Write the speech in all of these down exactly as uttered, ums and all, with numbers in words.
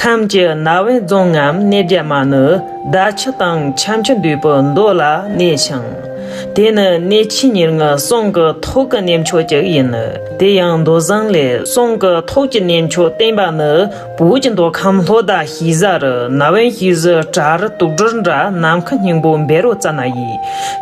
ཁམས་ཀྱི་ན་བན་རྫོང་ངམ་གནས་བརྒྱ་མ་ནི་ཟླ་ཆུ་དང་འཁྱམ་ཆུ་འདུས་པའི་མདོ་ལ་གནས་ཤིང་། དེ་ནི་གནས་ཆེན་ཉེར་ལྔའི་གསུང་གི་ཐོག་གི་གནས་མཆོག་ཅིག་ཡིན། དེ་ཡང་མདོ་བཟང་ལས། གསུང་གི་ཐོག་གི་གནས་མཆོག་བསྟན་པ་ནི། བོད་ཀྱི་མདོ་ཁམས་ལྷོ་ཟླ་ཤེལ་བཟའ་རུ། ན་བན་ཤེལ་བཟའི་བྲག་རི་དུག་སྦྲུལ་འདྲ། ནམ་མཁའ་སྙིང་པོ་འབེ་རོ་ཙ་ན་ཡི།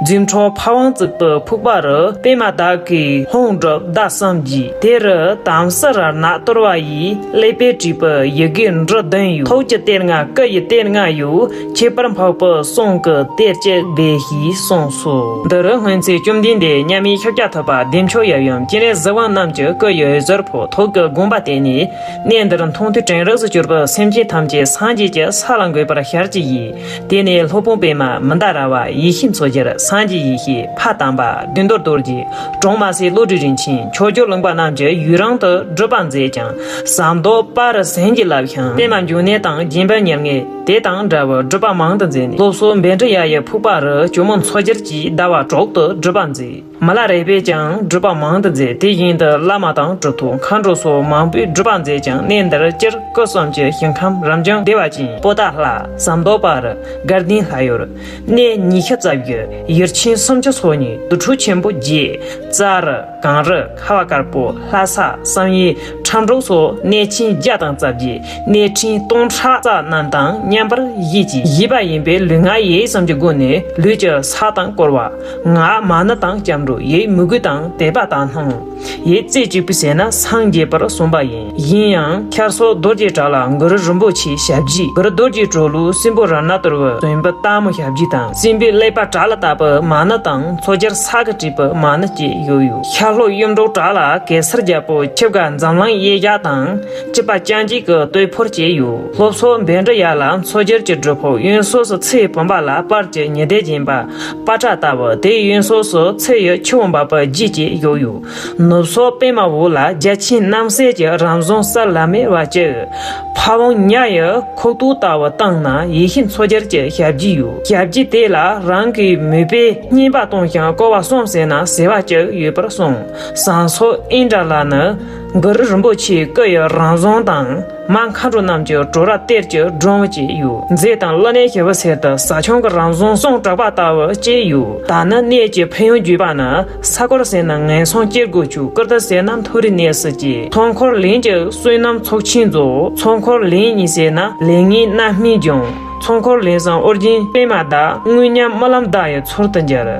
རྫུ་འཕྲུལ་ཕ་ཝང་བརྩིགས་པའི་ཕུག་པ་རུ། པདྨ་དག་གི་ལྷུན་གྲུབ་ཟླ་གསུམ་རྒྱས། དེ་རུ་དམ་སྲི་རལ་ནག་གཏོར་བ་ཡིས། ཀླད་པས་བྲིས་པའི་ཡི་གེ་འབྲུ་བདུན་ཡོད། ཐུགས་ཀྱི་གཏེར་ལྔ་སྐུ་ཡི་གཏེར་ལྔ་ཡོད། ཁྱད་པར་འཕགས་པའི་གསུང་གི་གཏེར་གཅིག་སྦས་ཞེས་གསུངས་སོ། འདི་རུ་སྔོན་ཚེ་བཅོམ་ལྡན་འདས་མཉམ་མེད་ཤཱཀྱ་ཐུབ་པ་བདེ་མཆོག་ཡབ་ཡུམ་སྤྱན་རས་གཟིགས་དབང་རྣམས་ཀྱི་སྐུ་ཡི་ཟུར་ཕོག་ཐུགས་ཀྱི་དགོངས་པ་བརྟན་ནས། གནས་འདིར་མཐོང་ཐོས་དྲན་རིགས་སུ་གྱུར་པའི་སེམས་ཅན་ཐམས་ཅད་སངས་རྒྱས་ཀྱི་ས་ལ་འགོད་པར་ཞལ་གྱིས་བཞེས། དེ་ནས་སློབ་དཔོན་པདྨ་མནྡ་ར་བ་ཡེ་ཤེས་མཚོ་རྒྱལ་སངས་རྒྱས་ཡེ་ཤེས་ཕ་དམ་པ་བདེ་འདུལ་རྡོ་རྗེ་དྲུང་མ་སྲས་བློ་གྲོས་རིན་ཆེན་ཆོས་རྒྱལ་གླིང་པ་རྣམས་ཀྱིས་ཡུན་རིང་དུ་སྒྲུབ་པ་མཛད་ཅིང་ཟམ་མདོ་པ་རུ་ཟན་གྱིས་བརླབས་ཤིང་པདྨ་འབྱུང་གནས་དང་རྗེ་འབངས་ཉེར་ལྔས་དེ་དང་འདྲ་བར་སྒྲུབ་པ་མང་དུ་མཛད་ནས་སློབ་གསོ་འབེ་འབྲི་ཡ་ཡི་ཕུག་པ་རུ་ཇོ་མོ་མཚོ་རྒྱལ་གྱིས་ཟླ་བ་དྲུག་ཏུ་སྒྲུབ་པ་མཛད། མི་ལ་རས་པས་ཀྱང་སྒྲུབ་པ་མང་དུ་མཛད། དེ་བཞིན་དུ་བླ་མ་དང་གྲུབ་ཐོབ་མཁའ་འགྲོ་སོགས་མང་པོས་སྒྲུབ་པ་མཛད་ཅིང་གནས་འདིར་སྤྱིར་སྐུ་གསུམ་གྱི་ཞིང་ཁམས་རབ་འབྱམས་བདེ་བ་ཅན་པོ་ཏཱ་ལ་ཟམ་མདོ་པ་རུ་དགའ་ལྡན་ལྷ་ཡུལ་གནས་ཉི་ཤུ་རྩ་བཞི་ཡུལ་ཆེན་སུམ་ཅུ་སོ་གཉིས་དུར་ཁྲོད་ཆེན་པོ་བརྒྱད་ཙཱ་རི་གངས་རི་ཁ་བ་དཀར་པོ་ལྷ་ས་བསམ་ཡས་ཁྲ་འབྲོག་སོགས་གནས་ཆེན་བརྒྱ་དང་རྩ་བརྒྱད། གནས་ཆེན་སྟོང་ཕྲག་རྩ་རྣམས་དང་མཉམ་པར་བཞེས་ཀྱི་བཞེས་པ་ཡིན་པས་ལུས་ངག་ཡིད་གསུམ་གྱི་སྒོ་ནས་ལུས་ཀྱི་ས་དང་བསྐོར་བ། ངག་མ་ཎི་དང་སྐྱབས་འགྲོ། ཡིད་མོས་གུས་དང་དད་པ་དག་སྣང་། ཡིད་རྩེ་གཅིག་པུས་ཟེར་ན་སངས་རྒྱས་པར་གསུངས་པ་ཡིན། ཡིན་ཡང་ཁྱར་སོག་རྡོ་རྗེ་བྲག་ལ་གུ་རུ་རིན་པོ་ཆེའི་ཞབས་རྗེས། གུ་རུ་རྡོ་རྗེ་གྲོ་ལོད་སྲིན་པོ་རཏྣ་གཏོར་བའི་སྲིན་པོ་སྟག་མོའི་ཞབས་རྗེས་དང་། སྲིན་པོའི་ཀླད་པ་བྲག་ལ་བཏབ་པའི་མ་ཎི་དང་མཚོ་རྒྱལ་ས་གིས་བྲིས་པའི་མ་ཎི་བཅས་ཡོད་ཡོད། ཤར་ལྷོ་གཡུ་འབྲུག་བྲག་ལ་གེ་སར་རྒྱལ་པོ་ཁྱི་དགའ་འཛམ་གླིང་གཡས་བཞག་དང་། སྐྱིད་པ་ཅན་གཅིག་གི་སྟོད་ཕོར་བཅས་ཡོད། སློབ་གསོ་འབེལ་འདྲི་ཡ་ལ་མཚོ་རྒྱལ་གྱི་སྒྲུབ་ཕུག་གཡོན་ཕྱོགས་སུ་ཚེ་ཡི་བུམ་པ་ལ་པར་གྱི་ཉི་ཟླས་བརྒྱན་པ་པ་ཏྲ་ལྟ་བུ། དེའི་གཡོན་ཕྱོགས་སུ་ཚེ་ཡི་ཆུ་བོ་འབབ་པའི་རྒྱུད་ཅེས་བཞུགས་ཡོད། ནུབ་ཕྱོགས་པད་མ་འོག་ལ་རྒྱ་ཆེན་རྣམ་སྲས་ཀྱི་རང་བྱུང་ས་ལམ་མེ་བ་བཅུ། ཕ་བོང་ཉ་ཡི་ཁོག་རྡོ་ལྟ་བུ་སྟེང་ན་ཡེ་ཤེས་མཚོ་རྒྱལ་གྱི་ཞབས་རྗེས་ཡོད། ཞབས་རྗེས་དེ་ལ་རང་གི་མོས་པས་བསྙེན་པ་གཏོང་ཞིང་བསྐོར་བ་གསུམ་ཟེར་ན་ཟེར་བ་བཅུ་ཡོད་པར་གསུངས། ཟངས་མཚོ་ཨིནྡྲ་ལ་ནི། གུ་རུ་རིན་པོ་ཆེའི་སྐུ་ཡི་རང་བྱུང་དང་། མ་མཁའ་འགྲོ་རྣམས་ཀྱི་བྲོ་བ་གཏེར་གྱི་སྒྲོམ་བཅས་ཡོད། མཛེས་དང་བློ་གནས་ཞི་བའི་ཚལ་དུ་ཟ་ཆུང་གི་རང་བྱུང་གསུང་གྲགས་པ་ལྟ་བུ་བཅས་ཡོད། ད་ནི་གནས་ཀྱི་ཕན་ཡོན་བརྗོད་པ་ན། ས་སྐོར་ཟེར་ན་ངན་སོང་སྐྱེ་དགུ་བཅུག་ཀིརྟི་ཟེར་ན་མཐོ་རིས་གནས་སུ་སྐྱེ། ཚོགས་འཁོར་ལེན་གྱི་བསོད་ནམས་ཚོགས་ཆེན་རྫོགས། ཚོགས་འཁོར་ལེན་གཉིས་ཟེར་ན་ལས་ངན་རྣམ་སྨིན་འབྱུང་། ཚོགས་འཁོར་ལེན་སང་ཨོ་རྒྱན་པད་མ་བདག་དངོས་མཉམ་རྨི་ལམ་བདག་ཡི་ཚུལ་དུ་འགྱུར།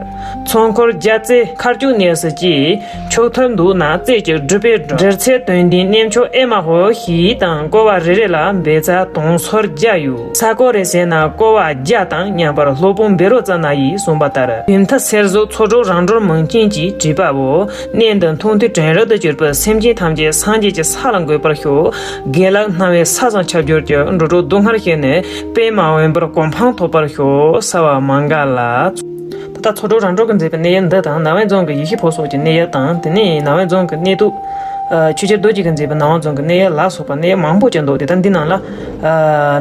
ཚོགས་འཁོར་བརྒྱད་རྩེ་མཁའ་སྤྱོད་གནས་སུ་སྐྱེ། མཆོག་ཐུན་འདུག་ན་རྩེ་གཅིག་སྒྲུབ་པས་འགྲུབ། འབྲེལ་ཚད་དོན་ལྡན་གནས་མཆོག་ཨེ་མ་ཧོ་ཞེས་དང་བསྐོར་བ་རེ་རེ་ལ་འབེལ་ཚད་དུང་སོར་བརྒྱ་ཡོད། ས་སྐོར་རེ་ཟེར་ན་བསྐོར་བ་བརྒྱ་དང་མཉམ་པར་སློབ་དཔོན་བཻ་རོ་ཙ་ན་ཡིས་གསུངས་པ་ལྟར་རྒྱུན་མཐའ་གསེར་གཟུགས་ཚོགས་དྲུག་རང་གྲོལ་མུན་ཆེན་གྱིས་བྲིས་པའོ། གནས་འདི་མཐོང་ཐོས་དྲན་རབ་ཏུ་གྱུར་པའི་སེམས་ཅན་ཐམས་ཅད་སངས་རྒྱས་ཀྱི་ས་ལ་འགོད་པར་ཤོག་དགེ་ལེགས་སྣང་བས་ས་བཟང་ཁྱབ་འགྱུར་གྱི། འགྲོ་དྲུག་སྡུག་བསྔལ་ཞི་ནས་པདྨ་འོད་འབར་གོ་འཕང་ཐོབ་པར་ཤོག་ས་བ་མ་ག་ལ། ད་ལྟ་ཚོགས་དྲུག་རང་གྲོལ་གྱིས་མཛད་པའི་གནས་ཡུལ་འདི་དང་། ནང་པའི་རྫོང་གི་ཡེ་ཤེས་ཕོ་སོགས་ཀྱི་གནས་ཡུལ་དང་། དེ་ནས་ནང་པའི་རྫོང་གི་གནས་ཐིག་ཆོས་རྒྱལ་རྡོ་རྗེ་གིས་མཛད་པའི་ནང་པའི་རྫོང་གི་གནས་ཡུལ་ལ་སོགས་པ་གནས་ཡུལ་མང་པོ་ཅིག་འདུག་དེ་ལྟར་འདི་ནང་ལ་ཨ་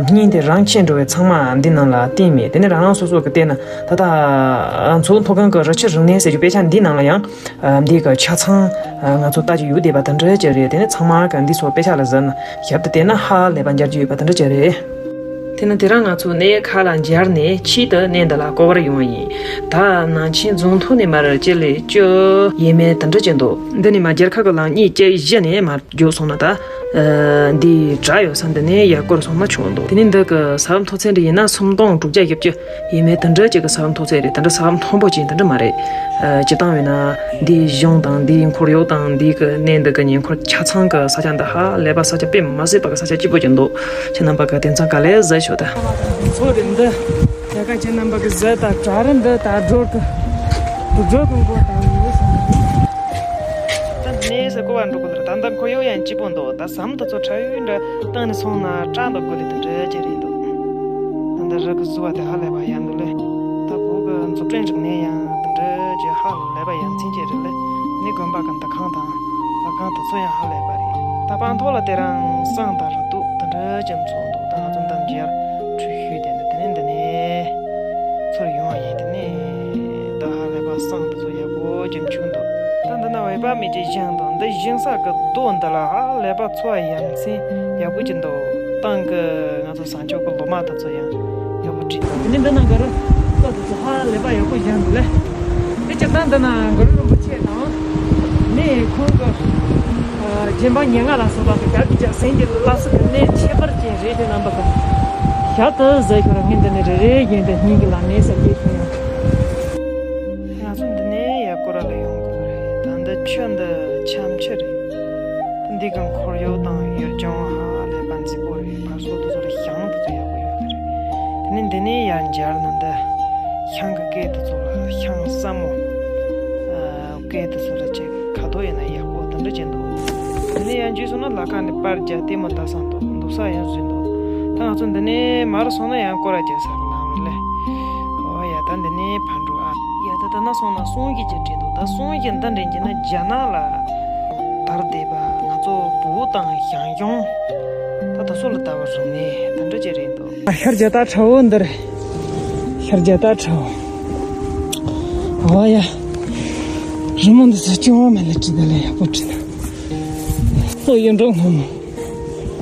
སྙིང་དེ་རང་ཆེ་འགྲོ་བའི་ཚང་མ་འདི་ནང་ལ་བསྟན་མེད། དེ་ནས་རང་རང་སོ་སོ་གི་བལྟས་ན་ད་ལྟ་མཚོ་མཐོ་སྒང་གི་རི་ཆུ་རིག་གནས་ཟེར་རྒྱུ་དཔེ་ཆ་འདི་ནང་ལ་ཡང་འདི་གི་ཆ་ཚང་ང་ཚོ་ལྟ་རྒྱུ་ཡོད་བསྡད་པ་དེ་འདྲ་ཅིག་རེད། དེ་ནས་ཚང་མ་གི་འདི་ཚོ་དཔེ་ཆ་ལ་གཟིགས་ན་ཞིབ་ཏུ་བལྟས་ན་ཧ་ལས་པ་མཇལ་རྒྱུ་ཡོད་པ་དེ་འདྲ་ཅིག་རེད། དེ་ནས་དེ་རིང་ང་ཚོ་གནས་ཡུལ་ཁག་ལ་མཇལ་ནས་ཆེད་དུ་གནས་འདི་ལ་སྐོར་བར་ཡོང་བ་ཡིན། ད་ནང་ཆེན་རྫོང་ཐོག་ནས་མར་སྤྱི་ལེ་བཅུ་ཡས་མས་དེ་འདྲ་ཅིག་འདུག་འདི་ནས་མར་རྒྱལ་ཁབ་ཀྱི་ལམ་གཉིས་བཅུ་བཞི་ནས་མར་རྒྱུགས་སོང་ན་ད། ཨ་འདི་བྲག་ཡོད་ས་འདི་ནས་ཡར་སྐོར་སོང་ན་ཆོག་འདུག་དེ་ནས་འདི་གི་ས་བབ་མཐོ་ཚད་འདི་ཡིན་ན་སུམ་སྟོང་དྲུག་བརྒྱ་བཞི་བཅུ་ཡས་མས་དེ་འདྲ་ཅིག་གི་ས་བབ་མཐོ་ཚད་རེད། དེ་འདྲ་ས་བབ་མཐོན་པོ་ཅིག་དེ་འདྲ་མ་རེད། ཨ་སྤྱིར་བཏང་ཡིན་ན་འདིའི་གཞུང་དང་འདིའི་ཁོར་ཡུག་དང་འདིའི་གི་གནས་འདི་གི་ཉེ་འཁོར་ཆ་ཚང་གི་ས་ཆ་འདི་ཧ་ལས་པ་ས་ཆ་དཔེ་མ་སྲིད་པ་གི་ས་ཆ་སྐྱིད་པོ་ཅིག་འདུག་ཁྱེད་རྣམ་པ་གི་དེང་སང་ག་ལེར་གཟིགས་ཤོག་ད། མཚོ་རེད་འདི། ད་ག་ཁྱེད་རྣམ་པ་གི་གཟིགས་ད་བྲག་རི་འདི་ད་སྒྲོལ་གི་སྒྲོལ་གི་མགོ་ད་ཡོད་ས། ད་གནས་སུ་ཀོ་བ་འགྲོ་གི་ལ་ད་ལྟ་ཁོར་ཡུག་ཡང་སྐྱིད་པོ་འདུག་ད་ཟམ་དེ་ཚོ་ཁྲ་ཡོད་འདྲ་བཏང་ནས་སོང་ན་སྐྲག་འདུག་དགོས་ལེ་དེ་འདྲ་ཅིག་རེད་འདུག་ད་ལྟ་རི་གི་བཟོ་བ་དེ་ཧ་ལས་པ་ཡག་འདུག་ལེ། ད་བོད་གི་འཛུགས་སྐྲུན་རིག་གནས་ཡང་དེ་འདྲ་ཅིག་ཧ་ལས་པ་ཡ་མཚན་ཅིག་རེད་ལེ། ནི་དགོན་པ་གི་འདུ་ཁང་དང་ལྷ་ཁང་དེ་ཚོ་ཡང་ཧ་ལས་པ་རེད། ད་སྤང་ཐོག་ལ་དེ་རིང་བསང་དང་རི་དུག་དེ་འདྲ་ཅིག་འཚོགས་འདུག་ད་ང་ཚོ་འདི་མཇལ་ཁྲུས་ཞུས་དེ་ནས་དེ་ནས་འདི་ནས་ཚུར་ཡོང་བ་ཡིན། དེ་ནས་ད་ཧ་ལས་པ་བསང་དེ་ཚོ་ཡག་པོ་ཅིག་མཆོད་འདུག་ད་འདི་ན་བོད་པ་མི་གཅིག་བཞེངས་འདུག་འདི་བཞེངས་ས་གི་རྡོ་འདི་ལ་ཧ་ལས་པ་ཚོ་ཡ་མཚན་ཡག་པོ་ཅིག་འདུག་ཏང་གི་ང་ཚོ་བཟང་ཕྱོགས་ཀྱི་ལོ་མ་དེ་ཚོ་ཡང་ཡག་པོ་བྲིས་འདུག་དེ་ནས་འདི་ན་ག་རུ་ས་དེ་ཚོ་ཧ་ལས་པ་ཡག་པོ་བཞག་འདུག་ལེ། དེ་སྤྱིར་བཏང་འདི་ན་གུ་རུ་རིན་པོ་ཆེ་དང་ནས་ཁོང་གི་རྗེ་འབངས་ཉེར་ལྔ་ལ་སོགས་པ་གི་རྒྱ་གི་རྒྱལ་སྲས་ཀྱི་བསླབ་གསོ་གི་གནད་ཁྱད་པར་ཅན་རེད་དེ། རྣམ་པ་གི་ཞག་ཏུ་ཟེར་ཁྱོད་རང་ངས་འདི་ནས་རེ་རེ་བཞིན་དུ་སྙིང་གི་ལ་ནས་ཟེར་གྱི་ཁྱོད་ཡང་། ང་ཚོ་འདི་ནས་ཡར་སྐོར་ར་ལ་ཡོང་དགོས་རེད། ད་འདི་ཆུ་འདི་ཆམ་ཆུ་རེད། འདི་གི་འཁོར་ཡུག་དང་ཡུལ་ལྗོངས་ཧ་ལས་པ་མཛེས་པོ་རེད། བར་སོག་ཏུ་ཚོ་ལ་ཤང་དུ་ཚོ་ཡག་པོ་ཡོད་རེད། དེ་ནས་འདི་ནས་ཡར་འབྱར་ན་འདི་ཤང་གི་སྐེད་དུ་ཚོ་ལ་ཤང་ས་མོ། སྐེད་དུ་ཚོ་ལ་ཅིག་ཁ་དོག་ཡིན་ན་ཡག་པོ་དེ་འདྲ་ཅིག་འདུག་དེ་ནས་ཡར་འཇུས་སོང་ན་ལ་ཁ་ནས་པར་རྒྱག་ལྟད་མོ་ལྟ་ས་འདུག་འདུག་ས་ཡང་བཟོས་འདུག་ད་ང་ཚོ་འདི་ནས་མར་སོང་ན་ཡང་སྐོར་ར་རྒྱག་ས་གི་ལམ་རེད་ལེ། ཨོ་ཡ། ད་འདི་ནས་ཕར་འགྲོ་ཨ། ཡ། ད་ད་ན་སོང་ན་གསུང་གཞས་ཅིག་བྲིས་འདུག་ད་གསུང་གཞས་འདི་འདྲ་ཡིན་ན་རྒྱ་ནག་ལ་དར་བསྡད་པ་ང་ཚོ་བོད་དང་ཞང་ཞུང་ད་དེ་ཚོ་ལ་དར་བ་རུ་ནས་དེ་འདྲ་ཅིག་རེད་འདུག་ཤར་རྒྱག་ད་ཁྲ་བོ་འདི་རེད། ཤར་རྒྱག་ད་ཁྲ་བོ། ཨོ་ཡ། རི་མོ་འདི་ཚོ་སྐྱོ་བ་མེད་ལ་བྲིས་ད་ལ་ཡག་པོ་བྲིས་ད། ལྷོ་ཡུལ་འབྲོག་སྔོན་མོ།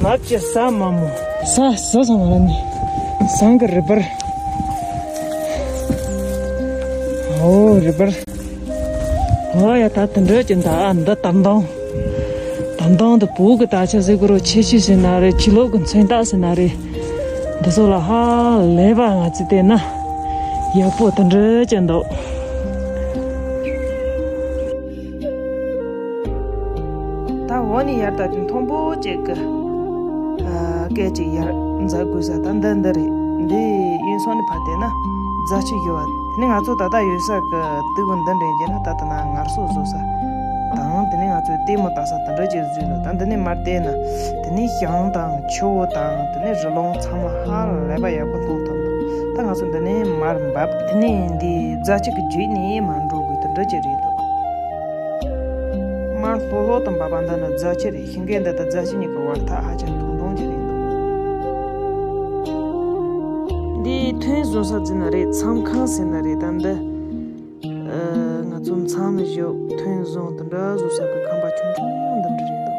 ནགས་ཀྱི་ས་དམའ་མོ། ས་ཟ་སོང་བ་ནི་ཟངས་ཀྱི་རི་བར། ཨོ་རི་བར། ཨོ་ཡ། ད་དེ་འདྲ་ཅིག་འདུག་ཨ། འདི་དར་མདོང་། དར་མདོང་དུ་བོད་ཀྱི་དར་ཆ་ཟེར་གི་རོ། ཆེ་ཆུ་ཟེར་ན་རེད། ཆུ་ལོག་གི་མཚོན་རྟགས་ཟེར་ན་རེད། འདི་ཚོ་ལ་ཧ་ལས་པ་ང་ཚོས་བལྟས་ན་ཡག་པོ་དེ་འདྲ་ཅིག་འདུག་ད་འོ་ནི་ཡར་ད་དེ་མཐོན་པོ་ཅིག་གི་ཨ། སྐད་ཅིག་ཡར་འཛེག་དགོས་ས་ད་འདི་འདི་རེད། འདི་གཡས་ཟུར་ནས་ཕར་བལྟས་ན་རྫ་ཆུ་ཡོད་པ། དེ་ནས་ང་ཚོ་ད་ལྟ་ཡོད་ས་གི་དུས་གུན་འདི་འདྲ་ཡིན་ན་ད་ལྟ་ན་ངལ་གསོ་བཟོ་ས་དང་། དེ་ནས་ང་ཚོས་ལྟད་མོ་ལྟ་ས་དེ་འདྲ་ཅིག་བཟོས་འདུག་ད་འདི་ནས་མར་བལྟས་ན་དེ་ནས་ཞང་དང་ཆུ་བོ་དང་དེ་ནས་རི་ལུང་ཚང་མ་ཧ་ལས་པ་ཡག་པོ་མཐོང་ཐུབ་འདུག་ད་ང་ཚོ་འདི་ནས་མར་འབབ། དེ་ནས་འདི་རྫ་ཆུ་གི་བརྒྱུད་ནས་མར་འགྲོ་དགོས་དེ་འདྲ་ཅིག་རེད་འདུག་མར་ལྷོད་ལྷོད་དུ་འབབ་པ་འདི་ནི་རྫ་ཆུ་རེད། ཤིང་ཀེ་འདི་དང་རྫ་ཆུ་གཉིས་ཀྱི་བར་ཐག་ཧ་ཅང་ཐུང་ཐུང་ཅིག་རེད་འདུག་འདི་ཐོན་བཟོ་ས་ཟེར་ན་རེད། མཚམས་ཁང་ཟེར་ན་རེད། ད་འདི་ཨ། ང་ཚོ་མཚམས་བཞག་ཐོན་བཟོ་འདི་འདྲ་བཟོ་ས་གི་ཁང་པ་ཆུང་ཆུང་འདི་འདྲ་རེད་འདུག་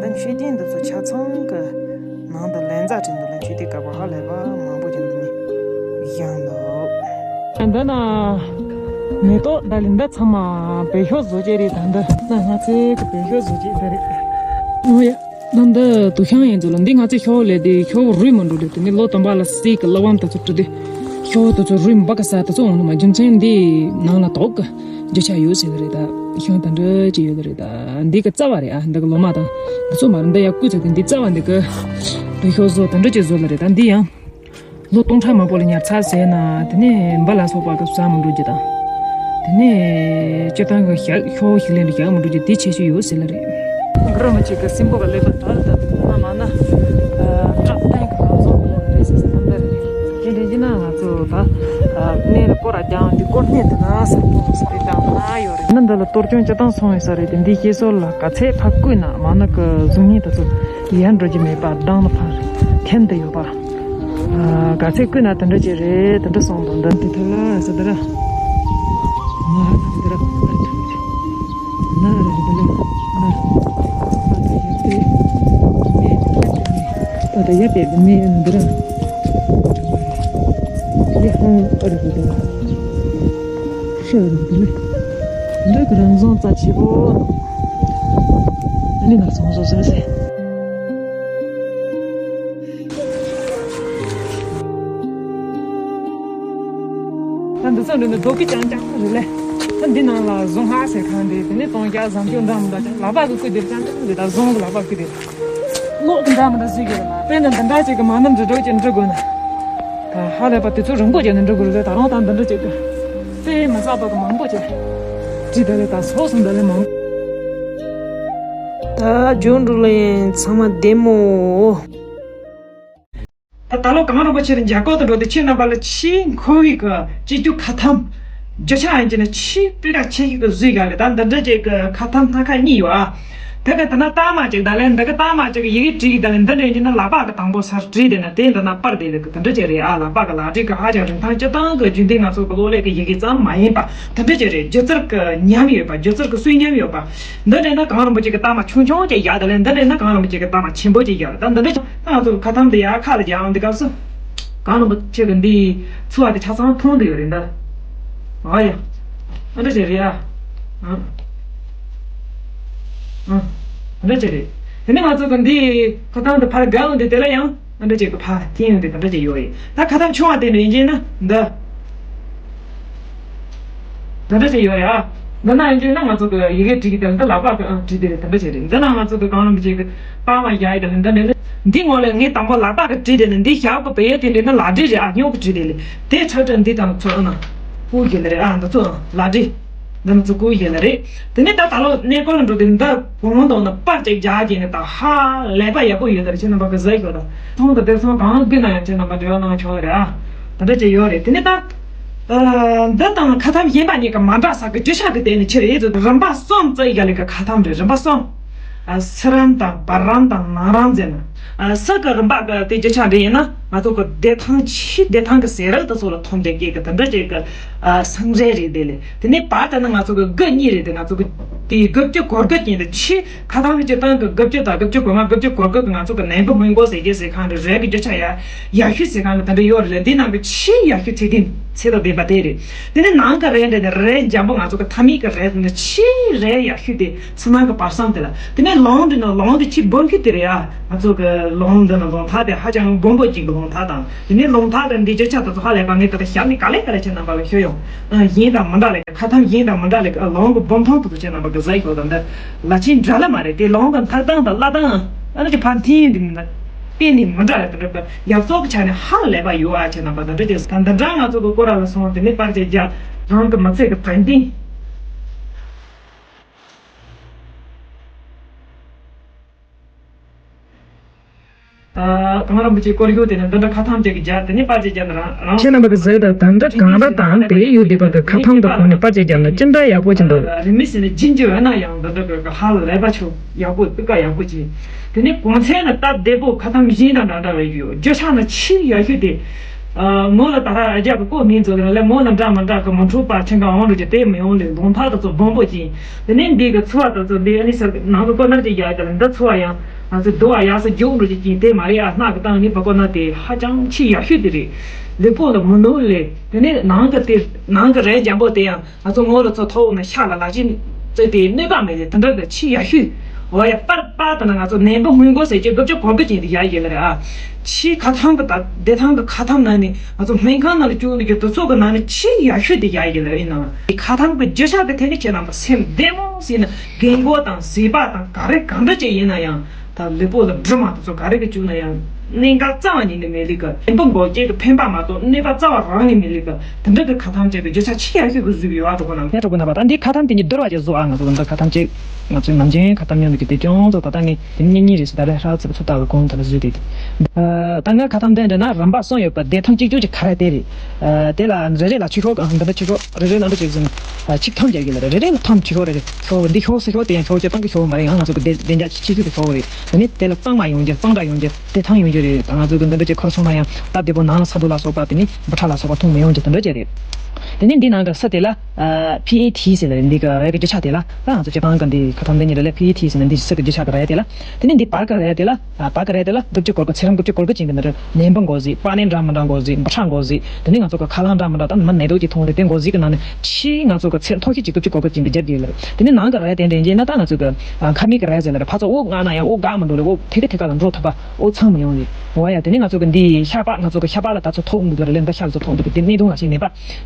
ད་མཆོད་རྟེན་འདི་ཚོ་ཆ་ཚང་གི་ནང་དུ་ལན་ཙ་བྲིས་འདུག་ལ། མཆོད་རྟེན་དཀར་པོ་ཧ་ལས་པ་མང་པོ་ཅིག་འདི་ནས་བཞེངས་འདུག་འདི་ན་མེ་ཏོག་འདི་ལ་འདི་ཚང་མ་བེ་ཤོག་བཟོ་བྱེད་རེད། ད་འདི་ན་ང་ཚོའི་གི་བེ་ཤོག་བཟོ་བྱེད་འདི་རེད། ཨོ་ཡ། ད་འདི་དུ་ཤང་ཡིན་ཚོ་ལ། འདི་ང་ཚོའི་ཤོག་ལས་དེ་ཤོག་རུལ་མི་འགྲོ་རེད། དེ་ནི་ལོ་དང་པ་ལ་སྲིད་གི་གླ་བམ་དེ་ཚོ་བྲི་དེ་ཤོག་དེ་ཚོ་རུལ་མི་འབའ་གི་ས་དེ་ཚོ་འོང་ནི་མ། རྒྱུ་མཚན་འདི་ནང་ལ་དོག་གི་རྒྱུ་ཆ་ཡོད་ཟེར་གི་རེད། ད་ཤང་དང་འདྲ་ཅི་ཡོད་གི་རེད། ད་འདི་གི་རྩ་བ་རེད་ཨ། འདི་གི་ལོ་མ་དང་འདི་ཚོ་མ་རུང་། འདི་ཡ་བརྐུས་ཚེ་དེ་འདི་རྩ་བ་འདི་གི་འདི་ཤོག་བཟོ་དང་འདྲ་ཅི་བཟོ་ལ་རེད། ད་འདི་ཡང་ལོ་སྟོང་ཕྲག་མང་པོ་ལ་ཉར་ཚགས་བྱས་ན་དེ་ནས་འབའ་ལ་སོགས་པ་གི་ཟ་མི་འགྲོ་རྒྱུ་དང་། དེ་ནས་སྤྱིར་བཏང་གི་ཞག་ཤོག་ཞིག་ལེན་ཞག་མི་འགྲོ་རྒྱུ་དེ་ཆེ་ཤོས་ཡོད་ཟེར་ལ་རེད། གུ་རུ་མི་གཅིག་གི་སྲིན་པོ་གི་ཀླད་པ་དྲག་ལ་ད་དུས་ན་མ་ན་བྲག་སྟེང་གི་ལམ་བཟང་པོ་རེད་ཟེར་ཟེར་ད་འདི་རེད། དེ་འདྲ་ཡིན་ན་ང་ཚོ་ད་གནས་ལ་སྐོར་ར་རྒྱག་འདི་སྐོར་གནས་དེ་ན་ས་ཁོངས་སུ་དེ་དང་ན་ཡོད་རེད། ནི་འདི་ལ་གཏོར་སྐྱོན་སྤྱི་བཏང་སོང་ཡོད་ས་རེད་དེ། འདི་སྐྱེ་སོ་ལ་ག་ཚད་ཕར་བརྐུས་ན་མ་ན་གི་གཟུགས་བརྙན་དེ་ཚོ་ཡལ་འགྲོ་རྒྱུ་མེད་པ་གདང་ལ་ཕར་འཐེན་དུ་ཡོད་པ། ག་ཚད་བརྐུས་ན་དེ་འདྲ་ཅིག་རེད། དེ་འདྲ་སོང་དང་འདི་འདི་ཐོག་ལ་ས་དེ་ར་ང་དེ་ར་ཨ་ཐུག་ཅིག་ན་ར་རི་དེ་ལ་ན་ཨ་ད་ཡ་པེ་ཨ་ད་ཡ་པེ་མེ་ཡ་ན་འདི་ར་ཡ་ཧང་ཨ་རི་དེ་ལ་ཧྲ་རི་དེ་ལ་འདི་གི་རང་བཟང་རྩ་ཆེ་པོ་ཨ་ནི་ན་སོང་སོ་སོ་སེ། ད་འདི་ཚོ་འདི་ནི་རྡོ་སྐུ་རྐྱང་རྐྱང་རེད་ལེ། ད་འདི་ནང་ལ་གཟུངས་སྔགས་ཟེར་ཁང་འདི་དེ་ནས་སྟོང་རྐྱང་བཟང་སྤྱོད་འདྲ་མི་འདྲ་རྐྱང་ལག་པ་གི་སྐུ་འདིར་རྐྱང་རྐྱང་འདི་ད་གཟུངས་གི་ལག་པ་སྐུ་འདིར་གློག་གི་འདྲ་མི་འདྲ་བཟོས་ཀྱི་རེད་ལ། དཔེར་ན་འདི་འདྲ་ཅིག་གི་མ་ཎི་འབྲི་འགྲོ་ཅིག་འབྲི་དགོས་ན་ད་ཧ་ལས་པ་དུས་ཚོད་རིང་པོ་བྱས་ནས་འབྲི་དགོས་རེད་ལེ། ད་རུང་ད་འདི་འདྲ་ཅིག་གི་དཔེ་མི་སྲིད་པ་གི་མང་པོ་ཅིག་བྲིས་ད་ལེ། ད་སོགས་སུ་འདི་ལས་མང་། ད་རྒྱུན་འགྲོ་ལེ་ཚང་མ་བདེ་མོ། ད་ད་ལོ་གངས་རིན་པོ་ཆེ་རི་འཇའ་སྐོར་དུ་འགྲོ་དུས་ཁྱེད་རྣམ་པ་ལ་ཆེས་མཁོ་བའི་གི་སྤྱི་རྒྱུ་ཁ་ཐམ། རྒྱུ་ཆ་ཡིན་གྱི་ན་ཆེས་སྤུས་དག་ཆེ་ཤོས་ཀྱི་བཟོས་ག་རེད། ད་འདི་འདྲ་ཅིག་གི་ཁ་ཐམ་སྣ་ཁ་གཉིས་ཡོད་ཨ། དེ་ག་ད་ན་རྟགས་མ་གཅིག་ད་ལན་འདི་ག་རྟགས་མ་གཅིག་གི་ཡི་གེ་བྲིས་ད་ལན་འདི་འདྲ་ཡིན་ན་ལག་པ་གི་དང་པོ་སར་བྲིས་དེ་ན་དེ་འདི་ན་པར་དེ་ལ་གི་དེ་འདྲ་ཅིག་རེད་ཨ། ལག་པ་གི་ལག་བྲིས་གི་ཧ་ཅང་རིན་ཐང་སྤྱིར་བཏང་གི་རྒྱུན་ལྡན་ང་ཚོ་གི་གློག་ཀླད་གི་ཡི་གེ་ཙམ་མ་ཡིན་པ་དེ་འདྲ་ཅིག་རེད། སྒྱུ་རྩལ་གི་ཉམས་ཡོད་པ། སྒྱུ་རྩལ་གི་སུས་ཉམས་ཡོད་པ། འདི་འདྲ་ན་གངས་རིན་པོ་ཆེ་གི་རྟགས་མ་ཆུང་ཆུང་ཅིག་ཡག་ད་ལན་འདི་འདྲ་ན་གངས་རིན་པོ་ཆེ་གི་རྟགས་མ་ཆེན་པོ་ཅིག་ཡག་ད་འདི་འདྲ་ཅིག་ད་ང་ཚོ་གི་ཁ་ཐམ་དེ་ཡ་ཁ་ལ་རྒྱག་འདི་སྐབས་སུ་གངས་རིན་པོ་ཆེ་གི་འདི་ཚུ་བ་དེ་ཆ་ཚང་མཐོང་འདི་ཡོད་རེད་འདི། ཨ་ཡ། ཨ་འདྲ་ཅིག་རེད་ཨ། ཨ། ཨ། ཨ་འདྲ་ཅིག་རེད། དེ་ནས་ང་ཚོ་གི་འདི་ཁ་ཐམ་དུ་ཕར་དགའ་འོང་དུས་དེ་ལ་ཡང་ཨ་འདྲ་ཅིག་གི་ཕར་འཐེན་ཡོང་དུས་ཨ་འདྲ་ཅིག་ཡོད་རེད། ད་ཁ་ཐམ་ཆུང་བ་དེ་ནས་ཡིན་གྱི་ན་འདི། ཨ་འདྲ་ཅིག་ཡོད་རེད་ཨ། འདི་ན་ཡིན་གྱི་ན་ང་ཚོ་གི་ཡི་གེ་བྲིས་ཀྱི་དེ་ལ་འདི་ལག་པ་གི་ཨ་བྲིས་དེ་རེད་ཨ་འདྲ་ཅིག་རེད། འདི་ན་ང་ཚོ་གི་གང་ལ་མི་བྱེད་གི་པར་མ་བཞག་ཡི་དེ་ལ་འདི་ནས་འདི་ངོ་ལ་ངས་དང་པོ་ལག་པ་གི་བྲིས་དེ་ནས་འདི་ཞབས་གི་བེ་ཡོད་དེ་འདྲ་ན་ལག་བྲིས་རེད་ཨ། སྨྱུག་གི་བྲིས་དེ་ལས་དེ་ཁྲ་ཁྲ་འདི་དང་ཚོ་ཨ་ན་ཀུ་ཡི་ལ་རེད་ཨ། འདི་ཚོ་ལག་བྲིས། འདི་ནི་ཚོ་ཀུ་ཡི་ལ་རེད། དེ་ནས་ད་ད་ལོ་གནས་སྐོར་ལ་འགྲོ་དུས་འདི་གོང་མདོག་ནི་པར་ཅིག་རྒྱག་གི་ནི་ད་ཧ་ལས་པ་ཡག་པོ་ཡོད་ད་རེད། ཁྱེད་རྣམ་པ་གི་ཟ་ཡི་གོ་ད་ཚོང་དང་དེ་ཚོང་གང་དགོས་ན་ཡང་ཁྱེད་རྣམ་པ་འབྲེལ་བ་གནང་ཆོག་གི་རེད་ཨ། ད་འདྲ་ཅིག་ཡོད་རེད། དེ་ནས་ད་ཨ་འདི་དང་ཁ་ཐམ་གཞན་པ་གཉིས་ཀ་མ་འདྲ་ས་གི་རྒྱུ་ཆ་གི་སྟེང་ནས་ཁྱེད་རེད་ཚོ་རིམ་པ་གསུམ་བརྩི་ཡ་ལས་ཀ་ཁ་ཐམ་རེད། རིམ་པ་གསུམ། ཨ་ཕྱི་རིམ་དང་བར་རིམ་དང་ནང་རིམ་ཟེར་ན། ཨ་ཕྱི་གི་རིམ་པ་གི་དེ་རྒྱུ་ཆ་འདྲ་ཡིན་ན་ང་ཚོ་གི་བདེ་ཐང་ཆེས་བདེ་ཐང་གི་ཟས་རིགས་དེ་ཚོ་ལ་ཐོབ་འདོད་སྐྱེ་གི་དེ་འདྲ་ཅིག་གི་ཨ་སེམས་ཁྲལ་རེད་དེ་ལས། དེ་ནས་བར་དེ་ནི་ང་ཚོ་གི་དགུ་གཉིས་རེད་དེ་ང་ཚོ་གི་དེ་དགུ་བཅུ་གོ་དགུ་ཅན་དེ་ཆེས་ཁ་ཐང་གི་སྤྱིར་བཏང་གི་དགུ་བཅུ་དང་དགུ་བཅུ་གོ་ལྔ་དགུ་བཅུ་གོ་དགུ་གི་ང་ཚོ་གི་ནད་འབུ་སྔོན་འགོག་ཟས་བཅད་ཟེར་ཁང་རེད། རས་ཀྱི་རྒྱུ་ཆ་ཡ་ཡག་ཤོས་ཟེར་ཁང་གི་དེ་འདྲ་ཡོད་རེད། འདི་ནང་གི་ཆེས་ཡག་ཤོས་ཚད་ལྡན་ཚད་དང་ལྡན་པ་དེ་རེད། དེ་ནས་ནང་གི་རས་འདྲ་དེ་རས་འཇམ་པོ་ང་ཚོ་གི་ཐ་མལ་གི་རས་དེ་ཆེས་རས་ཡག་ཤོས་དེ་ཕྱི་ནང་གི་བར་གསུམ་དེ་ལ། དེ་ནས་ལོང་དེ་ནི་ལོང་དེ་ཆེས་སྦོམ་ཤོས་དེ་རེད་ཨ། ང་ཚོ་གི་ལོང་འདི་ནི་ལོང་ཐག་དེ་ཧ་ཅང་སྦོམ་པོ་ཅིག་གི་ལོང་ཐག་དང་དེ་ནས་ལོང་ཐག་དང་འདི་རྒྱུ་ཆ་དེ་ཚོ་ཧ་ལས་པ་ངས་ད་ལྟ་ཞབས་ནས་ག་ལེ་ག་ལེ་ཁྱེད་རྣམ་པ་ལ་ཤོད་ཡོང་། ཨ་གཞན་དང་མི་འདྲ་ལེ་ཁ་ཐམ་གཞན་དང་མི་འདྲ་ལེ་ལོང་གི་སྦོམ་ཐང་དེ་ཚོ་ཁྱེད་རྣམ་པ་གི་ཟ་ཡི་གོ་དང་འདི་ལ་ཆེན་འདྲ་ལ་མ་རེད། དེ་ལོང་གི་འཐག་སྟངས་དང་བརླག་སྟངས་ཨ་ནི་ཅི་ཕན་ཐིན་འདི་མི་འདྲ་གཏན་ནས་མི་འདྲ་ལེ་དེ་འདྲ་གི་ཡག་བཙོག་གི་ཆ་ནས་ཧ་ལས་པ་ཡོད་ཨ། ཁྱེད་རྣམ་པ་དང་འདྲ་དེ་ད་འདི་འདྲ་ང་ཚོ་གི་སྐོར་ར་ལ་སོང་དེ་ནས་པར་ཆས་རྒྱག་རང་གི་མི་ཚེ་གི་བར་འདི། ཨ་གངས་རིན་པོ་ཆེའི་སྐོར་ཡུལ་དེ་ནས་འདི་འདྲ་ཁ་ཐམ་ཅིག་གི་རྒྱ་དེ་ནས་པར་ཆས་རྒྱབ་ན་རང་རང་ཁྱེད་རྣམ་པ་གི་གཟིགས་དང་ད་འདྲ་གངས་ར་དང་དེ་ཡུལ་སྡེ་པ་གི་ཁ་ཐམ་དང་ཁོང་ནས་པར་ཆས་རྒྱབ་ན་ཅི་འདྲ་ཡག་པོ་ཅིག་འདུག་རིན་མེད་ཟེར་ནས་རྗེས་འཇུག་ཡོད་ན་ཡང་འདི་འདྲ་གི་ཧ་ལས་པ་ཆོ་ཡག་པོ་སྤུས་ཀ་ཡག་པོ་ཅིག་དེ་ནས་གོང་ཚད་ནི་སྟབས་བདེ་པོ་ཁ་ཐམ་གཞན་དང་འདྲ་འདྲ་བའི་ཡོད། རྒྱུ་ཆ་ནི་ཆེས་ཡག་ཤོས་དེ། ཨ་ངོ་ལ་ད་ལྟ་རྒྱ་གི་ཀོ་མིན་ཚོ་ལ་ངོ་ལ་འདྲ་མི་འདྲ་གི་མི་འཁྲུག་པ་ཆེན་ག་འོང་འགྲོ་གི་དེ་མི་ཡོང་ལས་ལོང་ཐག་དེ་ཚོ་སྦོམ་པོ་ཅིག་དེ་ནས་འདི་གི་ཚོ་བ་དེ་ཚོ་འདི་ཨ་ནི་ཟེར་ནང་དུ་ཀོ་ནར་གྱི་ཡག་དེ་ལ་འདི་ཚོ་བ་ཡང་ང་ཚོ་རྡོ་བ་ཡག་སུ་རྒྱུག་འགྲོ་གི་ཅིག་དེ་མ་རེད་ཨ། སྣག་གི་སྟེང་ནི་པ་ཀོ་ན་དེ་ཧ་ཅང་ཆེས་ཡག་ཤོས་དེ་རེད། ལུས་པོ་ལ་མི་ནོར་ལས། དེ་ནས་ནང་གི་དེ་ནང་གི་རས་འཇམ་པོ་དེ་ཡང་ང་ཚོ་ངོ་ལ་ཚོ་ཐོག་ནས་ཤ་ལ་ལག་ཅིག་བཙོས་ཏེ་གནོད་པ་མེད་དེ་དེ་འདྲ་གི་ཆེས་ཡག་ཤོས། འོ་ཡ་པར་པར་དེ་ན་ང་ཚོ་ནད་འབུ་སྔོན་འགོག་ཟས་བཅད་དགུ་བཅུ་གོ་དགུ་ཅན་དེ་ཡག་ཡིན་ལ་རེད་ཨ། ཆེས་ཁ་ཐང་གི་ད་བདེ་ཐང་གི་ཁ་ཐང་ནང་ནས། ང་ཚོ་སྨན་ཁང་ནང་ལ་བཅུག་ནས་ཀྱི་དུས་ཚོད་ཀྱི་ནང་ནས་ཆེས་ཡག་ཤོས་དེ་ཡག་ཡིན་ལ་ཡིན་ནའང་ཁ་ཐང་གི་རྒྱུ་ཆ་གི་ཐད་ནས་ཁྱེད་རྣམ་པ་སེམས་བདེ་མོ་ཟིན་ན་རྒན་གོག་དང་ཟས་པ་དང་ག་རེ་གང་འདྲ་ཅིག་ཡིན་ན་ཡང་ད་ལུས་པོ་ལ་སྦྲུམ་མ་དེ་ཚོ་ག་རེ་གི་བཅུག་ན་ཡང་གནད་འགག་རྩ་བ་ཉིད་ནས་མེད་ལུགས་ཀ་ནད་འབུ་འགོག་བྱེད་ཀྱི་ཕན་པ་མ་གཏོགས་གནོད་པ་རྩ་བ་རང་ནས་མེད་ལུགས་ཀ་དེ་འདྲ་གི་ཁ་ཐང་བཅས་པའི་རྒྱུ་ཆ་ཆེས་ཡག་ཤོས་ཀྱི་བཟོས་པའི་ཡོད་ཨ། གྲོགས་པོ་རྣམ་པ་ད་འདི་ཁ་ཐང་དེ་ཉིད་བསྡུར་བ་ཅིག་བཟོ་ཨ། ང་ཚོ་འདི་ཁ་ཐང་བཅས་ང་ཚོའི་ནམ་རྒྱུན་ཁ་ཐང་ཉོ་མི་གི་དེ་ཅུང་ཙམ་ད་ལྟ་ངས་དེ་ནི་གཉིས་གཉིས་རེད་ཟེར། ད་རེས་ཧྲ་ཚིག་ཚོ་ལྟ་བའི་གོང་དེ་ལ་བཟོས་ཏེ། ད་ང་ཁ་ཐང་དེ་འདྲ་ན་རིམ་པ་གསུམ་ཡོད་པ་བདེ་ཐང་གཅིག་གྱུར་གྱི་ཁ་རས་དེ་རེད། དེ་ལ་རེ་རེ་ལ་ཆུ་ཤོག་འདི་འདྲ་ཆུ་ཤོག་རེ་རེ་ལ་འདྲ་ཅིག་བཟོས་ན་ཆིག་ཐམ་རྒྱག་གི་ལ་རེ་རེ་ལ་ཐམ་ཆུ་ཤོག་རེ་རེ་ཤོག་འདི་ཤོག་སེ་ཤོག་དེ་ཡང་ཤོག་སྤྱིར་བཏང་གི་ཤོག་མ་རེད། ཡང་ང་ཚོ་གི་བདེ་བདེ་འཇགས་ཆེ་ཤོས་ཀྱི་ཤོག་རེད། དེ་ནས་དེ་ལ་གཙང་མ་ཡོང་རྒྱུ་གཙང་སྦྲ་ཡོང་རྒྱུ་བདེ་ཐང་ཡོང་རྒྱུ་རེད། ད་ང་ཚོ་གི་འདི་འདྲ་ཅིག་ཁོར་སོང་ན་ཡང་སྟབས་བདེ་པོ་ནང་ལ་ས་རྡོ་ལ་སོགས་པ་དེ་ནི་འབུ་ཕྲ་ལ་སོགས་པ་འཐུང་མི་ཡོང་རྒྱུ་དེ་འདྲ་ཅིག་རེད། དེ་ནས་འདི་ནང་གི་ས་དེ་ལ། ཨ་པི་ཨེ་ཐི་ཟེར་ལ་རེད། འདི་ག་རས་ཀྱི་རྒྱུ་ཆ་དེ་ལ་ད་ང་ཚོ་སྤྱིར་བཏང་གི་འདི་ཁ་ཐང་འདི་ཉིད་ལ་ལས་པི་ཨེ་ཐི་ཟེར་ན་འདི་ས་གི་རྒྱུ་ཆ་གི་རས་དེ་ལ། དེ་ནས་འདི་བར་གི་རས་དེ་ལ། ཨ་བར་གི་རས་དེ་ལ་དགུ་བཅུ་གོ་དགུ་ཚེ་རིང་དགུ་བཅུ་གོ་དགུ་ཅན་གྱི་འདི་འདྲ་ནད་འབུ་འགོག་ཟས། པགས་ནད་འདྲ་མི་འདྲ་འགོག་ཟས། འབུ་ཕྲ་འགོག་ཟས། དེ་ནས་ང་ཚོ་གི་ཁ་ལག་འདྲ་མི་འདྲ་ད་མི་ནད་དུག་ཅིག་འཐུང་རེད། དེ་འགོག་ཟས་གི་ནང་ནས་ཆེས་ང་ཚོ་གི་ཚེ་མཐོ་ཤོས་ཅིག་དགུ་བཅུ་གོ་དགུ་ཅན་གྱི་རྒྱབ་ཀྱི་ལ་རེད། དེ་ནས་ནང་གི་རས་དེ་འདྲ་ཡིན་ན་ད་ང་ཚོ་གི་ཨ་ཁ་མིག་གི་རས་ཟེར་ལ་རེད། ཕར་ཚུར་དབུགས་མངགས་ན་ཡང་དབུགས་འགག་མི་འགྲོ་རེད། དབུགས་ཐིག་ཐིག་ཐིག་ག་ལ་འགྲོ་ཐུབ་པ། དབུགས་འཚང་མི་ཡོང་རེད། འོ་ཡ། དེ་ནས་ང་ཚོ་གི་འདི་ཤ་པགས་ང་ཚོ་གི་ཤ་པགས་ལ་ད་ཚོ་ཐོག་འདུག་རེད། ལན་ད་ཤ་ལ་ཚོ་ཐོག་འདུག་དེ་ནས་དུང་ལ་ཞིག་མེད་པ།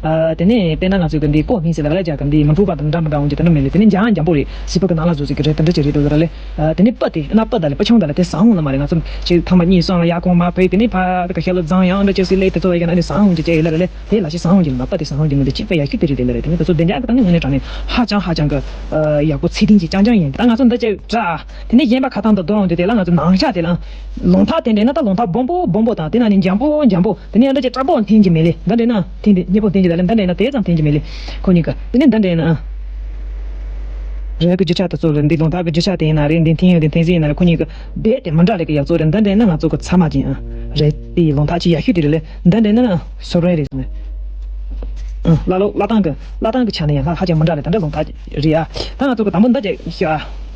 ཨ་དེ་ནས་དཔེར་ན་ང་ཚོ་གི་འདི་ཀོ་མིན་ཟེར་ལ་ལ་རྒྱ་གི་འདི་མི་འཁྲུག་པ་དང་འདྲ་མི་འདྲ་འོང་གི་དེ་འདྲ་མེད་ལེ། དེ་ནས་འཇམ་འཇམ་པོ་རེད། སི་པ་གི་ནང་ལ་བཟོ་ཟིག་གི་རེད། དེ་འདྲ་ཅིག་རེད་འདུག་ར་ལེ། ཨ་དེ་ནས་སྤུ་དེ་སྣ་སྤུ་ད་ལེ་སྤུ་ཆུང་ད་ལེ་དེ་ཟང་འོང་ལ་མ་རེད། ང་ཚོ་ཆེ་ཐ་མ་གཉིས་སོང་ལ་ཡ་གོང་མ་བོས་དེ་ནས་ཕ་གི་ཁྱེད་ལ་ཟང་ཡང་འདྲ་ཅིག་སི་ལེ་དེ་ཚོ་ཡ་གི་ན་ནི་ཟང་འོང་གི་ཅེ་ཡི་ལ་ར་ལེ། དེ་ལ་ཞིག་ཟང་འོང་གི་ནི་ལ་སྤུ་དེ་ཟང་འོང་གི་ནི་དེ་གཅིག་པ་ཡ་ཤུ་དེ་རེད། དེ་ལ་རེད། དེ་ནས་དེ་ཚོ་བདེ་འཇགས་ཀྱི་ད་ནི་ངོས་ནས་དྲང་ནས་ཧ་ཅང་ཧ་ཅང་གི་ཡག་པོ་ཚད་ལྡན་གྱི་རྐྱང་རྐྱང་ཡིན། ད་ང་ཚོ་འདི་ཅིག་དྲ། དེ་ནས་གཞན་པ་ཁ་ཐང་དུ་བསྡུར་འོང་དུས་དེ་ལ་ང་ཚོ་ནང་ཤ་དེ་ལ་ལོང་ཐག་དེ་འདྲ་ན་ད་ལོང་ཐག་སྦོམ་པོ་སྦོམ་པོ་དང་དེ་ན་ནི་འཇམ་པོ་འཇམ་པོ་དེ་ནས་འདྲ་ཅིག་དྲག་པོ་འཐེན་གྱི་མེད་ལེ། འདི་འདྲ་ན་འཐེན་དེ་སྙེ་པོ་འཐེན་གྱི་ད་ལེ། འདི་འདྲ་ན་དེ་ཙམ་འཐེན་གྱི་མེད་ལེ། ཁོ་གཉིས་ཀ་དེ་ནས་འདི་འདྲ་ན་ཨ། རས་ཀྱི་རྒྱུ་ཆ་དེ་ཚོ་ལ་འདི་ལུང་ཐག་གི་རྒྱུ་ཆ་དེ་ཡིན་ན་རེད། འདི་འཐེན་ཡོད་འདི་འཐེན་ཟིན་ཡིན་ན་རེད། ཁོ་གཉིས་ཀྱི་རྦད་དེ་མི་འདྲ་ལེ་གི་ཡག་བཙོག་རེད། འདི་འདྲ་ཡིན་ན་ང་ཚོ་གི་ཚ་མ་ཅན་ཨ་རེད། དེ་ཡི་ལུང་ཐག་ཅིག་ཡག་ཤོས་དེ་རེད་ལེ། འདི་འདྲ་ཡིན་ན་སོབ་རེད་རེད་ཟེར་ནས། ཨ་ལ་ལོ་ལ་ཏང་གི་ལ་ཏང་གི་ཆ་ནས་ཡང་ཧ་ཧ་ཅང་མི་འདྲ་ལེ། ད་འདྲ་ལུང་ཐག་རེད་ཨ། ད་ང་ཚོ་གི་དང་པོ་འདི་ཅིག་ཤ་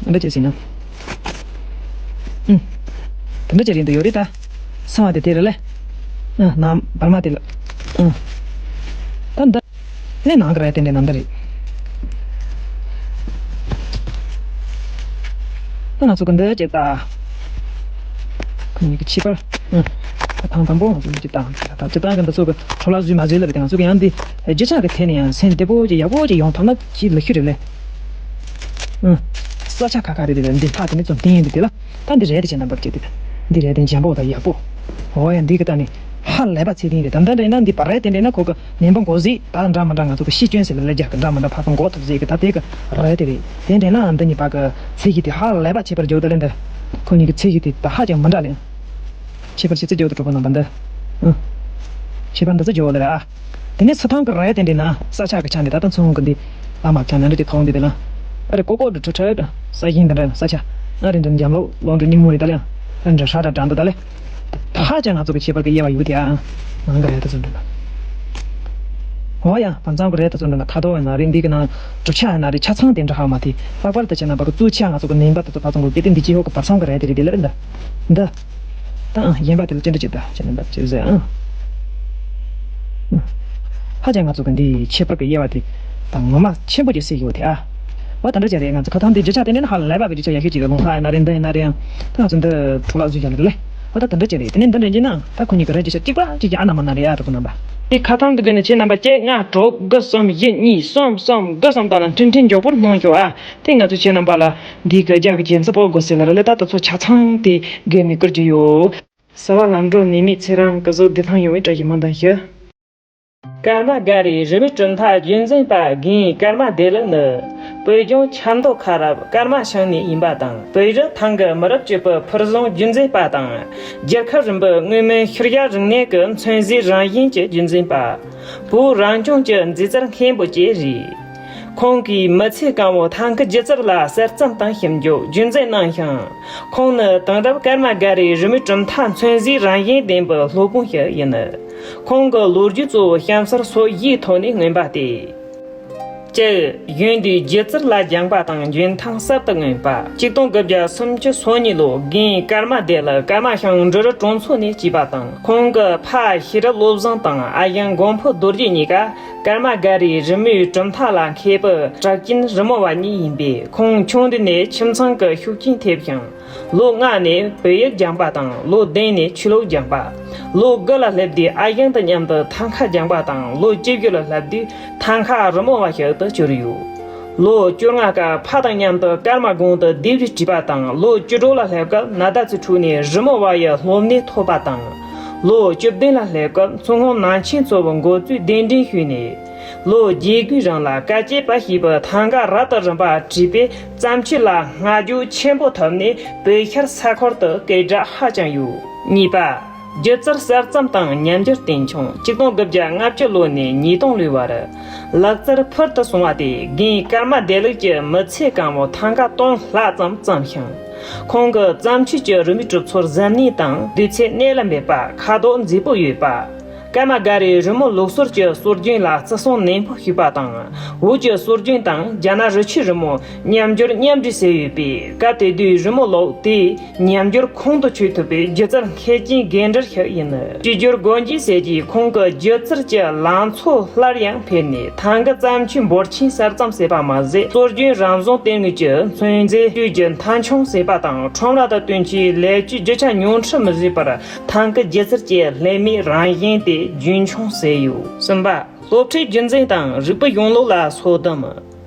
འདི་ཅིག་ཟིན་ན། ཨུ། དེ་འདྲ་ཅིག་རེད་འདི་ཡོད་རེད་ད། སང་བ་དེ་དེ་རེད་ལེ། ཨ་ནང་བར་མ་དེ་ལ། ཨ་ད་འདི། ནས་ནང་གི་ར་དེ་འདྲའི་ནང་འདི་རེད། ད་ང་ཚོ་གི་འདི་ཅིག་ད། ཁོ་གཉིས་ཀྱི་ཁྱད་པར། ཨ་ཐང་དང་པོ་ང་ཚོ་གི་ཅིག་ད། ད་ཅིག་ད་གི་འདི་ཚོ་གི་འཕྲོ་བརླག་བཟོས་མ་བཟོས་ལ་རེད་དེ། ང་ཚོ་གི་ཡང་འདི་རྒྱུ་ཆ་གི་ཐད་ནས་ཡང་སེམས་བདེ་པོ་ཅིག་ཡག་པོ་ཅིག་ཡོང་ཐུབ་ན་ཅིག་ལ་ཤུ་རེད་ལེ། ཨ་ས་ཆ་ཁ་ཁ་རེད་དེ། འདི་ལྷ་དེ་ནས་ཚོ་འདི་ཡིན་འདི་དེ་ལ། ད་འདི་རེད་དེ་བྱས་ན་འབབ་ཀྱི་དེ། འདི་རེད་དེ་འཇམ་པོ་དང་ཡག་པོ། འོ་ཡ་འདི་གི་ད་ནི་ཧ་ལས་པ་ཚད་ལྡན་རེད། ད་འདི་འདྲ་ཡིན་ན་འདི་བར་རེད་དེ་འདྲ་ན་ཁོ་གི་ནན་པོ་འགོ་ཟིག་ད་འདྲ་མི་འདྲ་ང་ཚོ་གི་ཤི་སྐྱོན་ཟེར་ལ་ལ་རྒྱག་གི་འདྲ་མི་འདྲ་ཕར་ཚུར་འགོ་ཐུབ་ཟིག་གི་ད་དེ་གི་རེད་དེ་རེད། དེ་འདྲ་ན་འདི་གཉིས་བར་གི་ཚད་གཞི་དེ་ཧ་ལས་པ་ཁྱད་པར་འཇོག་ད་ལེ་འདི། ཁོ་གཉིས་གི་ཚད་གཞི་དེ་ད་ཧ་ཅང་མི་འདྲ་ལེ། ཁྱད་པར་ཆེ་ཚད་འཇོག་ད་གྲོགས་པོ་རྣམ་པ་འདི། ཨ། ཁྱད་པར་འདི་ཚོ་འཇོག་ད་ལེ་ཨ། དེ་ནས་སི་ཐང་གི་ར་ཡ་དེ་འདྲའི་ན་ས་ཆ་གི་ཆ་འདི་ད་ལྟ་མཚོ་སྔོན་གི་འདི་ལ་མ་ཆ་ན་འདྲ་དེ་ཐོག་འདི་དེ་ལ། ཨ་རེ་ཀོ་ཀོ་འདྲ་ཁྲ་ཁྲ་ས་ཞིང་འདི་འདྲ་ས་ཆ། ཨ་རེ་འདྲ་འཇམ་ལོ་ལོ་འདྲ་སྙིང་མོ་རེད་ད་ལེ། ཨ་འདྲ་ཧྲ་ད་འདྲ་འདི་ད་ལེ། ཧ་ཅང་ང་ཚོ་གི་ཁྱད་པར་གི་དབྱེ་བ་ཡོད་དེ་ཨ། ནང་གི་ར་ཡ་དེ་ཚོ་འདྲ་ན། འོ་ཡ་བར་མཚམས་གི་ར་ཡ་དེ་ཚོ་འདྲ་ན་ཁ་དོག་ཡིན་ན་རེད། འདི་གི་ནང་གྲུབ་ཆ་ཡིན་ན་རེད། ཆ་ཚང་དེ་འདྲ་ཧ་མ་དེ་ལྷག་པར་དུ་བྱས་ན་བར་གི་གཙོ་ཆ་ང་ཚོ་གི་ནན་པ་དེ་ཚོ་ཕར་ཚོང་གི་གལ་ཏེ་འདི་ཅི་ཡོད་གི་བར་མཚམས་གི་ར་ཡ་དེ་རེད་དེ་ལེ་རེད་འདི། འདི། ད་ཨང་གཞན་པ་དེ་ལ་ཅི་འདྲ་ཅིག་ད་ཅི་འདྲ་འདྲ་ཅིག་ཟེར་ཨང་། ཧ་ཅང་ང་ཚོ་གི་འདི་ཁྱད་པར་གི་དབྱེ་བ་དེ་ད་ངོ་མ་ཆེན་པོ་ཅིག་སེལ་ཡོད་དེ་ཨ། བ་ད་འདྲ་ཅིག་རེད། ང་ཚོ་ཁ་ཐང་འདི་རྒྱུ་ཆ་དེ་འདྲ་ན་ཧ་ལས་པ་གི་རྒྱུ་ཆ་ཡག་ཤོས་ཅིག་རེད། ལུང་ལྷ་ཡིན་ན་རེད་འདི་ཡིན་ན་རེད་ཨང་། ད་ང་ཚོ་འདི་འཕྲོ་བརླག་བཟོས་ཀྱང་རེད་ལེ། བ་ད་ད་འདྲ་ཅིག་རེད། དེ་ནས་འདི་འདྲ་ཅིག་ན་ད་ཁོ་གཉིས་ཀྱི་ར་རྒྱུ་ཆ་གཅིག་པ་གཅིག་ཀྱང་ཨ་ན་མ་ན་རེད་ཨ། ད་ཁོ་རྣམ་པ་དེ་ཁ་ཐང་གི་དེ་ནས་ཁྱེད་རྣམ་པ་བཅས་ལྔ་དྲུག་དགུ་གསུམ་བཞི་གཉིས་གསུམ་གསུམ་དགུ་གསུམ་དག་ལ་འཕྲིན་འཕྲིན་མགྱོགས་པོར་སྣང་ཤོག་ཨ། དེ་ང་ཚོ་ཁྱེད་རྣམ་པ་ལ། འདི་གི་རྒྱ་གི་རྒྱན་ཚབ་པོ་དགོས་ཟེར་ལ་ར་ལེ། ད་ད་ཚོ་ཆ་ཚང་དེ་དགོས་ནས་བསྐུར་རྒྱུ་ཡོད། ཟ་བ་ལམ་འགྲོ་ནས་མི་ཚེ་རང་གི་བཟོ་བདེ་ཐང་ཡོང་བའི་བཀྲ་ཤིས་སྨོན་འདུན་ཞུ། ཀརྨ་སྒར་རི་རི་མོའི་གྲུབ་མཐའ་རྒྱུན་འཛིན་པ་རྒན་ཀརྨ་བདེ་ལེགས་ནི། བོད་ལྗོངས་ཆབ་མདོ་ཁ་རབ་ཀརྨ་ཤང་ནས་ཡིན་པ་དང་། བོད་རིགས་ཐང་གི་མི་རབས་གཅིག་པུ་ཕུལ་བཟང་རྒྱུན་འཛིན་པ་དང་། རྒྱལ་ཁབ་རིམ་པའི་སྔོན་མའི་ཤུལ་བཞག་རིག་གནས་ཀྱི་མཚོན་བཟོའི་རང་བཞིན་གྱི་རྒྱུན་འཛིན་པ། བོད་རང་སྐྱོང་གི་མཛེས་རྩལ་མཁན་པོ་བཅས་རེད། ཁོང་གིས་མི་ཚེ་གང་བོ་ཐང་གི་སྒྱུ་རྩལ་ལ་གསར་རྩོམ་དང་ཞིབ་འཇུག་རྒྱུན་འཛིན་གནང་ཞིང་། ཁོང་ནི་དེང་རབས་ཀརྨ་སྒར་རི་རི་མོའི་གྲུབ་མཐའ་མཚོན་བཟོའི་རང་བཞིན་ལྡན་པའི་སློབ་དཔོན་ཞིག་ཡིན། ཁོང་གི་ལོ་རྒྱུས་གཙོ་བོ་གཤམ་གསལ་སོ་བཞིའི་ཐོག་ནས་མངོན་པ་སྟེ། གཅིག་གཞོན་དུས་སྒྱུ་རྩལ་ལ་སྦྱངས་པ་དང་འཇོན་ཐང་གསར་དུ་མངོན་པ། གཅིག་སྟོང་དགུ་བརྒྱ་སུམ་ཅུ་སོ་གཉིས་ལོ་རྒན་ཀརྨ་བདེ་ལེགས་ཀརྨ་ཤང་འབྲི་རུ་གྲོང་ཚོ་ནས་སྐྱེས་པ་དང་། ཁོང་གི་ཕ་ཤེས་རབ་བློ་བཟང་དང་ཨ་ཞང་མགོན་པོ་རྡོ་རྗེ་གཉིས་ཀ་ཀརྨ་སྒར་རི་རི་མོའི་གྲུབ་མཐའ་ལ་མཁས་པའི་གྲགས་ཅན་རི་མོ་བ་གཉིས་ཡིན་པས། ཁོང་ཆུང་དུས་ནས་ཁྱིམ་ཚང་གི་ཤུགས་རྐྱེན་ཐེབས་ཤིང་། ལོ་ལྔ་ནས་བོད་ཡིག་སྦྱངས་པ་དང་། ལོ་བདུན་ནས་ཆོས་ལུགས་སྦྱངས་པ། ལོ་དགུ་ལ་སླེབས་དུས་ཨ་ཞང་དང་མཉམ་དུ་ཐང་ཀ་སྦྱངས་པ་དང་། ལོ་བཅུ་བཞི་ལ་སླེབས་དུས་ཐང་ཀ་རི་མོ་བ་ཞིག་ཏུ་གྱུར་ཡོད། ལོ་བཅོ་ལྔ་སྐབས་ཕ་དང་མཉམ་དུ་ཀརྨ་དགོན་དུ་ལྡེབས་རིས་བྲིས་པ་དང་། ལོ་བཅུ་དྲུག་ལ་སླེབས་སྐབས་ན་ད་ཚོའི་ཁྲོད་ནས་རི་མོ་བ་ཡི་སློབ་གཉེར་ཐོབ་པ་དང་། ལོ་བཅུ་བདུན་ལ་སླེབས་སྐབས་མཚོ་སྔོན་ནང་ཆེན་ཚོ་བའི་འགོ་གཙོའི་གདན་འདྲེན་ཞུས་ནས། ལོ་བརྒྱད་དགུའི་རིང་ལ་བཀའ་བཅད་པ་ཞེས་པའི་ཐང་ཀ་རབ་ཏུ་རིམ་པ་བྲིས་པས་བརྩམས་ཆོས་ལ་བསྔགས་བརྗོད་ཆེན་པོ་ཐོབ་ནས་བོད་ཤར་ས་ཁུལ་དུ་སྐད་གྲགས་ཧ་ཅང་ཡོད། གཉིས་པ། སྒྱུ་རྩལ་གསར་རྩོམ་དང་ཉམས་འགྱུར་རྟེན་འབྱུང་། གཅིག་སྟོང་དགུ་བརྒྱ་ལྔ་བཅུ་ལོ་ནས་ཉིས་སྟོང་ལོའི་བར། ལག་རྩལ་ཕུལ་དུ་སོང་བ་དེ་རྒན་ཀརྨ་བདེ་ལེགས་ཀྱིས་མི་ཚེ་གང་བོ་ཐང་ཀ་སྟོང་ལྷག་ཙམ་བརྩམས་ཤིང་། ཁོང་གི་བརྩམས་ཆོས་ཀྱི་རི་མོའི་གྲུབ་ཚུལ་གཟབ་ནན་དང་། དུས་ཚོད་གནད་ལ་འབེབས་པ། ཁ་དོག་མཛེས་པོ་ཡོད་པ། ཀརྨ་སྒར་རི་རི་མོ་ལུགས་སྲོལ་གྱི་སྲོལ་རྒྱུན་ལ་བརྩི་སྲུང་ནན་པོ་ཞུས་པ་དང་། བོད་ཀྱི་སྲོལ་རྒྱུན་དང་རྒྱ་ནག་རི་ཆུའི་རི་མོ། ཉམས་འགྱུར་མཉམ་འདྲེས་བྱས་ཡོད་པས། སྐབས་དེ་དུས་རི་མོ་ལོག་དེས་ཉམས་འགྱུར་ཁོང་དུ་ཆུད་ཐུབ་པའི་སྒྱུ་རྩལ་མཁས་ཅན་རྒན་འགྲས་ཤིག་ཡིན། བཅོས་བསྒྱུར་སྒོ་འབྱེད་བྱས་རྗེས་ཁོང་གི་སྒྱུ་རྩལ་གྱི་ལང་ཚོ་སླར་ཡང་འཕེལ་ནས། ཐང་གི་བརྩམས་ཆོས་འབོར་ཆེན་གསར་རྩོམ་བྱས་པ་མ་ཟད། སྲོལ་རྒྱུན་རང་བྱུང་དེ་དངོས་ཀྱི་མཚོན་རྫས་བཅོས་བསྒྱུར་མཐའ་འཁྱོངས་བྱས་པ་དང་། ཁྲོམ་ར་དང་བསྟུན་ཆེད་ལས་བྱེད་རྒྱུ་ཆ་ཉུང་འཕྲི་མི་བཟོས་པར། ཐང་གི་སྒྱུ་རྩལ་གྱི་ལྷད་མེད་རང་བཞིན་དེ་རྒྱུན་འཁྱོངས་བྱས་ཡོད། གསུམ་པ། སློབ་ཁྲིད་རྒྱུན་འཛིན་དང་རིག་པའི་གཞུང་ལུགས་ལ་སོ་བདུན།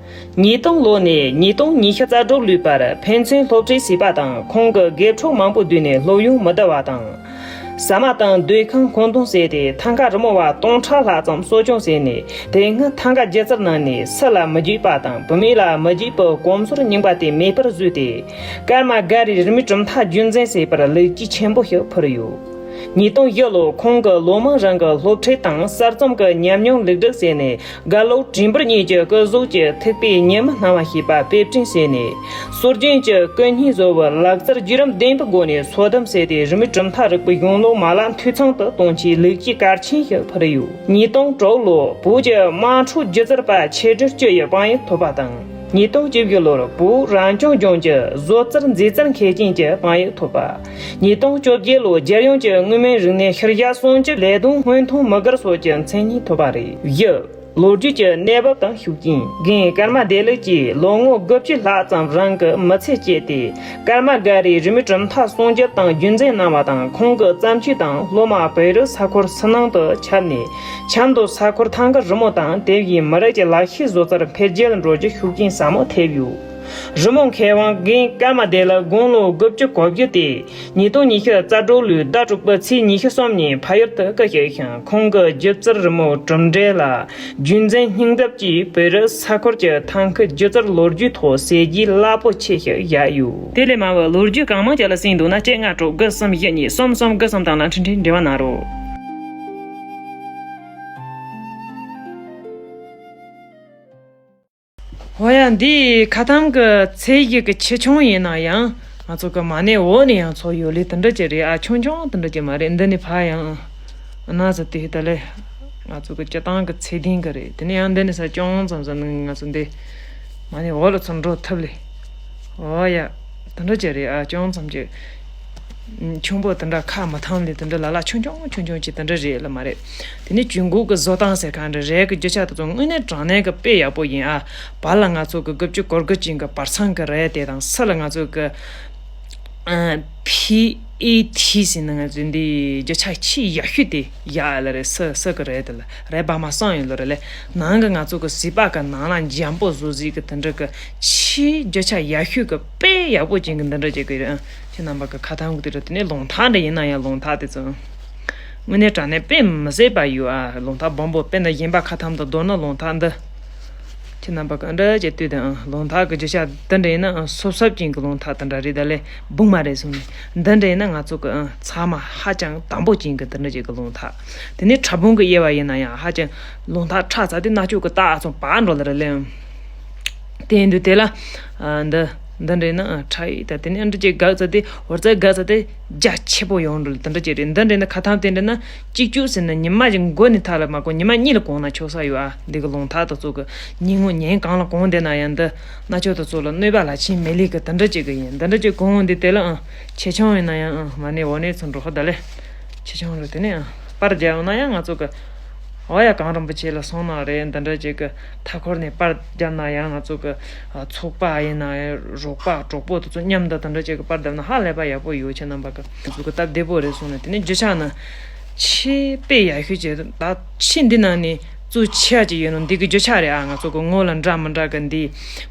ཉིས་སྟོང་ལོ་ནས་ཉིས་སྟོང་ཉི་ཤུ་རྩ་དྲུག་ལོའི་བར་ཕན་ཚུན་སློབ་ཁྲིད་བྱས་པ་དང་། ཁོང་གིས་དགེ་ཕྲུག་མང་པོ་བསྡུས་ནས་སློབ་ཡོན་མི་བསྡུ་བ་དང་། ཟ་མ་དང་སྡོད་ཁང་མཁོ་འདོན་བྱས་ཏེ། ཐང་ཀ་རི་མོ་བ་སྟོང་ཕྲག་ལྷག་ཙམ་གསོ་སྐྱོང་བྱས་ནས། དེ་སྔ་ཐང་ཀ་སྒྱུ་རྩལ་ནང་ནས་སུ་ལ་མི་འཇིགས་པ་དང་། བུད་མེད་ལ་མི་འཇིགས་པའི་གོམས་སྲོལ་རྙིང་པ་དེ་མེད་པར་བཟོས་ཏེ། ཀརྨ་སྒར་རི་རི་མོའི་གྲུབ་མཐའ་རྒྱུན་འཛིན་བྱེད་པར་ལེགས་སྐྱེས་ཆེན་པོ་ཞིག་ཕུལ་ཡོད། ཉིས་སྟོང་བཞི་ལོར་ཁོང་གིས་ལོ་མང་རིང་གི་སློབ་ཁྲིད་དང་གསར་རྩོམ་གྱི་ཉམས་མྱོང་ལེགས་སྒྲིག་བྱས་ནས། རྒན་བློ་བྲིས་འབུར་གཉིས་ཀྱི་སྐུ་གཟུགས་ཀྱི་ཐིགས་པའི་ཉི་མ་སྣང་བ་ཞེས་པ་དཔེ་སྐྲུན་བྱས་ནས། སྲོལ་རྒྱུན་གྱི་སྐུ་བརྙན་བཟོ་བའི་ལག་རྩལ་བརྒྱུད་རིམ་ལྡན་པའི་སྒོ་ནས་སོ་བདམས་བྱས་ཏེ། རི་མོའི་གྲུབ་མཐའ་རིག་པའི་གཞུང་ལུགས་མ་ལག་འཐུས་ཚང་དུ་གཏོང་ཆེད་ལེགས་སྐྱེས་གལ་ཆེན་ཞིག་ཕུལ་ཡོད། ཉིས་སྟོང་དྲུག་ལོར་བོད་ཀྱི་དམངས་ཁྲོད་སྒྱུ་རྩལ་པ་ཆེ་གྲས་བཅུ་ཡི་དཔང་ཡིག་ཐོབ་པ་དང་། ཉིས་སྟོང་བཅུ་བཞི་ལོར་བོད་རང་སྐྱོང་ལྗོངས་ཀྱི་བཟོ་རྩལ་མཛེས་རྩལ་མཁས་ཅན་གྱི་དཔང་ཡིག་ཐོབ་པ། ཉིས་སྟོང་བཅོ་བརྒྱད་ལོར་རྒྱལ་ཡོངས་ཀྱི་དངོས་མིན་རིག་གནས་ཤུལ་བཞག་སྲུང་སྐྱོབ་ལས་དོན་སྔོན་ཐོན་མི་སྒེར་སོགས་ཀྱི་མཚན་སྙན་ཐོབ་པ་རེད། བཞི། ལོ་རྒྱུས་ཀྱི་གནས་བབ་དང་ཤུགས་རྐྱེན། རྒན་ཀརྨ་བདེ་ལེགས་ཀྱིས་ལོ་ངོ་དགུ་བཅུ་ལྷག་ཙམ་རིང་གི་མི་ཚེ་སྐྱེལ་ཏེ། ཀརྨ་སྒར་རའི་རི་མོའི་གྲུབ་མཐའ་སྲུང་སྐྱོབ་དང་རྒྱུན་འཛིན་གནང་བ་དང་། ཁོང་གི་བརྩམས་ཆོས་དང་སློབ་མ་བོད་རིགས་ས་ཁུལ་ཕྱི་ནང་དུ་ཁྱབ་ནས། ཆབ་མདོ་ས་ཁུལ་ཐང་གི་རི་མོ་དང་དེ་བཞིན་མི་རིགས་ཀྱི་ལག་ཤེས་བཟོ་རྩལ་འཕེལ་རྒྱས་ལ་འགྲོ་རྒྱུར་ཤུགས་རྐྱེན་ཟབ་མོ་ཐེབས་ཡོད། རི་མོ་མཁས་དབང་རྒན་ཀརྨ་བདེ་ལེགས་དགུང་ལོ་དགུ་བཅུ་གོ་བཞི་སྟེ། ཉིས་སྟོང་ཉི་ཤུ་རྩ་དྲུག་ལོའི་ཟླ་དྲུག་པའི་ཚེས་ཉི་ཤུ་གསུམ་ཉིན་ཕ་ཡུལ་དུ་སྐུ་གཤེགས་ཤིང་། ཁོང་གི་སྒྱུ་རྩལ་རི་མོ་གྲུབ་འབྲས་ལ་རྒྱུན་འཛིན་སྙིང་སྟོབས་ཀྱིས་བོད་རིགས་ས་ཁུལ་གྱི་ཐང་ཁུལ་སྒྱུ་རྩལ་ལོ་རྒྱུས་ཐོག་གསལ་བརྗོད་རླབས་པོ་ཆེ་ཞིག་བཞག་ཡོད། དེ་ལས་མང་བའི་ལོ་རྒྱུས་གང་མང་ཅིག་ལ་གསན་འདོད་ན། གཅིག་ལྔ་དྲུག་དགུ་གསུམ་བཞི་གཉིས་གསུམ་གསུམ་དགུ་གསུམ་དང་ལ་འཕྲིན་ཕྲན་འབྲེལ་བ་གནང་རོགས། འོ་ཡ། འདི་ཁ་ཐམ་གི་ཚད་གཞི་གི་ཆེ་ཆུང་ཡིན་ན་ཡང་། ང་ཚོ་གི་མ་ཎི་འོག་ནས་ཡང་ཚོར་ཡོད་ལེ། དེ་འདྲ་ཅིག་རེད་ཨ། ཆུང་ཆུང་དེ་འདྲ་ཅིག་མ་རེད། འདི་ནས་ཕར་ཡང་ན་ཟེར་དེ་ད་ལེ། ང་ཚོ་གི་སྤྱི་བཏང་གི་ཚད་ལྡན་གི་རེད། དེ་ནས་ཡང་འདི་ནས་ས་ཅུང་ཙམ་ཙམ་ནས་ང་ཚོ་འདི་མ་ཎི་འོག་ལ་ཚུར་འགྲོ་ཐུབ་ལེ། འོ་ཡ། དེ་འདྲ་ཅིག་རེད་ཨ། ཅུང་ཙམ་ཅིག་ཆུང་པོ་དེ་འདྲ་ཁ་མི་ཐང་ལེ། དེ་འདྲ་ལ་ལ་ཆུང་ཆུང་ཆུང་ཆུང་ཅིག་དེ་འདྲ་རེད་ལ་མ་རེད། དེ་ནས་ཇུས་འགོད་ཀྱི་བཟོ་སྟངས་ཟེར་གང་འདྲ་རེད་གི། རྒྱུ་ཆ་དེ་ཚོ་དངོས་གནས་དྲང་གནས་ཀྱི་དཔེ་ཡག་པོ་ཡིན་ཨ། བར་ལ་ང་ཚོ་གི་དགུ་བཅུ་གོ་དགུ་ཅན་གྱི་བར་མཚམས་ཀྱི་རེད་དེ་དང་། སུ་ལ་ང་ཚོ་གི་ཨ་ཕི་ཨེ་ཐི་ཟེར་ན་ང་ཚོ་འདི་རྒྱུ་ཆ་ཆེས་ཡག་ཤོས་དེ་ཡག་ལ་རེད། སུ་སུ་གི་རེད་དེ་ལ་རེད། བར་མ་གསུམ་ཡོད་ལ་རེད་ལེ། ནང་གི་ང་ཚོ་གི་བྱིས་པ་གི་ནང་ལ་འཇམ་པོ་བཟོ་ཟིག་གི་དེ་འདྲ་གི་ཆེས་རྒྱུ་ཆ་ཡག་ཤོས་གི་དཔེ་ཡག་པོ་ཅན་གི་འདི་འདྲ་ཅིག་གི་རེད། ཁྱེད་རྣམ་པ་གི་ཁ་ཐང་གི་དེ་རེད། དེ་ནས་ལུང་ཐག་འདྲ་ཡིན་ན་ཡང་ལུང་ཐག་དེ་ཚོ་དངོས་གནས་དྲང་གནས་དཔེ་མི་སྲིད་པ་ཡོད་ཨ། ལུང་ཐག་སྦོམ་པོ། དཔེར་ན་གཞན་པ་ཁ་ཐམ་དང་བསྡུར་ན་ལུང་ཐག་འདི། ཁྱེད་རྣམ་པ་གི་འདྲ་ཅིག་ལྟོས་དང་། ལུང་ཐག་གི་རྒྱུ་ཆ་འདི་འདྲ་ཡིན་ན་སོབ་སོབ་ཅན་གི་ལུང་ཐག་དེ་འདྲ་རེད། ད་ལས་སྦུག་མ་རེད་གསུངས་ནས། འདི་འདྲ་ཡིན་ན་ང་ཚོ་གི་ཚང་མ་ཧ་ཅང་དམ་པོ་ཅན་གི་དེ་འདྲ་ཅིག་གི་ལུང་ཐག་དེ་ནས་ཕྲ་ཕུང་གི་དབྱེ་བ་ཡིན་ན་ཡང་ཧ་ཅང་ལུང་ཐག་ཁྲ་ཚ་དེ་སྣ་ཆོག་གི་རྟགས་ཚང་བར་འགྲོ་ལ་རེད་ལེ། དེ་ཡིན་དུས་དེ་ལ་ཨ་འདི་འདི་འདྲ་ཡིན་ན་ཨ་ཁྲ་ཡིག་ད་དེ་ནས་འདི་ཅིག་དགག་ཚ་དེ་བར་ཚ་དགག་ཚ་དེ་རྒྱ་ཆེ་པོ་ཡོང་འགྲོ་ལ་དེ་འདྲ་ཅིག་རེད། འདི་འདྲ་ཡིན་ན་ཁ་ཐང་དེ་འདྲ་ན་གཅིག་གཅུག་ཟེར་ན་ཉི་མ་ཞིག་འགོ་ནས་མཐའ་ལ་མ་གོ་ཉི་མ་གཉིས་ལ་གོང་ན་ཆོག་ས་ཡོད་ཨ། འདི་གི་ལུང་ཐག་དེ་ཚོ་གི་ཉིན་ངོ་ཉིན་གང་ལ་གོང་བསྡད་ན་ཡང་འདི་སྣ་ཆོག་དེ་ཚོ་ལ་གནོད་པ་ལ་ཕྱིན་མི་ལེགས་གི་དེ་འདྲ་ཅིག་གི་ཡིན། འདི་འདྲ་ཅིག་གོང་འདི་དེ་ལ་ཨ་ཆེ་ཆུང་ཡིན་ན་ཡང་ཨ་མ་ཎི་འོག་ནས་ཚུར་འགྲོ་ཧ། ད་ལས་ཆེ་ཆུང་རེད། དེ་ནས་ཨ་པར་རྒྱག་ཡོང་ན་ཡང་ང་ཚོ་གི་འོ་ཡ་གངས་རིན་པོ་ཆེ་ལ་སོང་ན་རེད། འདི་འདྲ་ཅིག་གི་མཐའ་འཁོར་ནས་པར་བརྒྱབ་ན་ཡང་ང་ཚོ་གི་ཨ་ཚོགས་པ་ཡིན་ན་ཡང་རོགས་པ་གྲོགས་པོ་དེ་ཚོ་མཉམ་དུ་དེ་འདྲ་ཅིག་གི་པར་བརྒྱབ་ན་ཧ་ལས་པ་ཡག་པོ་ཡོད། ཁྱེད་རྣམ་པ་གི་ང་ཚོ་གི་སྟབས་བདེ་པོ་རེད་གསུངས་ནས། དེ་ནས་རྒྱུ་ཆ་ནི་ཆེས་དཔེ་ཡག་ཤོས་ཅིག་ད་ཆེས་འདི་ནང་ནས་གཙོ་ཆེ་བ་ཅིག་ཡོད་ནོ་འདི་གི་རྒྱུ་ཆ་རེད་ཨ། ང་ཚོ་གི་ངོ་ལ་འདྲ་མི་འདྲ་གི་འདི་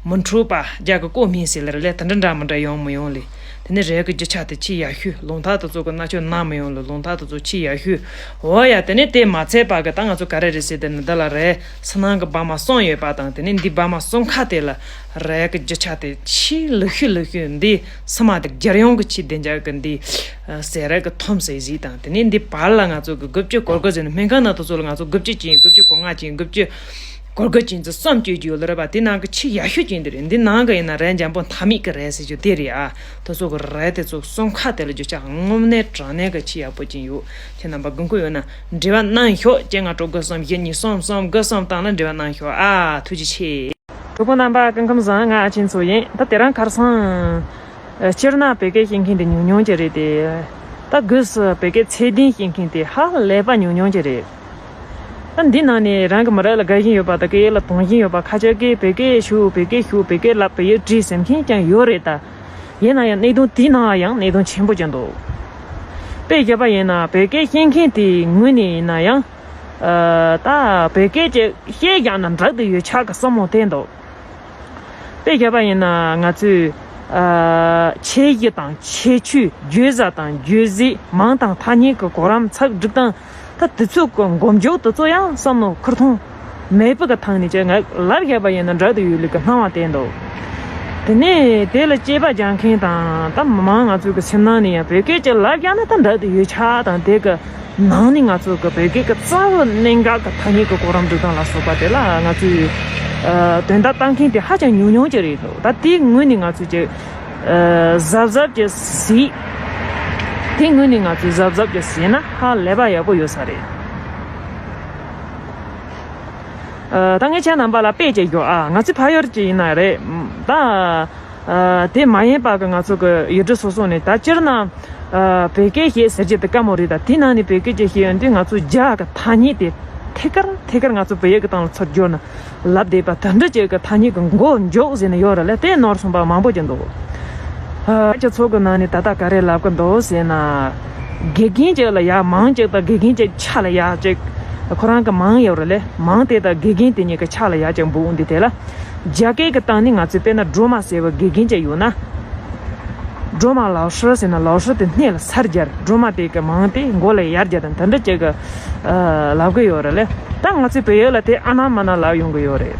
མི་འཕྲོད་པ་རྒྱ་གི་ཀོ་མིན་ཟེར་ལ་རེད་ལེ། དེ་འདྲ་འདྲ་མི་འདྲ་ཡོང་མི་ཡོང་ལེ། དེ་ནས་རས་ཀྱི་རྒྱུ་ཆ་དེ་ཆེས་ཡག་ཤོས། ལུང་ཐག་དེ་ཚོ་གི་སྣ་ཆོག་ན་མི་ཡོང་ལ་ལུང་ཐག་དེ་ཚོ་ཆེས་ཡག་ཤོས། འོ་ཡ། དེ་ནས་དེ་མ་ཚད་པ་གི་ད་ང་ཚོ་ག་རེ་རེད་ཟེར། དེ་ནི་འདི་ལ་རས་ཕྱི་ནང་གི་བར་མ་གསུམ་ཡོད་པ་དང་། དེ་ནས་འདི་བར་མ་གསུམ་ཁ་དེ་ལ་རས་ཀྱི་རྒྱུ་ཆ་དེ་ཆེས་ལེགས་ཤོས་ལེགས་ཤོས། འདི་ཕྱི་མ་དེ་རྒྱལ་ཡོངས་ཀྱི་ཆེས་བདེ་འཇགས་ཀྱི་འདི་ཟས་རས་ཀྱི་ཐུམ་ཟེར་ཟིག་དང་། དེ་ནས་འདི་བར་ལ་ང་ཚོ་གི་དགུ་བཅུ་གོ་དགུ་ཟེར་ནས་སྨན་ཁང་ནང་དེ་ཚོ་ལ་ང་ཚོ་དགུ་བཅུ་ཅན། དགུ་བཅུ་གོ་ལྔ་ཅན། དགུ་བཅུ། གོར་གོར་ཅན་ཚོ་གསུམ་བཅོས་རྒྱུ་ཡོད་ལ་རེད་པ། དེ་ནང་གི་ཆེས་ཡག་ཤོས་ཅན་དེ་རེད། འདི་ནང་གི་ཡིན་ན་རས་འཇམ་པོ་མཐའ་མེད་ཀྱི་རས་ཟེར་རྒྱུ་དེ་རེད་ཨ། དེ་ཚོ་གི་རས་དེ་ཚོ་གསུམ་ཁ་དེ་ལ་རྒྱུ་ཆ་དངོས་གནས་དྲང་གནས་གི་ཆེས་ཡག་པོ་ཅན་ཡོད། ཁྱེད་རྣམ་པ་དགོས་མཁོ་ཡོད་ན་འབྲེལ་བ་གནང་ཤོག་གཅིག་ལྔ་དྲུག་དགུ་གསུམ་བཞི་གཉིས་གསུམ་གསུམ་དགུ་གསུམ་སྟེང་ལ་འབྲེལ་བ་གནང་ཤོག་ཨ། ཐུགས་རྗེ་ཆེ། གྲོགས་པོ་རྣམ་པ་སྐུ་ཁམས་བཟང་། ང་ཨ་ཆེན་མཚོ་ཡིན། ད་དེ་རིང་ཁ་སང་སྤྱིར་ན་བོད་སྐད་ཤེས་མཁན་དེ་ཉུང་ཉུང་ཅིག་རེད་དེ། ད་སྒོས་སུ་བོད་སྐད་ཚད་ལྡན་ཤེས་མཁན་དེ་ཧ་ལས་པ་ཉུང་ཉུང་ཅིག་རེད། ད་འདི་ནང་ནས་རང་གི་མི་རབས་ལ་དགའ་ཞེན་ཡོད་པ། ད་སྐད་ཡིག་ལ་དུང་ཞེན་ཡོད་པ། ཁ་ཆེ་གིས་བོད་སྐད་ཞུ། བོད་སྐད་ཞུ། བོད་སྐད་ལབ། བོད་ཡིག་བྲིས་ཟེར་མཁན་ཀྱང་ཡོད་རེད་ད། ཡིན་ན་ཡང་གནད་དོན་དེའི་ནང་ཡང་གནད་དོན་ཆེན་པོ་ཅིག་འདུག་དཔེ་བཞག་པ་ཡིན་ན་བོད་སྐད་ཤེས་མཁན་དེའི་ངོས་ནས་ཡིན་ན་ཡང་། ཨ། ད་བོད་སྐད་ཅིག་བཤད་བཞག་ན་འགྲིག་ཏུ་ཡོད་ཆགས་ཀྱི་བསམ་བློ་དེ་འདུག་དཔེ་བཞག་པ་ཡིན་ན་ང་ཚོས་ཨ་ཆོས་གཞི་དང་ཁྱད་ཆོས། བརྗོད་བྱ་དང་བརྗོད་གཞི། མིང་དང་ཐ་སྙད་ཀྱི་གོ་རིམ། ཚིག་སྒྲིག་སྟངས། ད་དེ་ཚོ་གི་མགོ་མཇུག་དེ་ཚོ་ཡང་བསམ་བློ་འཁུར་ཐོངས་མེད་པ་གི་ཐོག་ནས་ཅིག་ང་ལབ་བཞག་པ་ཡིན་ན་འགྲིག་ཏུ་ཡོད་ལུགས་ཀྱི་སྣང་བ་དེ་འདུག་དེ་ནས་དེ་ལ་དཔྱད་པ་རྒྱག་མཁན་དང་ད་མི་མང་ང་ཚོའི་གི་སེམས་ནང་ནས་ཡང་བོད་སྐད་ཅིག་ལབ་རྒྱག་ན་ད་འདྲ་དེ་ཡོད་ཆ་དང་། དེ་གི་ནང་ནས་ང་ཚོའི་གི་བོད་སྐད་གི་རྩ་བའི་གནད་འགག་གི་ཐ་སྙད་གི་གོ་རིམ་སྒྲིག་སྟངས་ལ་སོགས་པ་དེ་ལ་ང་ཚོས་ཨ་དོན་དག་ལྟ་མཁན་དེ་ཧ་ཅང་ཉུང་ཉུང་ཅིག་རེད་འདུག་ད་དེའི་ངོས་ནས་ང་ཚོས་ཅིག་ཨ་གཟབ་གཟབ་ཅིག་གཟིགས། དེའི་ངོས་ནས་ང་ཚོས་གཟབ་གཟབ་ཅིག་གཟིགས་ན་ཧ་ལས་པ་ཡག་པོ་ཡོད་ས་རེད། ཨ་ད་ངས་ཁྱེད་རྣམ་པ་ལ་དཔེ་ཅིག་ཞུ་ཨ། ང་ཚོ་ཕ་ཡུལ་ཅིག་ཡིན་ན་རེད། ད་ཨ་དེ་མ་ཡིན་པ་གི་ང་ཚོ་གི་ཡུལ་གྲུ་སོ་སོ་ནས་ད་སྤྱིར་ན་ཨ་བོད་སྐད་བཤད་ཟེར་རྒྱུ་དེ་དཀའ་མོ་རེད། ད་དེའི་ནང་ནས་བོད་སྐད་ཅིག་བཤད་ཡོང་དུས་ང་ཚོ་རྒྱ་གི་ཐ་སྙད་དེ་ཐད་ཀར་ཐད་ཀར་ང་ཚོ་བོད་ཡིག་གི་སྟེང་ལ་ཚུར་བསྒྱུར་ན་ལབ་བསྡད་པ་དེ་འདྲ་ཅིག་གི་ཐ་སྙད་གི་མགོ་མཇུག་ཟེར་ནས་ཡོད་རེད་ལ། དེ་ནོར་སོང་པ་མང་པོ་ཅིག་འདུག་ཨ་སྤྱི་ཚོགས་ཀྱི་ནང་ནས་ད་ལྟ་ག་རེ་ལབ་གི་འདུག་ཟེར་ན། དགེ་རྒན་ཅིག་ལ་ཡ་མང་ཅིག་དང་དགེ་རྒན་ཅིག་ཆ་ལ་ཡ་ཅིག་ཁོ་རང་གི་མང་ཡོད་རེད་ལེ། མང་དེ་དང་དགེ་རྒན་དེ་གཉིས་ཀྱི་ཆ་ལ་ཡ་ཅིག་འབུད་འོང་དུས་དེ་ལ། རྒྱ་སྐད་ཀྱི་སྟེང་ནས་ང་ཚོས་དཔེར་ན་སྒྲོལ་མ་ཟེར་བའི་དགེ་རྒན་ཅིག་ཡོད་ན། སྒྲོལ་མ་ལའོ་ཧྲི་ཟེར་ན་ལའོ་ཧྲི་དེ་སྣེ་ལ་སར་སྦྱར། སྒྲོལ་མ་དེ་གི་མང་དེ་མགོ་ལ་ཡར་སྦྱར་དང་དེ་འདྲ་ཅིག་གི་ཨ་ལབ་གི་ཡོད་རེད་ལེ། ད་ང་ཚོའི་བོད་ཡིག་ལ་དེ་ཨ་ན་མ་ན་ལབ་ཡོང་གི་ཡོད་རེད།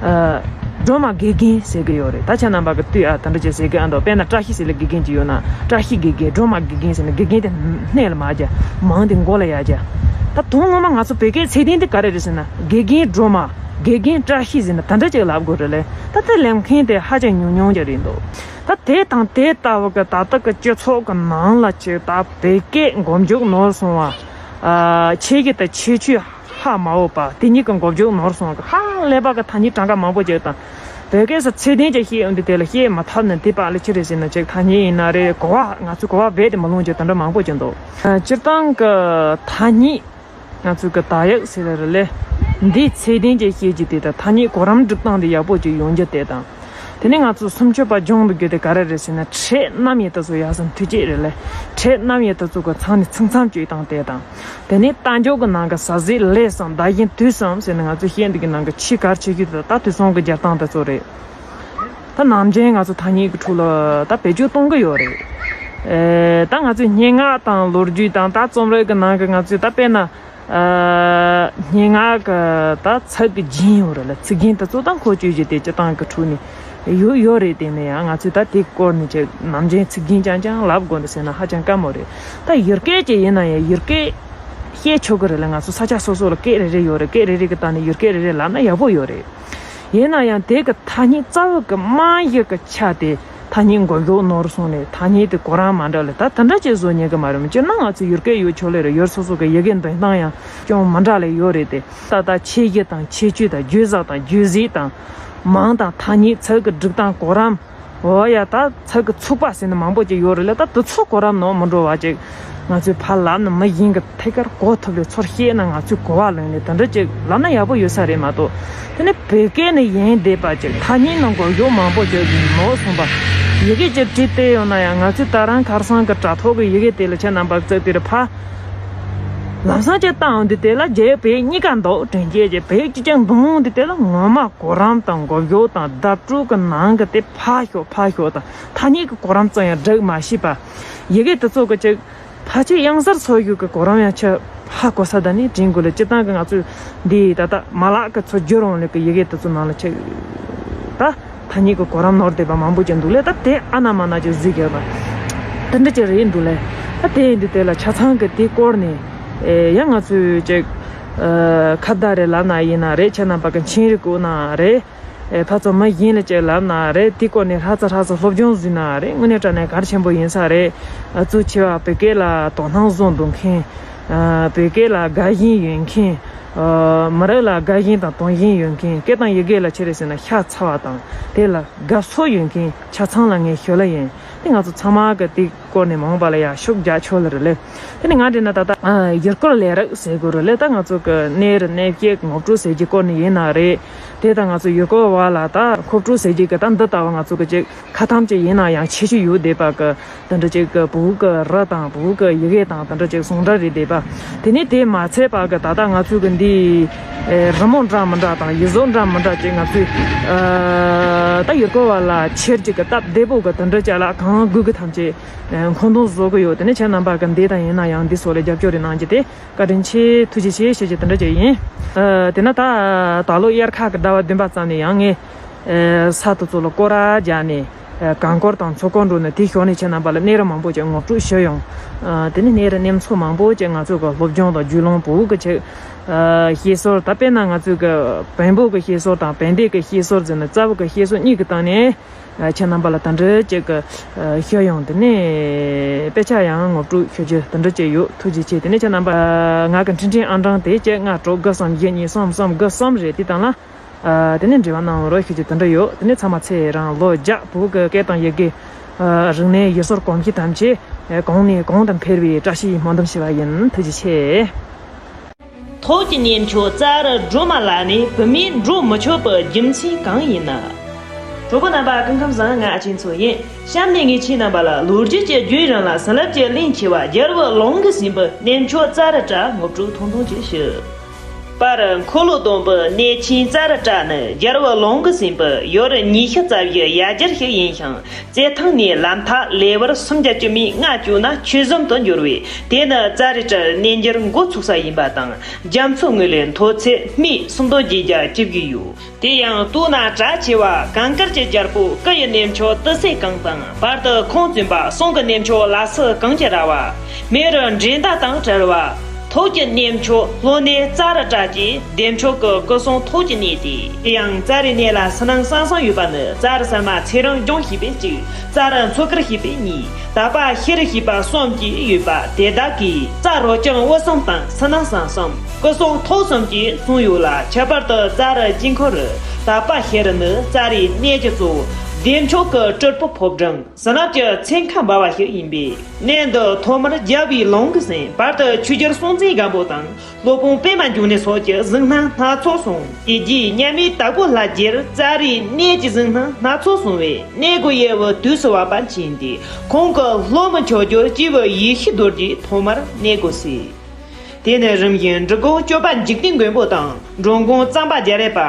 ཨ། སྒྲོལ་མ་དགེ་རྒན་ཟེར་གི་ཡོད་རེད། ད་ཁྱེད་རྣམ་པ་གི་ལྟོས་ཨ། དེ་འདྲ་ཅིག་ཟེར་གི་ཨ་འདུག་དཔེར་ན་བཀྲ་ཤིས་ཟེར་ལ་དགེ་རྒན་ཅིག་ཡོད་ན་བཀྲ་ཤིས་དགེ་རྒན། སྒྲོལ་མ་དགེ་རྒན་ཟེར་ན་དགེ་རྒན་དེ་སྣེ་ལ་མར་སྦྱར། མང་དེ་མགོ་ལ་ཡར་སྦྱར། ད་དོན་ངོ་མ་ང་ཚོ་བོད་སྐད་ཚད་ལྡན་དེ་ག་རེ་རེད་ཟེར་ན་དགེ་རྒན་སྒྲོལ་མ། དགེ་རྒན་བཀྲ་ཤིས་ཟེར་ན་དེ་འདྲ་ཅིག་ལབ་དགོས་རེད་ལེ། ད་དེ་ལབ་མཁན་དེ་ཧ་ཅང་ཉུང་ཉུང་ཅིག་རེད་འདུག་ད་དེ་དང་དེ་ལྟ་བུ་གི་ད་ལྟ་གི་སྤྱི་ཚོགས་གི་ནང་ལ་ཅིག་ད་བོད་སྐད་མགོ་མཇུག་ནོར་སོང་བ། ཨ། ཁྱད་ཆོས་དང་ཁྱད་ཆོས་ཧ་མ་གོ་བ། དེ་གཉིས་ཀྱི་མགོ་མཇུག་ནོར་སོང་གི་ཧ་ལས་པ་གི་ཐ་སྙད་གྲངས་ཀ་མང་པོ་ཅིག་དང་། བོད་སྐད་སུ་ཚད་ལྡན་ཅིག་བཤད་ཡོང་དུས་དེ་ལ་བཤད་མ་ཐུབ་ན་དེ་པ་ལ་ཅི་རེད་ཟེར་ན་ཅིག་ཐ་སྙད་ཡིན་ན་རེད། གོ་བ་ང་ཚོས་གོ་བ་རྦད་དེ་མི་ལོངས་ཅིག་དེ་འདྲ་མང་པོ་ཅིག་འདུག་སྤྱིར་བཏང་གི་ཐ་སྙད་ང་ཚོས་གི་དག་ཡིག་ཟེར་རེད་ལེ། འདི་ཚད་ལྡན་ཅིག་བཤད་རྒྱུ་དེ་དང་ཐ་སྙད་གོ་རིམ་སྒྲིག་སྟངས་དེ་ཡག་པོ་ཅིག་ཡོང་རྒྱུ་དེ་དང་། དེ་ནས་ང་ཚོ་སུམ་ཅུ་པ་སྦྱོང་དགོས་རྒྱུ་དེ་ག་རེ་རེད་ཟེར་ན། ཕྲད་རྣམ་དབྱེ་དེ་ཚོ་ཡག་སོང་དུས་ཅིག་རེད་ལེ། ཕྲད་རྣམ་དབྱེ་དེ་ཚོ་གི་ཚང་ནས་ཚིག་མཚམས་གཅོད་སྟངས་དེ་དང་། དེ་ནས་རྟ་མཆོག་གི་ནང་གི་ཟ་ཟིག་ལས་སམ་བརྡ་བཞིན་དུས་སམ་ཟེར་ནས་ང་ཚོ་བཤད་འདི་གི་ནང་གི་ཆེས་གལ་ཆེ་རྒྱུ་དེ་ད་དུས་སམ་གི་སྦྱར་སྟངས་དེ་ཚོ་རེད། ད་ནམ་རྒྱུན་ང་ཚོ་ཐ་སྙད་ཀྱི་ཁྲོད་ལ་ད་བེད་སྤྱོད་གཏོང་གི་ཡོད་རེད། ཨེ། ད་ང་ཚོའི་སྙན་ངག་དང་ལོ་རྒྱུས་དང་ད་རྩོམ་རིག་གི་ནང་གི་ང་ཚོས་ད་དཔེར་ན། ཨ། སྙན་ངག་གི་ད་ཚིག་གི་རྒྱན་ཡོད་རེད་ལ། ཚིག་རྒྱན་དེ་ཚོ་ད་འཁོར་སྐྱོད་བྱས་ཏེ་སྤྱིར་བཏང་གི་ཁྲོད་ནས་ཡོད་ཡོད་རེད། དེ་ནས་ཡང་ང་ཚོས་ད་དེ་སྐོར་ནས་ཅིག་ནམ་རྒྱུན་ཚིག་རྒྱན་རྐྱང་རྐྱང་ལབ་དགོས་འདུག་ཟེར་ན་ཧ་ཅང་དཀའ་མོ་རེད། ད་ཡུལ་སྐད་ཅིག་ཡིན་ན་ཡང་ཡུལ་སྐད་བཤད་ཆོག་གི་རེད་ལ། ང་ཚོ་ས་ཆ་སོ་སོ་ལ་སྐད་རེ་རེ་ཡོད་རེད། སྐད་རེ་རེ་གི་སྟེང་ནས་ཡུལ་སྐད་རེ་རེ་ལབ་ན་ཡག་པོ་ཡོད་རེད། ཡིན་ན་ཡང་དེ་གི་ཐ་སྙད་རྩ་བ་གི་རྨང་གཞི་གི་ཆ་དེ་ཐ་སྙད་མགོ་མཇུག་ནོར་སོང་ནས་ཐ་སྙད་དེ་གོ་རིམ་མ་འདྲ་ལ། ད་དེ་འདྲ་ཅིག་བཟོ་ཉན་གི་མ་རེད། སྤྱིར་ན་ང་ཚོ་ཡུལ་སྐད་ཡོད་ཆོག་ལེ་རེད། ཡུལ་སོ་སོ་གི་ཡི་གེ་འདོན་སྟངས་ཡང་ཅུང་མི་འདྲ་ལེ་ཡོད་རེད་དེ། ད་ལྟ་ཁྱད་གཞི་དང་ཁྱད་ཆོས་དང་བརྗོད་ས་དང་བརྗོད་གཟིགས་དང་མང་དང་ཐ་སྙད་ཚིག་གི་སྒྲིག་སྟངས་གོ་རིམ། འོ་ཡ། ད་ཚིག་གི་ཚུགས་པ་ཟེར་ནི་མང་པོ་ཅིག་ཡོད་རེད་ལ། ད་དེ་ཚོ་གོ་རིམ་ནང་མི་འགྲོ་བ་ཅིག་ང་ཚོས་ཕར་ལབ་ན་མི་གཞན་གྱིས་ཐད་ཀར་གོ་ཐུབ་ལེ། ཚུར་བཤད་ན་ང་ཚོས་གོ་བ་ལོན་ནས་དེ་འདྲ་ཅིག་ལབ་ན་ཡག་པོ་ཡོད་ས་རེད་མ་གཏོགས། དེ་ནི་བོད་སྐད་ནི་ཡིན་བསྡད་པ་ཅིག་ཐ་སྙད་ནང་མགོ་མཇུག་མང་པོ་ཅིག་ནོར་སོང་བ། ཡི་གེ་ཅིག་བྲིས་བསྡད་ཡོད་ན་ཡང་ང་ཚོས་ད་རང་ཁ་སང་གི་དྲ་ཐོག་གི་ཡི་གེ་དེ་ལ་ཁྱེད་རྣམ་པ་བཙལ་དེ་རུ་ཕར་ལམ་སང་ཅིག་བཏང་འོང་དུས་དེ་ལ་རྒྱ་ཡིག་བོད་ཡིག་གཉིས་ཀ་འདུག་དྲན་རྒྱུ་ཅིག་བོད་ཡིག་ཅིག་ཀྱང་འདུག་དུས་དེ་ལ་ངོ་མ་གོ་རིམ་དང་མགོ་མཇུག་དང་བརྡ་སྤྲོད་ཀྱི་ནང་གི་དེ་ཕར་ཞོག་ཕར་ཞོག་དང་། ཐ་སྙད་ཀྱི་གོ་རིམ་ཙམ་ཡང་སྒྲིག་མ་ཤེས་པ། ཡི་གེ་དེ་ཚོ་གི་ཅིག་ཕལ་ཆེར་དབྱངས་གསལ་ཚོགས་ཡུལ་གྱི་གོ་རིམ་ཡང་ཆ་ཧ་གོ་ས་ད་ནི་དྲན་དགོས་ལ། སྤྱིར་བཏང་གི་ང་ཚོས་འདི་ད་ལྟ་མ་ལག་གི་ཚོ་བསྒྱུར་འོང་ལེ་གི་ཡི་གེ་དེ་ཚོ་ནང་ལ་ཆ་ད་ཐ་སྙད་ཀྱི་གོ་རིམ་ནོར་བསྡད་པ་མང་པོ་ཅིག་འདུག་ལེ། ད་དེ་ཨ་ན་མ་ན་ཅིག་གཟིགས་དགོས་པ་དེ་འདྲ་ཅིག་རེད་འདུག་ལེ། ད་དེ་ཡིན་དུས་དེ་ལ་ཆ་ཚང་གི་དེ་སྐོར་ནས་ཨེ་ཡང་ང་ཚོས་ཅིག་ཨ་ཁ་བརྡ་རེ་ལབ་ན་ཡིན་ན་རེད། ཁྱེད་རྣམ་པ་གི་མཆན་རེ་བཀོད་ན་རེད། ཨེ་ཕར་ཚུར་མི་གཞན་ལ་ཅིག་ལབ་ན་རེད། དེ་སྐོར་ནས་ལྷ་ཚ་ལྷ་ཚ་སློབ་སྦྱོང་བཟོས་ན་རེད། དངོས་གནས་དྲང་གནས་གལ་ཆེན་པོ་ཡིན་ས་རེད། ཨ་གཙོ་ཆེ་བ་བོད་སྐད་ལ་དོ་སྣང་བཟོ་འདུག་མཁན། ཨ་བོད་སྐད་ལ་དགའ་ཞེན་ཡོད་མཁན། ཨ་མི་རིགས་ལ་དགའ་ཞེན་དང་དོན་གཞན་ཡོད་མཁན། སྐད་དང་ཡི་གེ་ལ་ཆི་རེད་ཟེར་ན་ཤ་ཚ་བ་དང་དེ་ལ་དགའ་ཕྱོགས་ཡོད་མཁན་ཆ་ཚང་ལ་ངས་ཞུ་ལ་ཡིན། དེ་ང་ཚོ་ཚང་མ་གི་དེ་སྐོར་ནས་མ་འོངས་པ་ལ་ཡ་ཤུགས་རྒྱག་ཆོག་ལེ་རེད་ལེ། དེ་ནི་ང་འདྲི་ན་ད་ལྟ་ཨ་ཡུལ་སྐོར་ལས་རིགས་ཟེར་དགོས་རེད་ལེ། ད་ང་ཚོ་གི་གནས་རི་གནས་བཤད་ངོ་སྤྲོད་ཟེར་གྱི་སྐོར་ནས་ཡིན་ན་རེད། དེ་ད་ང་ཚོ་ཡུལ་སྐོར་བ་ལ་ད་མཁོ་སྤྲོད་ཟེར་གྱི་གི་ད་འདི་ལྟ་བུ་ང་ཚོ་གི་ཅིག་ཁ་ཐམ་ཅིག་ཡིན་ན་ཡང་ཆེ་ཤོས་ཡོད་བསྡད་པ་གི་དེ་འདྲ་ཅིག་གི་བོད་གི་རི་དང་བོད་གི་ཡི་གེ་དང་དེ་འདྲ་ཅིག་ཟུང་འབྲེལ་རེད་བསྡད་པ། དེ་ནས་དེ་མ་ཚད་པ་གི་ད་ལྟ་ང་ཚོ་གི་འདི་ཨེ་རི་མོ་འདྲ་མི་འདྲ་དང་ཡིག་གཟུགས་འདྲ་མི་འདྲ་ཅིག་ང་ཚོས་ཨ་ད་ཡུལ་སྐོར་བ་ལ་ཁྱེར་ཅིག་གི་སྟབས་བདེ་པོ་གི་དེ་འདྲ་ཅིག་ལ་གང་དགོས་གི་ཐམས་ཅད་མཁོ་འདོན་བཟོ་གི་ཡོད། དེ་ནས་ཁྱེད་རྣམ་པ་གི་འདི་དང་ཡིན་ན་ཡང་འདི་སོགས་ལ་རྒྱབ་སྐྱོར་རེ་གནང་རྒྱུ་དེ་བཀའ་དྲིན་ཆེ། ཐུགས་རྗེ་ཆེ་ཞེས་ཀྱི་དེ་འདྲ་ཅིག་ཡིན། ཨ་དེ་ན་ད་ད་ལོ་དབྱར་ཁ་གི་ཟླ་བ་བདུན་པ་ཙམ་ནས་ཡང་ངས་ ས་དེ་ཚོ་ལ་སྐོར་ར་རྒྱག་ནས། གངས་སྐོར་དང་མཚོ་སྐོར་འགྲོ་ནས་དེའི་ཞོར་ནས་ཁྱེད་རྣམ་པ་ལ་གནས་རི་མང་པོ་ཅིག་ངོ་སྤྲོད་ཞུ་ཡོང་། དེ་ནས་གནས་རི་གནས་མཚོ་མང་པོ་ཅིག་ང་ཚོ་གི་སློབ་སྦྱོང་དང་རྒྱུས་ལོན་བོད་ཀྱི་ཆེད། བཤད་སྲོལ་ད་དཔེར་ན་ང་ཚོའི་གི་བོན་པོ་གི་བཤད་སྲོལ་དང་བན་དེ་གི་བཤད་སྲོལ་ཟེར་ནས་རྩ་བོ་གི་བཤད་སྲོལ་གཉིས་ཀྱི་སྟེང་ནས། ཁྱེད་རྣམ་པ་ལ་དེ་འདྲ་ཅིག་གི་ཞུ་ཡོང་། དེ་ནས་དཔེ་ཆ་ཡང་ངོ་སྤྲོད་ཞུ་རྒྱུ་དེ་འདྲ་ཅིག་ཡོད། ཐུགས་རྗེ་ཆེ། དེ་ནས་ཁྱེད་རྣམ་པ་ང་གི་འཕྲིན་ཕྲན་ཨང་གྲངས་དེ་ཅིག་ལྔ་དྲུག་དགུ་གསུམ་བཞི་གཉིས་གསུམ་གསུམ་དགུ་གསུམ་རེད། དེ་དང་ལ། དེ་ནས་འབྲེལ་བ་གནང་རོགས་ཞུ་རྒྱུ་དེ་འདྲ་ཡོད། དེ་ནས་ཚང་མ་ཚེ་རིང་ལོ་བརྒྱ། བོད་ཀྱི་སྐད་དང་ཡི་གེ། རིག་གནས་ཡུལ་སྲོལ་གོམས་གཤིས་ཐམས་ཅད་གོང་ནས་གོང་དུ་འཕེལ་བའི་བཀྲ་ཤིས་སྨོན་འདུན་ཞུ་བ་ཡིན། ཐུགས་རྗེ་ཆེ། ཐོག་གི་གནས་མཆོག་ཙཱ་རི་སྒྲོལ་མ་ལ་ནི་བུད་མེད་འགྲོ་མི་ཆོག་པའི་རྒྱུ་མཚན་གང་ཡིན་ན། གྲོགས་པོ་རྣམ་པ་སྐུ་ཁམས་བཟང་། ང་ཨ་ཆེན་མཚོ་ཡིན། གཤམ་ནས་ངས་ཁྱེད་རྣམ་པ་ལ་ལོ་རྒྱུས་ཀྱི་རྒྱུན་རིང་ལ་བྱིན་རླབས་ཀྱི་གླིང་ཆེ་བ་རྒྱལ་བའི་ལུང་གིས་ཟིན་པའི་གནས་མཆོག་ཙཱ་རི་བྲག་ངོ་སྤྲོད་ཐུང་ཐུང་ཅིག་ཞུ། པར་འཁོར་ལོ་སྡོམ་པའི་གནས་ཆེན་ཙཱ་རི་བྲག་ནི་རྒྱལ་བའི་ལུང་གིས་ཟིན་པའི་ཡུལ་ཉི་ཤུ་རྩ་བཞི་ཡ་གྱལ་ཞིག་ཡིན་ཞིང་། རྩེད་ཐང་ནས་ལམ་ཐག་ལེ་བར་སུམ་བརྒྱ་བཅུ་མེད་ལྔ་བཅུ་ན་ཆོས་གསུམ་དུ་འགྱུར་བས། དེ་ནི་ཙཱ་རི་བྲག་གནས་མཇལ་འགོ་ཚུགས་ས་ཡིན་པ་དང་། རྒྱ་མཚོ་ངོས་ལས་མཐོ་ཚད་སྨི་སུམ་སྟོང་བརྒྱད་བརྒྱ་བཅུ་བཞི་ཡོད། དེ་ཡང་སྟོད་ན་བྲག་ཆེ་བ་གངས་དཀར་གྱི་རྒྱལ་པོ་སྐུ་ཡི་གནས་མཆོག་ཏི་སེ་གངས་དང་། བར་དུ་ཁོང་བཙུན་པ་གསུང་གི་གནས་མཆོག་ལ་སི་གངས་ཀྱི་ར་བ། མེ་རུ་འགྲན་ཟླ་དང་བྲལ་བ། ཐོག་གི་གནས་མཆོག་ལྷོ་གནས་ཙཱ་རི་བྲག་གི་བདེ་མཆོག་གི་སྐུ་གསུང་ཐོག་གི་གནས་ཏེ། དེ་ཡང་ཙཱ་རི་གནས་ལ་ཕྱི་ནང་གསང་གསུམ་ཡོད་པ་ནི། ཙཱ་རི་གསར་མ་ཚེ་རིང་ལྗོངས་ཞེས་པས་གཅིག། ཙཱ་རི་མཚོ་དཀར་ཞེས་པས་གཉིས། དག་པ་ཤེར་ཞེས་པ་གསུམ་བཅས་ཡོད་པ་དེ་དག་གིས་ཙཱ་རོ་ཅང་དབུས་གསུམ་དང་ཕྱི་ནང་གསང་གསུམ་སྐུ་གསུང་ཐོག་གསུམ་གྱིས་མཚོན་ཡོད་ལ། ཁྱད་པར་དུ་ཙཱ་རི་དཀྱིལ་འཁོར་དག་པ་ཤེར་ནི་ཙཱ་རིའི་གནས་ཀྱི་གཙོ་བོ་བདེ་མཆོག་གི་སྤྲུལ་པའི་ཕོ་བྲང་བྱིན་རླབས་ཀྱི་ཚན་ཁ་འབར་བ་ཞིག་ཡིན་པས། གནས་འདི་ཐོག་མར་རྒྱལ་བའི་ལུང་གིས་ཟིན། བར་དུ་ཆོས་རྒྱལ་སྲོང་བཙན་སྒམ་པོ་དང་སློབ་དཔོན་པདྨ་འབྱུང་གནས་སོགས་ཀྱི་གཟིགས་སྣང་སྣ་ཚོགས་གསུངས། དེ་རྗེས་མཉམ་མེད་དྭགས་པོ་ལྷ་རྗེར་ཙཱ་རིའི་གནས་ཀྱི་གཟིགས་སྣང་སྣ་ཚོགས་གསུངས་པས། གནས་སྒོ་དབྱེ་བའི་དུས་སུ་བབ་པ་མཁྱེན་ཏེ། ཁོང་གི་སློབ་མ་མཆོག་གྱུར་སྐྱེས་བུ་ཡེ་ཤེས་རྡོ་རྗེས་ཐོག་མར་གནས་སྒོ་ཟེར། དེ་ནས་རིམ་བཞིན་འབྲི་གུང་སྐྱོབ་པ་འཇིག་རྟེན་མགོན་པོ་དང་། འགྲོ་མགོན་གཙང་པ་རྒྱ་རས་པ།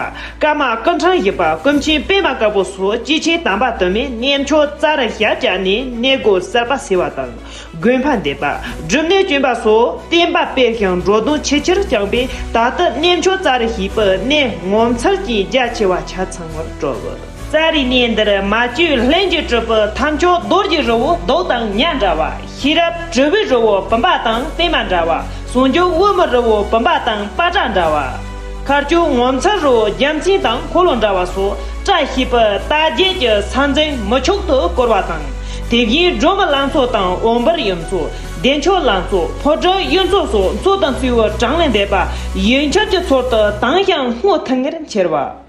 ཀརྨ་སྐུ་ཕྲེང་བཞི་པ། ཀུན་མཁྱེན་པདྨ་དཀར་པོ་སོགས་སྐྱེས་ཆེན་དམ་པ་དུ་མས་གནས་མཆོག་ཙཱ་རི་ཞབས་བཅགས་ནས་གནས་སྒོ་གསར་པ་ཟེར་བ་དང་། དགོན་པ་འདེབས་པ། སྒྲུབ་གནས་བསྐྱོན་པ་སོགས་བསྟན་པ་སྤེལ་ཞིང་འགྲོ་དོན་ཆེས་ཆེར་བསྐྱངས་པས། ད་ལྟ་གནས་མཆོག་ཙཱ་རི་ཞེས་པའི་གནས་ངོ་མཚར་གྱི་རྒྱ་ཆེ་བ་ཆ་ཚང་བར་གྲུབ། ཙཱ་རིའི་གནས་འདིར་མ་བཅོས་ལྷུན་གྱིས་གྲུབ་པའི་ཐབས་མཆོག་རྡོ་རྗེ་རི་བོ་རྡོ་དང་ཉ་འདྲ་བ། ཤེས་རབ་དྲིལ་བུའི་རི་བོ་བུམ་པ་དང་པདྨ་འདྲ་བ། ཟུང་འཇུག་དབུ་མའི་རི་བོ་བུམ་པ་དང་པ་ཏྲ་འདྲ་བ། མཁའ་སྤྱོད་ངོ་མཚར་རི་བོ་རྒྱལ་མཚན་དང་འཁོར་ལོ་འདྲ་བ་སོགས་བཀྲ་ཤིས་པའི་རྟགས་བརྒྱད་ཀྱི་ས་འཛིན་མི་ཆོག་ཏུ་བསྐོར་བ་དང་། དེ་བཞིན་སྒྲོལ་མའི་ལྷ་མཚོ་དང་འོད་འབར་གཡུ་མཚོ། བདེ་མཆོག་ལྷ་མཚོ། ཕོ་བྲང་གཡུ་མཚོ་སོགས་མཚོ་དང་མཚེའུའི་གྲངས་ལས་འདས་པ་ཡུལ་ཁྱབ་ཀྱི་ཚུལ་དུ་དྭངས་ཤིང་སྔོ་ཐིང་ངེར་འཁྱིལ་བ།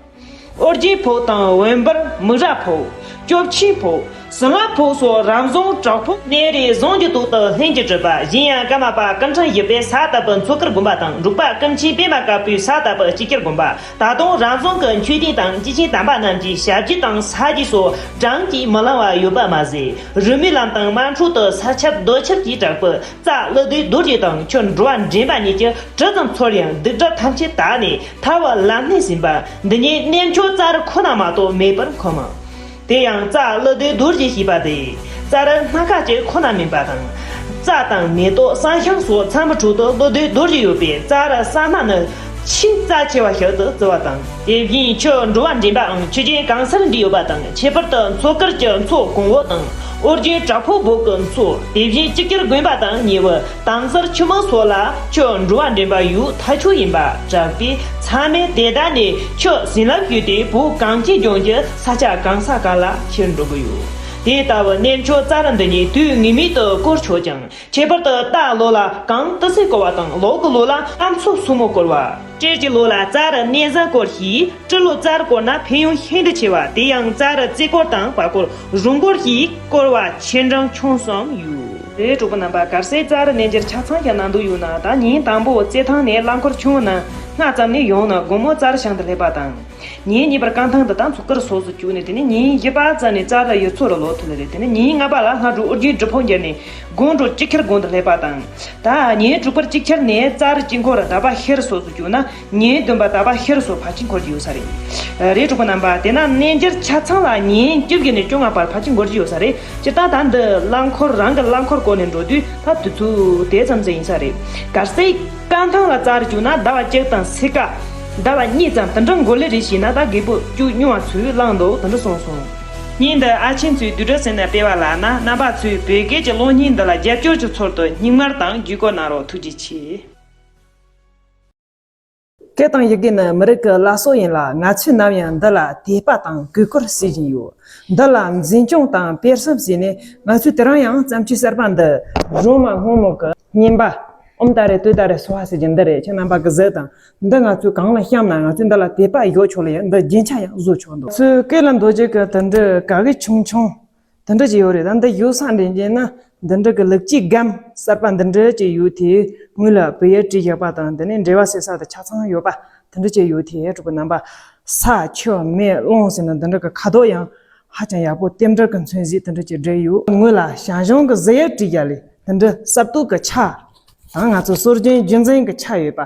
ཨོ་རྒྱན་ཕོ་དང་འོད་འབར་མིག་ར་ཕོ། སྐྱོབ་ཆེན་ཕོ། བྱིན་རླབས་ཕོ་སོགས་རབ་བྱུང་བྲག་ཕུག་གནས་རིའི་ཟུང་གི་ཐོག་ཏུ་ལྷུན་གྱིས་གྲུབ་པ། གཞན་ཡང་ཀརྨ་པ་སྐུ་ཕྲེང་བཞི་པས་ས་དག་པའི་མཚོ་དཀར་དགོན་པ་དང་། འབྲུག་པ་ཀུན་མཁྱེན་པདྨ་དཀར་པོའི་ས་དག་པའི་སྤྱི་ཁྱེར་དགོན་པ། ད་དུང་རབ་བྱུང་གི་མཆོད་རྟེན་དང་སྐྱེས་ཆེན་དམ་པ་རྣམས་ཀྱི་ཞབས་རྗེས་དང་ས་རྗེས་སོགས་བགྲང་གིས་མི་ལང་བ་ཡོད་པ་མ་ཟད། རིས་མེད་ལམ་དང་དམར་འཕྲང་དུ་ས་ཁྱབ་རྡོ་ཁྱབ་ཀྱིས་གྲགས་པའི་ཙཱ་ཀླུ་སྡེ་རྡོ་རྗེ་དང་ཁྱོད་འགྲོ་བ་འདྲེན་པ་གཉིས་ཀྱི་གྲི་ཙམ་ཚོར་ཡང་སྡིག་སྒྲིབ་ཐམས་ཅད་དག་ནས་ཐར་བའི་ལམ་སྣེ་ཟིན་པ། འདི་ཉིད་གནས་མཆོག་ཙཱ་རི་ཁོ་ན་མ་གཏོགས་མེད་པར་མཁོ་མོད། དེ་ཡང་ཙཱ་ཀླུ་སྡེ་རྡོ་རྗེ་ཞེས་པ་དེ་ཙཱ་རི་སྣ་ཁ་ཅིག་ཁོ་ན་མིན་པ་དང་། རྩྭ་དང་མེ་ཏོག་བསང་ཤིང་སོགས་ཚང་བའི་ཁྲོད་དུ་ཀླུ་སྡེ་རྡོ་རྗེ་ཡོད་པས། ཙཱ་རི་ས་སྣ་ནི་ཆེས་རྩ་ཆེ་བ་ཞིག་ཏུ་བརྩི་བ་དང་། དེ་བཞིན་ཆུ་འགྲོ་བ་འདྲེན་པའང་ཆུ་རྒྱུན་གང་སར་འདྲེས་ཡོད་པ་དང་། ཁྱད་པར་དུ་མཚོ་དཀར་གྱི་མཚོ་གོང་འོག་དང་། ཨོ་རྒྱན་བྲག་ཕུག་སྦུག་གི་མཚོ། དེ་བཞིན་སྤྱི་ཁྱེར་དགོན་པ་དང་ཉེ་བའི་དྭངས་གསལ་ཆུ་མིག་སོགས་ལ་ཆུ་འགྲོ་བ་འདྲེན་པ་ཡོད་ཐག་ཆོད་ཡིན་པ་གྲགས་པས། ཚང་མས་དེ་དག་ནས་ཆུ་བྱིན་རླབས་ཞུས་ཏེ་བོད་གངས་ཅན་ལྗོངས་ཀྱི་ས་ཆ་གང་ས་གང་ལ་ཁྱེར་འགྲོ་གི་ཡོད། དེ་ལྟ་བུའི་གནས་མཆོག་ཙཱ་རི་འདི་ཉིད་དུས་ངེས་མེད་དུ་བསྐོར་ཆོག་ཀྱང་། ཁྱད་པར་དུ་རྟ་ལོ་ལ་གངས་ཏི་སེ་བསྐོར་བ་དང་། ལོག་གི་ལོ་ལ་རྟ་མཚོ་སྲུ་མོ་བསྐོར་བ། སྤྲེལ་གྱི་ལོ་ལ་ཙཱ་རི་གནས་གཟིམ་བསྐོར་ཞིང་། སྤྲེལ་ལོ་ཙཱ་རི་བསྐོར་ན་ཕན་ཡོན་ཤིན་ཏུ་ཆེ་བ། དེ་ཡང་ཙཱ་རི་རྩེ་བསྐོར་དང་བར་བསྐོར། རུང་བསྐོར་ཞེས་བསྐོར་བ་ཆེ་འབྲིང་ཆུང་གསུམ་ཡོད། རེད། གྲོགས་པོ་རྣམ་པ། གལ་སྲིད་ཙཱ་རི་གནས་མཇལ་ཆ་ཚང་ཞིག་གནང་འདོད་ཡོད་ན། ད་ཉིན་དང་པོ་རྩེད་ཐང་ནས་རླངས་འཁོར་ཆུང་ངུ་ནང་སྔ་ཙམ་ནས་ཡོང་ན། དགོང་མོ་ཙཱ་རི་བྱང་དུ་སླེབས་པ་དང་། ཉིན་གཉིས་པར་རྐང་ཐང་དུ་ད་མཚོ་དཀར་སོགས་སུ་བཅུག་ནས། དེ་ནས་ཉིན་བཞི་པ་ཙམ་ནས་ཙཱ་རི་ཡུལ་ཚོ་རུ་ལོག་ཐུབ་ལེ་རེད། དེ་ནས་ཉིན་ལྔ་པ་ལ་སྔ་དྲོ་ཨོ་རྒྱན་སྒྲུབ་ཕུག་འགྱེལ་ནས་དགོང་དྲོ་སྤྱི་ཁྱེར་དགོན་དུ་སླེབས་པ་དང་། ད་ཉིན་དྲུག་པར་སྤྱི་ཁྱེར་ནས་ཙཱ་རི་དཀྱིལ་འཁོར་དག་པ་ཤེལ་སོགས་སུ་བཅུག་ན། ཉིན་བདུན་པ་དག་པ་ཤེལ་སོགས་ཕལ་ཆེར་འཁོར་གྱི་ཡོད་ས་རེད། རེད། གྲོགས་པོ་རྣམ་པ། དེས་ན་གནས་མཇལ་ཆ་ཚང་ལ་ཉིན་བཅུ་བཞི་ནས་བཅོ་ལྔ་བར་ཕལ་ཆེར་འགོར་གྱི་ཡོད་ས་རེད། སྤྱིར་བཏང་ད་འདི་རླངས་འཁོར་རང་གི་རླངས་འཁོར་བསྐོར་ནས་འགྲོ་དུས་ད་དུས་ཚོད་དེ་ཙམ་ཙམ་ཡིན་ས་རེད། གལ་སྲིད་རྐང་ཐང་ལ་ཙཱ་རི་བཅུག་ན་ཟླ་བ་གཅིག་དང་ཕྱེད་ཀ། ཟླ་བ་གཉིས་ཙམ་དེ་འདྲ་འགོར་ལེ་རེ་བྱས་ན་ད་རྒད་པོ་སྐྱུག་སྨྱོ་བ་ཚོས་བླངས་འདུག་དེ་འདྲ་གསུངས་སོང་། ཉིན་འདི་ཨ་ཆེན་ཚོའི་བསྡུས་གྲྭ་ཟེར་ན་སྤེལ་བ་ལ་ན་རྣམ་པ་ཚོས་བོད་སྐད་ཀྱི་གློག་བརྙན་འདི་ལ་རྒྱབ་སྐྱོར་གྱི་ཚུལ་དུ་སྙིང་དམར་དང་བརྒྱུད་སྐུར་གནང་རོགས། ཐུགས་རྗེ་ཆེ། སྐད་དང་ཡི་གེ་ནི་མི་རིགས་ཀྱི་བླ་སྲོག་ཡིན་ལ། ང་ཚོས་ནམ་ཡང་འདི་ལ་དད་པ་དང་གུས་བཀུར་བྱེད་བཞིན་ཡོད། འདི་ལ་འཛིན་སྐྱོང་དང་སྤེལ་གསུམ་བྱས་ནས། ང་ཚོས་དེ་རིང་ཡང་བརྩམས་ཆོས་གསར་པ་འདི་རོ་མ་སྔོན་མོ་གི་བརྙན་པ་ཨོམ་ཏཱ་རེ་ཏུ་ཏཱ་རེ་སོ་ཧ་ཟེར་གྱི་འདི་རེད། ཁྱེད་རྣམ་པ་གིས་གཟིགས་དང་། འདི་ང་ཚོས་གང་ལ་བཤམས་ན་ང་ཚོས་འདི་ལ་དད་པ་ཡོད་ཆོག་ལ་ཡང་འདི་རྒྱན་ཆ་ཡང་བཟོ་ཆོག་འདུག་ཚོས་སྐད་ལ་འདོད་རྒྱུ་གི་དེ་འདྲའི་ག་གི་ཆུང་ཆུང་དེ་འདྲ་ཅིག་ཡོད་རེད། ད་འདི་ཡོད་ས་འདྲེན་རྒྱུ་ན་འདི་འདྲ་གི་ལེགས་སྐྱེས་སྒམ་གསར་པ་འདི་འདྲ་ཅིག་ཡོད་དེ། ངོས་ལ་བོད་ཡིག་བྲིས་བཞག་པ་དང་། དེ་ནས་འབྲེལ་བ་བྱེད་ས་དང་ཆ་ཚང་ཡོད་པ་དེ་འདྲ་ཅིག་ཡོད་དེ། གྲོགས་པོ་རྣམ་པ། ས་ཆུ་མེ་རླུང་ཟེར་ན་འདི་འདྲ་གི་ཁ་དོག་ཡང་ཧ་ཅང་ཡག་པོ་རྟེན་འབྲེལ་གྱི་མཚོན་བྱེད་དེ་འདྲ་ཅིག་སྦྲེལ་ཡོད། ངོས་ལ་ཞང་ཞུང་གི་གཟི་ཡིག་བྲིས་བཞག་ལེ། དེ་འདྲ་གསར་གཏོད་ཀྱི་ཆ་དང་ང་ཚོ་སྲོལ་རྒྱུན་རྒྱུན་འཛིན་གྱི་ཆ་ཡོད་པ་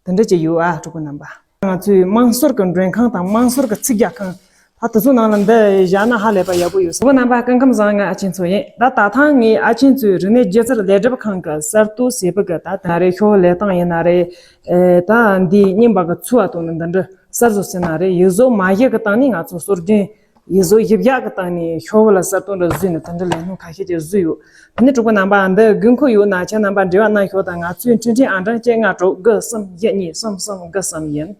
དེ་འདྲ་ཅིག་ཡོད་ཨ། གྲོགས་པོ་རྣམ་པ། ང་ཚོའི་དམངས་སྲོལ་གྱི་མགྲོན་ཁང་དང་དམངས་སྲོལ་གྱི་ཚིག་རྒྱག་ཁང་། ད་དེ་ཚོ་ནང་ལ་འདི་བཞག་ན་ཧ་ལས་པ་ཡག་པོ་ཡོད། གྲོགས་པོ་རྣམ་པ་སྐུ་ཁམས་བཟང་། ང་ཨ་ཆེན་མཚོ་ཡིན། ད་ད་ཐེངས་ངས་ཨ་ཆེན་མཚོའི་རིག་གནས་སྒྱུ་རྩལ་ལས་སྒྲུབ་ཁང་གི་གསར་གཏོད་བྱེད་པོ་གི་ད་ད་རེ་ཤོག་ལས་སྟངས་ཡིན་ན་རེད། ཨེ། ད་འདིའི་རྙིང་པ་གི་ཚུལ་བ་དང་ནི་འདི་འདྲ་གསར་བཟོ་ཟེར་ན་རེད། ཡིག་བཟོ་མ་བཞག་གི་སྟེང་ནས་ང་ཚོ་སྲོལ་རྒྱུན་ཡིག་བཟོ་བཞི་བཞག་གི་སྟེང་ནས་ཤོག་བུ་ལ་གསར་གཏོད་འདྲ་བཟོས་ནས་དེ་འདྲ་ལས་སྣོན་ཁ་ཤས་ཅིག་བཟོས་ཡོད། དེ་ནས་གྲོགས་པོ་རྣམ་པ་འདི་དགོས་མཁོ་ཡོད་ན་ཁྱེད་རྣམ་པ་འབྲེལ་བ་གནང་ཤོག་དང་། ང་ཚོའི་འཕྲིན་ཕྲན་ཨང་གྲངས་གཅིག་ལྔ་དྲུག་དགུ་གསུམ་བཞི་གཉིས་གསུམ་གསུམ་དགུ་གསུམ་ཡིན།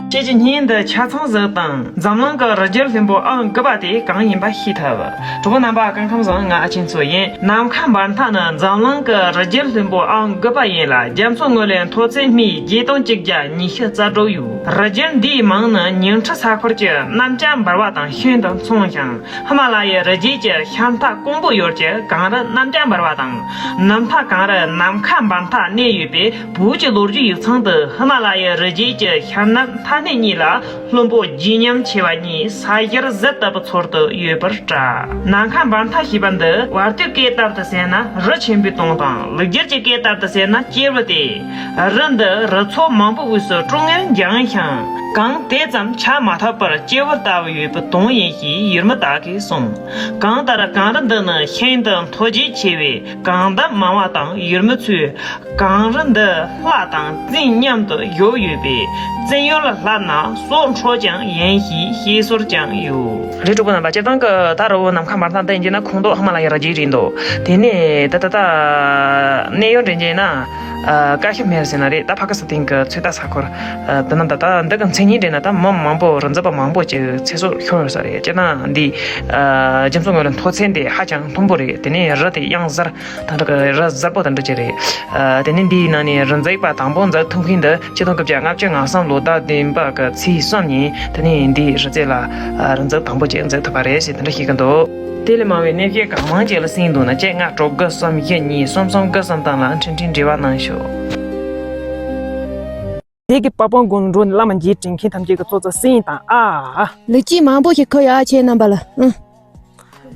ཁྱེད་ཀྱིས་བརྙན་འདི་ཆ་ཚང་གཟིགས་དང་། འཛམ་གླིང་གི་རི་རྒྱལ་ལྷུན་པོ་ཨང་དགུ་པ་དེ་གང་ཡིན་པ་ཤེས་ཐུབ། གྲོགས་པོ་རྣམ་པ་སྐུ་ཁམས་བཟང་། ང་ཨ་ཆེན་མཚོ་ཡིན། ནམ་མཁའ་འབར་མཐའ་ནི་འཛམ་གླིང་གི་རི་རྒྱལ་ལྷུན་པོ་ཨང་དགུ་པ་ཡིན་ལ། རྒྱ་མཚོ་ངོས་ལས་མཐོ་ཚད་སྨི་བརྒྱད་སྟོང་གཅིག་བརྒྱ་ཉི་ཤུ་རྩ་དྲུག་ཡོད། རི་རྒྱལ་འདིའི་མིང་ནི་ཉིང་ཁྲི་ས་ཁུལ་གྱི་གནམ་བྱཱར་འབར་བ་དང་ཤིན་ཏུ་མཚུངས་ཤིང་། ཧི་མ་ལ་ཡའི་རི་རྒྱུད་ཀྱི་ཤར་མཐའ་ཀོང་པོ་ཡུལ་གྱི་གངས་རི་གནམ་བྱཱར་འབར་བ་དང་། ནུབ་མཐའ་གངས་རི་ནམ་མཁའ་འབར་མཐའ་གནས་ཡོད་པས། བོད་ཀྱི་ལོ་རྒྱུས་ཡིག་ཚང་དུ་ཧི་མ་ལ་ཡའི་རི་རྒྱུད་ཀྱི་ཤར་ནུབ་མཐའ་སྣེ་གཉིས་ལ་ལྷུན་པོ་བརྗིད་ཉམས་ཆེ་བ་གཉིས་ས་གཞིར་གཟི་ལྟ་བུ་ཚོར་དུ་ཡོད་པར་གྲགས། ནམ་མཁའ་འབར་མཐའ་ཞེས་པ་འདི་བར་དོའི་སྐད་ལྟར་དུ་ཟེར་ན་རི་ཆེན་པོའི་དོན་དང་། ལུགས་སྒྱུར་གྱི་སྐད་ལྟར་དུ་ཟེར་ན་སྐྱེས་བུ་སྟེ། རི་འདི་རི་ཚོགས་མང་པོའི་དབུས་སུ་ཀྲོང་ངེར་འགྱིང་ཞིང་། གངས་དེ་ཙམ་ཆགས་མ་ཐུབ་པར་སྐྱེས་བུ་ལྟ་བུ་ཡོད་པའི་དོན་ཡིན་ཞེས་ཡུལ་མི་དག་གིས་གསུངས། གང་ལྟར་གངས་རི་འདི་ནི་ཤིན་ཏུ་མཐོ་རྒྱས་ཆེ་བས། གངས་འདབས་མང་བ་དང་ཡུལ་མི་ཚོས་གངས་རི་འདི་ལྷ་དང་བཙན་མཉམ་དུ་བཞུགས་ཡོད་པས། བཙན་ཡུལ་ལ་ལྷག་ན་སྲོག་འཕྲོག་ཀྱང་ཡིན་ཞེས་བཤད་སྲོལ་ཀྱང་ཡོད། རེད། གྲོགས་པོ་རྣམ་པ། སྤྱིར་བཏང་གི་ད་རི་བོ་ནམ་མཁའ་འབར་མཐའ་འདི་ཡིན་གྱི་ན་ཁོངས་གཏོགས་ཧི་མ་ལ་ཡའི་རི་རྒྱུད་རེད་འདུག་དེ་ནས་ད་ད་ད་གནས་ཡུལ་འདྲེན་གྱི་ན། ཨ། ཀ་ཤི་མིར་ཟེར་ན་རེད། ད་ཕ་ཀི་སི་ཐན་གྱི་ཚོད་ལྟ་ས་ཁུལ། ཨ། དེ་ན་ད་ད་འདི་གི་མཚན་ཉིད་འདྲེན་ན་ད་མི་མང་པོ་རི་འཛེག་པ་མང་པོ་ཅིག་ཚེ་སྲོག་ཤོར་ཡོད་ས་རེད། སྤྱིར་ན་འདི། ཨ། རྒྱ་མཚོ་ངོས་ལ་མཐོ་ཚད་འདི་ཧ་ཅང་མཐོན་པོ་རེད། དེ་ནས་རི་དེ་གཡང་གཟར་དང་འདྲ་གི་རི་གཟར་པོ་དང་འདྲ་ཅིག་རེད། ཨ། དེ་ནས་འདིའི་ནང་ནས་རི་འཛེག་པ་དང་པོ་འཛེག་ཐུབ་མཁན་འདི་ཆིག་སྟོང་དགུ་བརྒྱ་ལྔ་བཅུ་ང་གསུམ་ལོ་ཟླ་བདུན་པ་གི་ཚེས་གསུམ་ཉིན་དེ་ནས་འདིའི་རི་རྩེ་ལ། ཨ། རི་འཛེག་དང་པོ་ཅིག་འཛེག་ཐུབ་པ་རེད་ཞེས་དེ་འདྲ་བཤད་ཀྱི་འདུག་དེ་ལས་མང་བའི་གནས་བཤད་གང་མང་ཅིག་ལ་གསན་འདུག་ན། གཅིག་ལྔ་དྲུག་དགུ་གསུམ་བཞི་གཉིས་གསུམ་གསུམ་དགུ་གསུམ་དང་ལ་འཕྲིན་ཕྲན་འབྲེལ་བ་གནང་ཤོག་སྡེ་དགེ་དཔལ་སྤུངས་དགོན་འགྲོ་ནས་བླ་མ་མཇལ་དྲན་མཁན་ཐམས་ཅད་ཀྱི་ཚོགས་གཙོ་སེང་དང་ཨ། ལེགས་སྐྱེས་མང་པོ་ཞིག་འཁོར་ཡོད་ཨ་ཁྱེད་རྣམ་པ་ལ།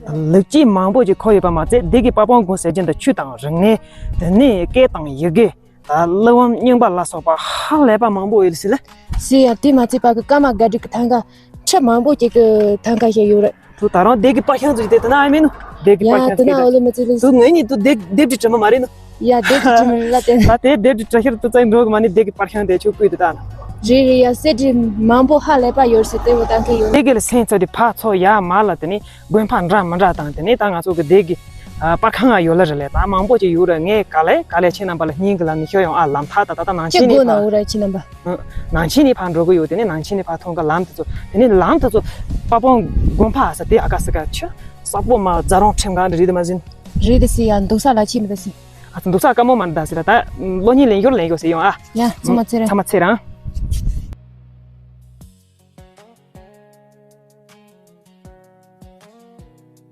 ཨང་། ལེགས་སྐྱེས་མང་པོ་ཞིག་འཁོར་ཡོད་པ་མ་ཚད། སྡེ་དགེ་དཔལ་སྤུངས་དགོན་ཟེར་རྒྱུ་འདི་ཆོས་དང་རིག་གནས། དེ་ནས་སྐད་དང་ཡི་གེ། ད་གླེགས་བམ་རྙིང་པ་ལ་སོགས་པ་ཧ་ལས་པ་མང་པོ་ཡོད་ཟེར་ལ། ཟེར་ཡ་དེ་མ་ཚད་པ་གི་ཀརྨ་སྒར་རི་གི་ཐང་ག་ཁྲི་མང་པོ་ཅིག་གི་ཐང་ག་ཞིག་ཡོད་རེད། དུ་ད་རང་སྡེ་དགེ་པར་ཤང་ཚོ་ཡིན་ཏེ་དེ་ན་ཨ་མེད་ནོ། སྡེ་དགེ་པར་ཡ་ཤང་དེ་ན་ཚོ་ཡིན་ཏེ། འོ་ལེ་མི་ཚེ་ལེ་དུ་ངོས་གཉིས་དུ་སྡེ་སྡེབ་ཀྱི་དྲི་མ་མ་རེད་ནོ། ཡ་སྡེབ་ཀྱི་དྲི་མ་ལ་བརྟེན། ད་དེ་སྡེབ་ཀྱི་དྲི་ཤར་དུ་ཚོ་ཡིན་འགྲོ་གི་མ་ནི་སྡེ་དགེ་པར་ཤང་དེ་ཆུ་བཀོད་དུ་ད་ན། རེད་རེད། ཡ་གསེར་བྲིས་མང་པོ་ཧ་ལས་པ་ཡོད་ཟེར་དེ་འོ་ད་མཁན་ཡོད། སྡེ་དགེ་ལ་སེང་ཚོ་དེ་ཕ་ཚོ་ཡ་མ་ལ་དེ་ནི་དགོན་པ་འདྲ་མི་འདྲ་དང་དེ་ནི་ད་ང་ཚོ་གི་སྡེ་དགེ་པར་ཁང་ཡ་ཡོད་ལ་རེད་ལེ། ད་མང་པོ་ཅིག་ཡོད་རེད། ངས་ག་ལེ་ག་ལེ་ཁྱེད་རྣམ་པ་ལ་སྙིང་གི་ལ་ནི་ཤོད་ཡོང་ཨ། ལམ་ཐག་ད་ད་ད་ནང་ཆེན་ནས་ཕ། ཨ། ཁྱེད་དགོས་ན་འོ་ར་ཁྱེད་རྣམ་པ། ཨ། ནང་ཆེན་ནས་ཕར་འགྲོ་གི་ཡོད། དེ་ནས་ནང་ཆེན་ནས་ཕར་ཐོན་ག་ལམ་དེ་ཚོ། དེ་ནས་ལམ་དེ་ཚོ་དཔལ་སྤུངས་དགོན་པ་ས་དེ་ཨ་ཀ་ས་ཀ་ཆུ་ས་པོ་མ་རྫ་རོང་ཁྲིམས་གང་རེད་དེ་མ་ཟིན། རེད་དེ་སི་ཡ་འདུག་ས་ལ་ཆེ་མི་དེ་སི། ཨ་ཚ་འདུག་ས་དཀའ་མོ་མ་འདུག་ད་སི་ད་ད་གློག་བརྙན་ལེན་ཞོར་ལེན་ཞོར་སི་ཡོང་ཨ། ཡ་ཚང་མ་ཚེ་རིང་། ཚང་མ་ཚེ་རིང་།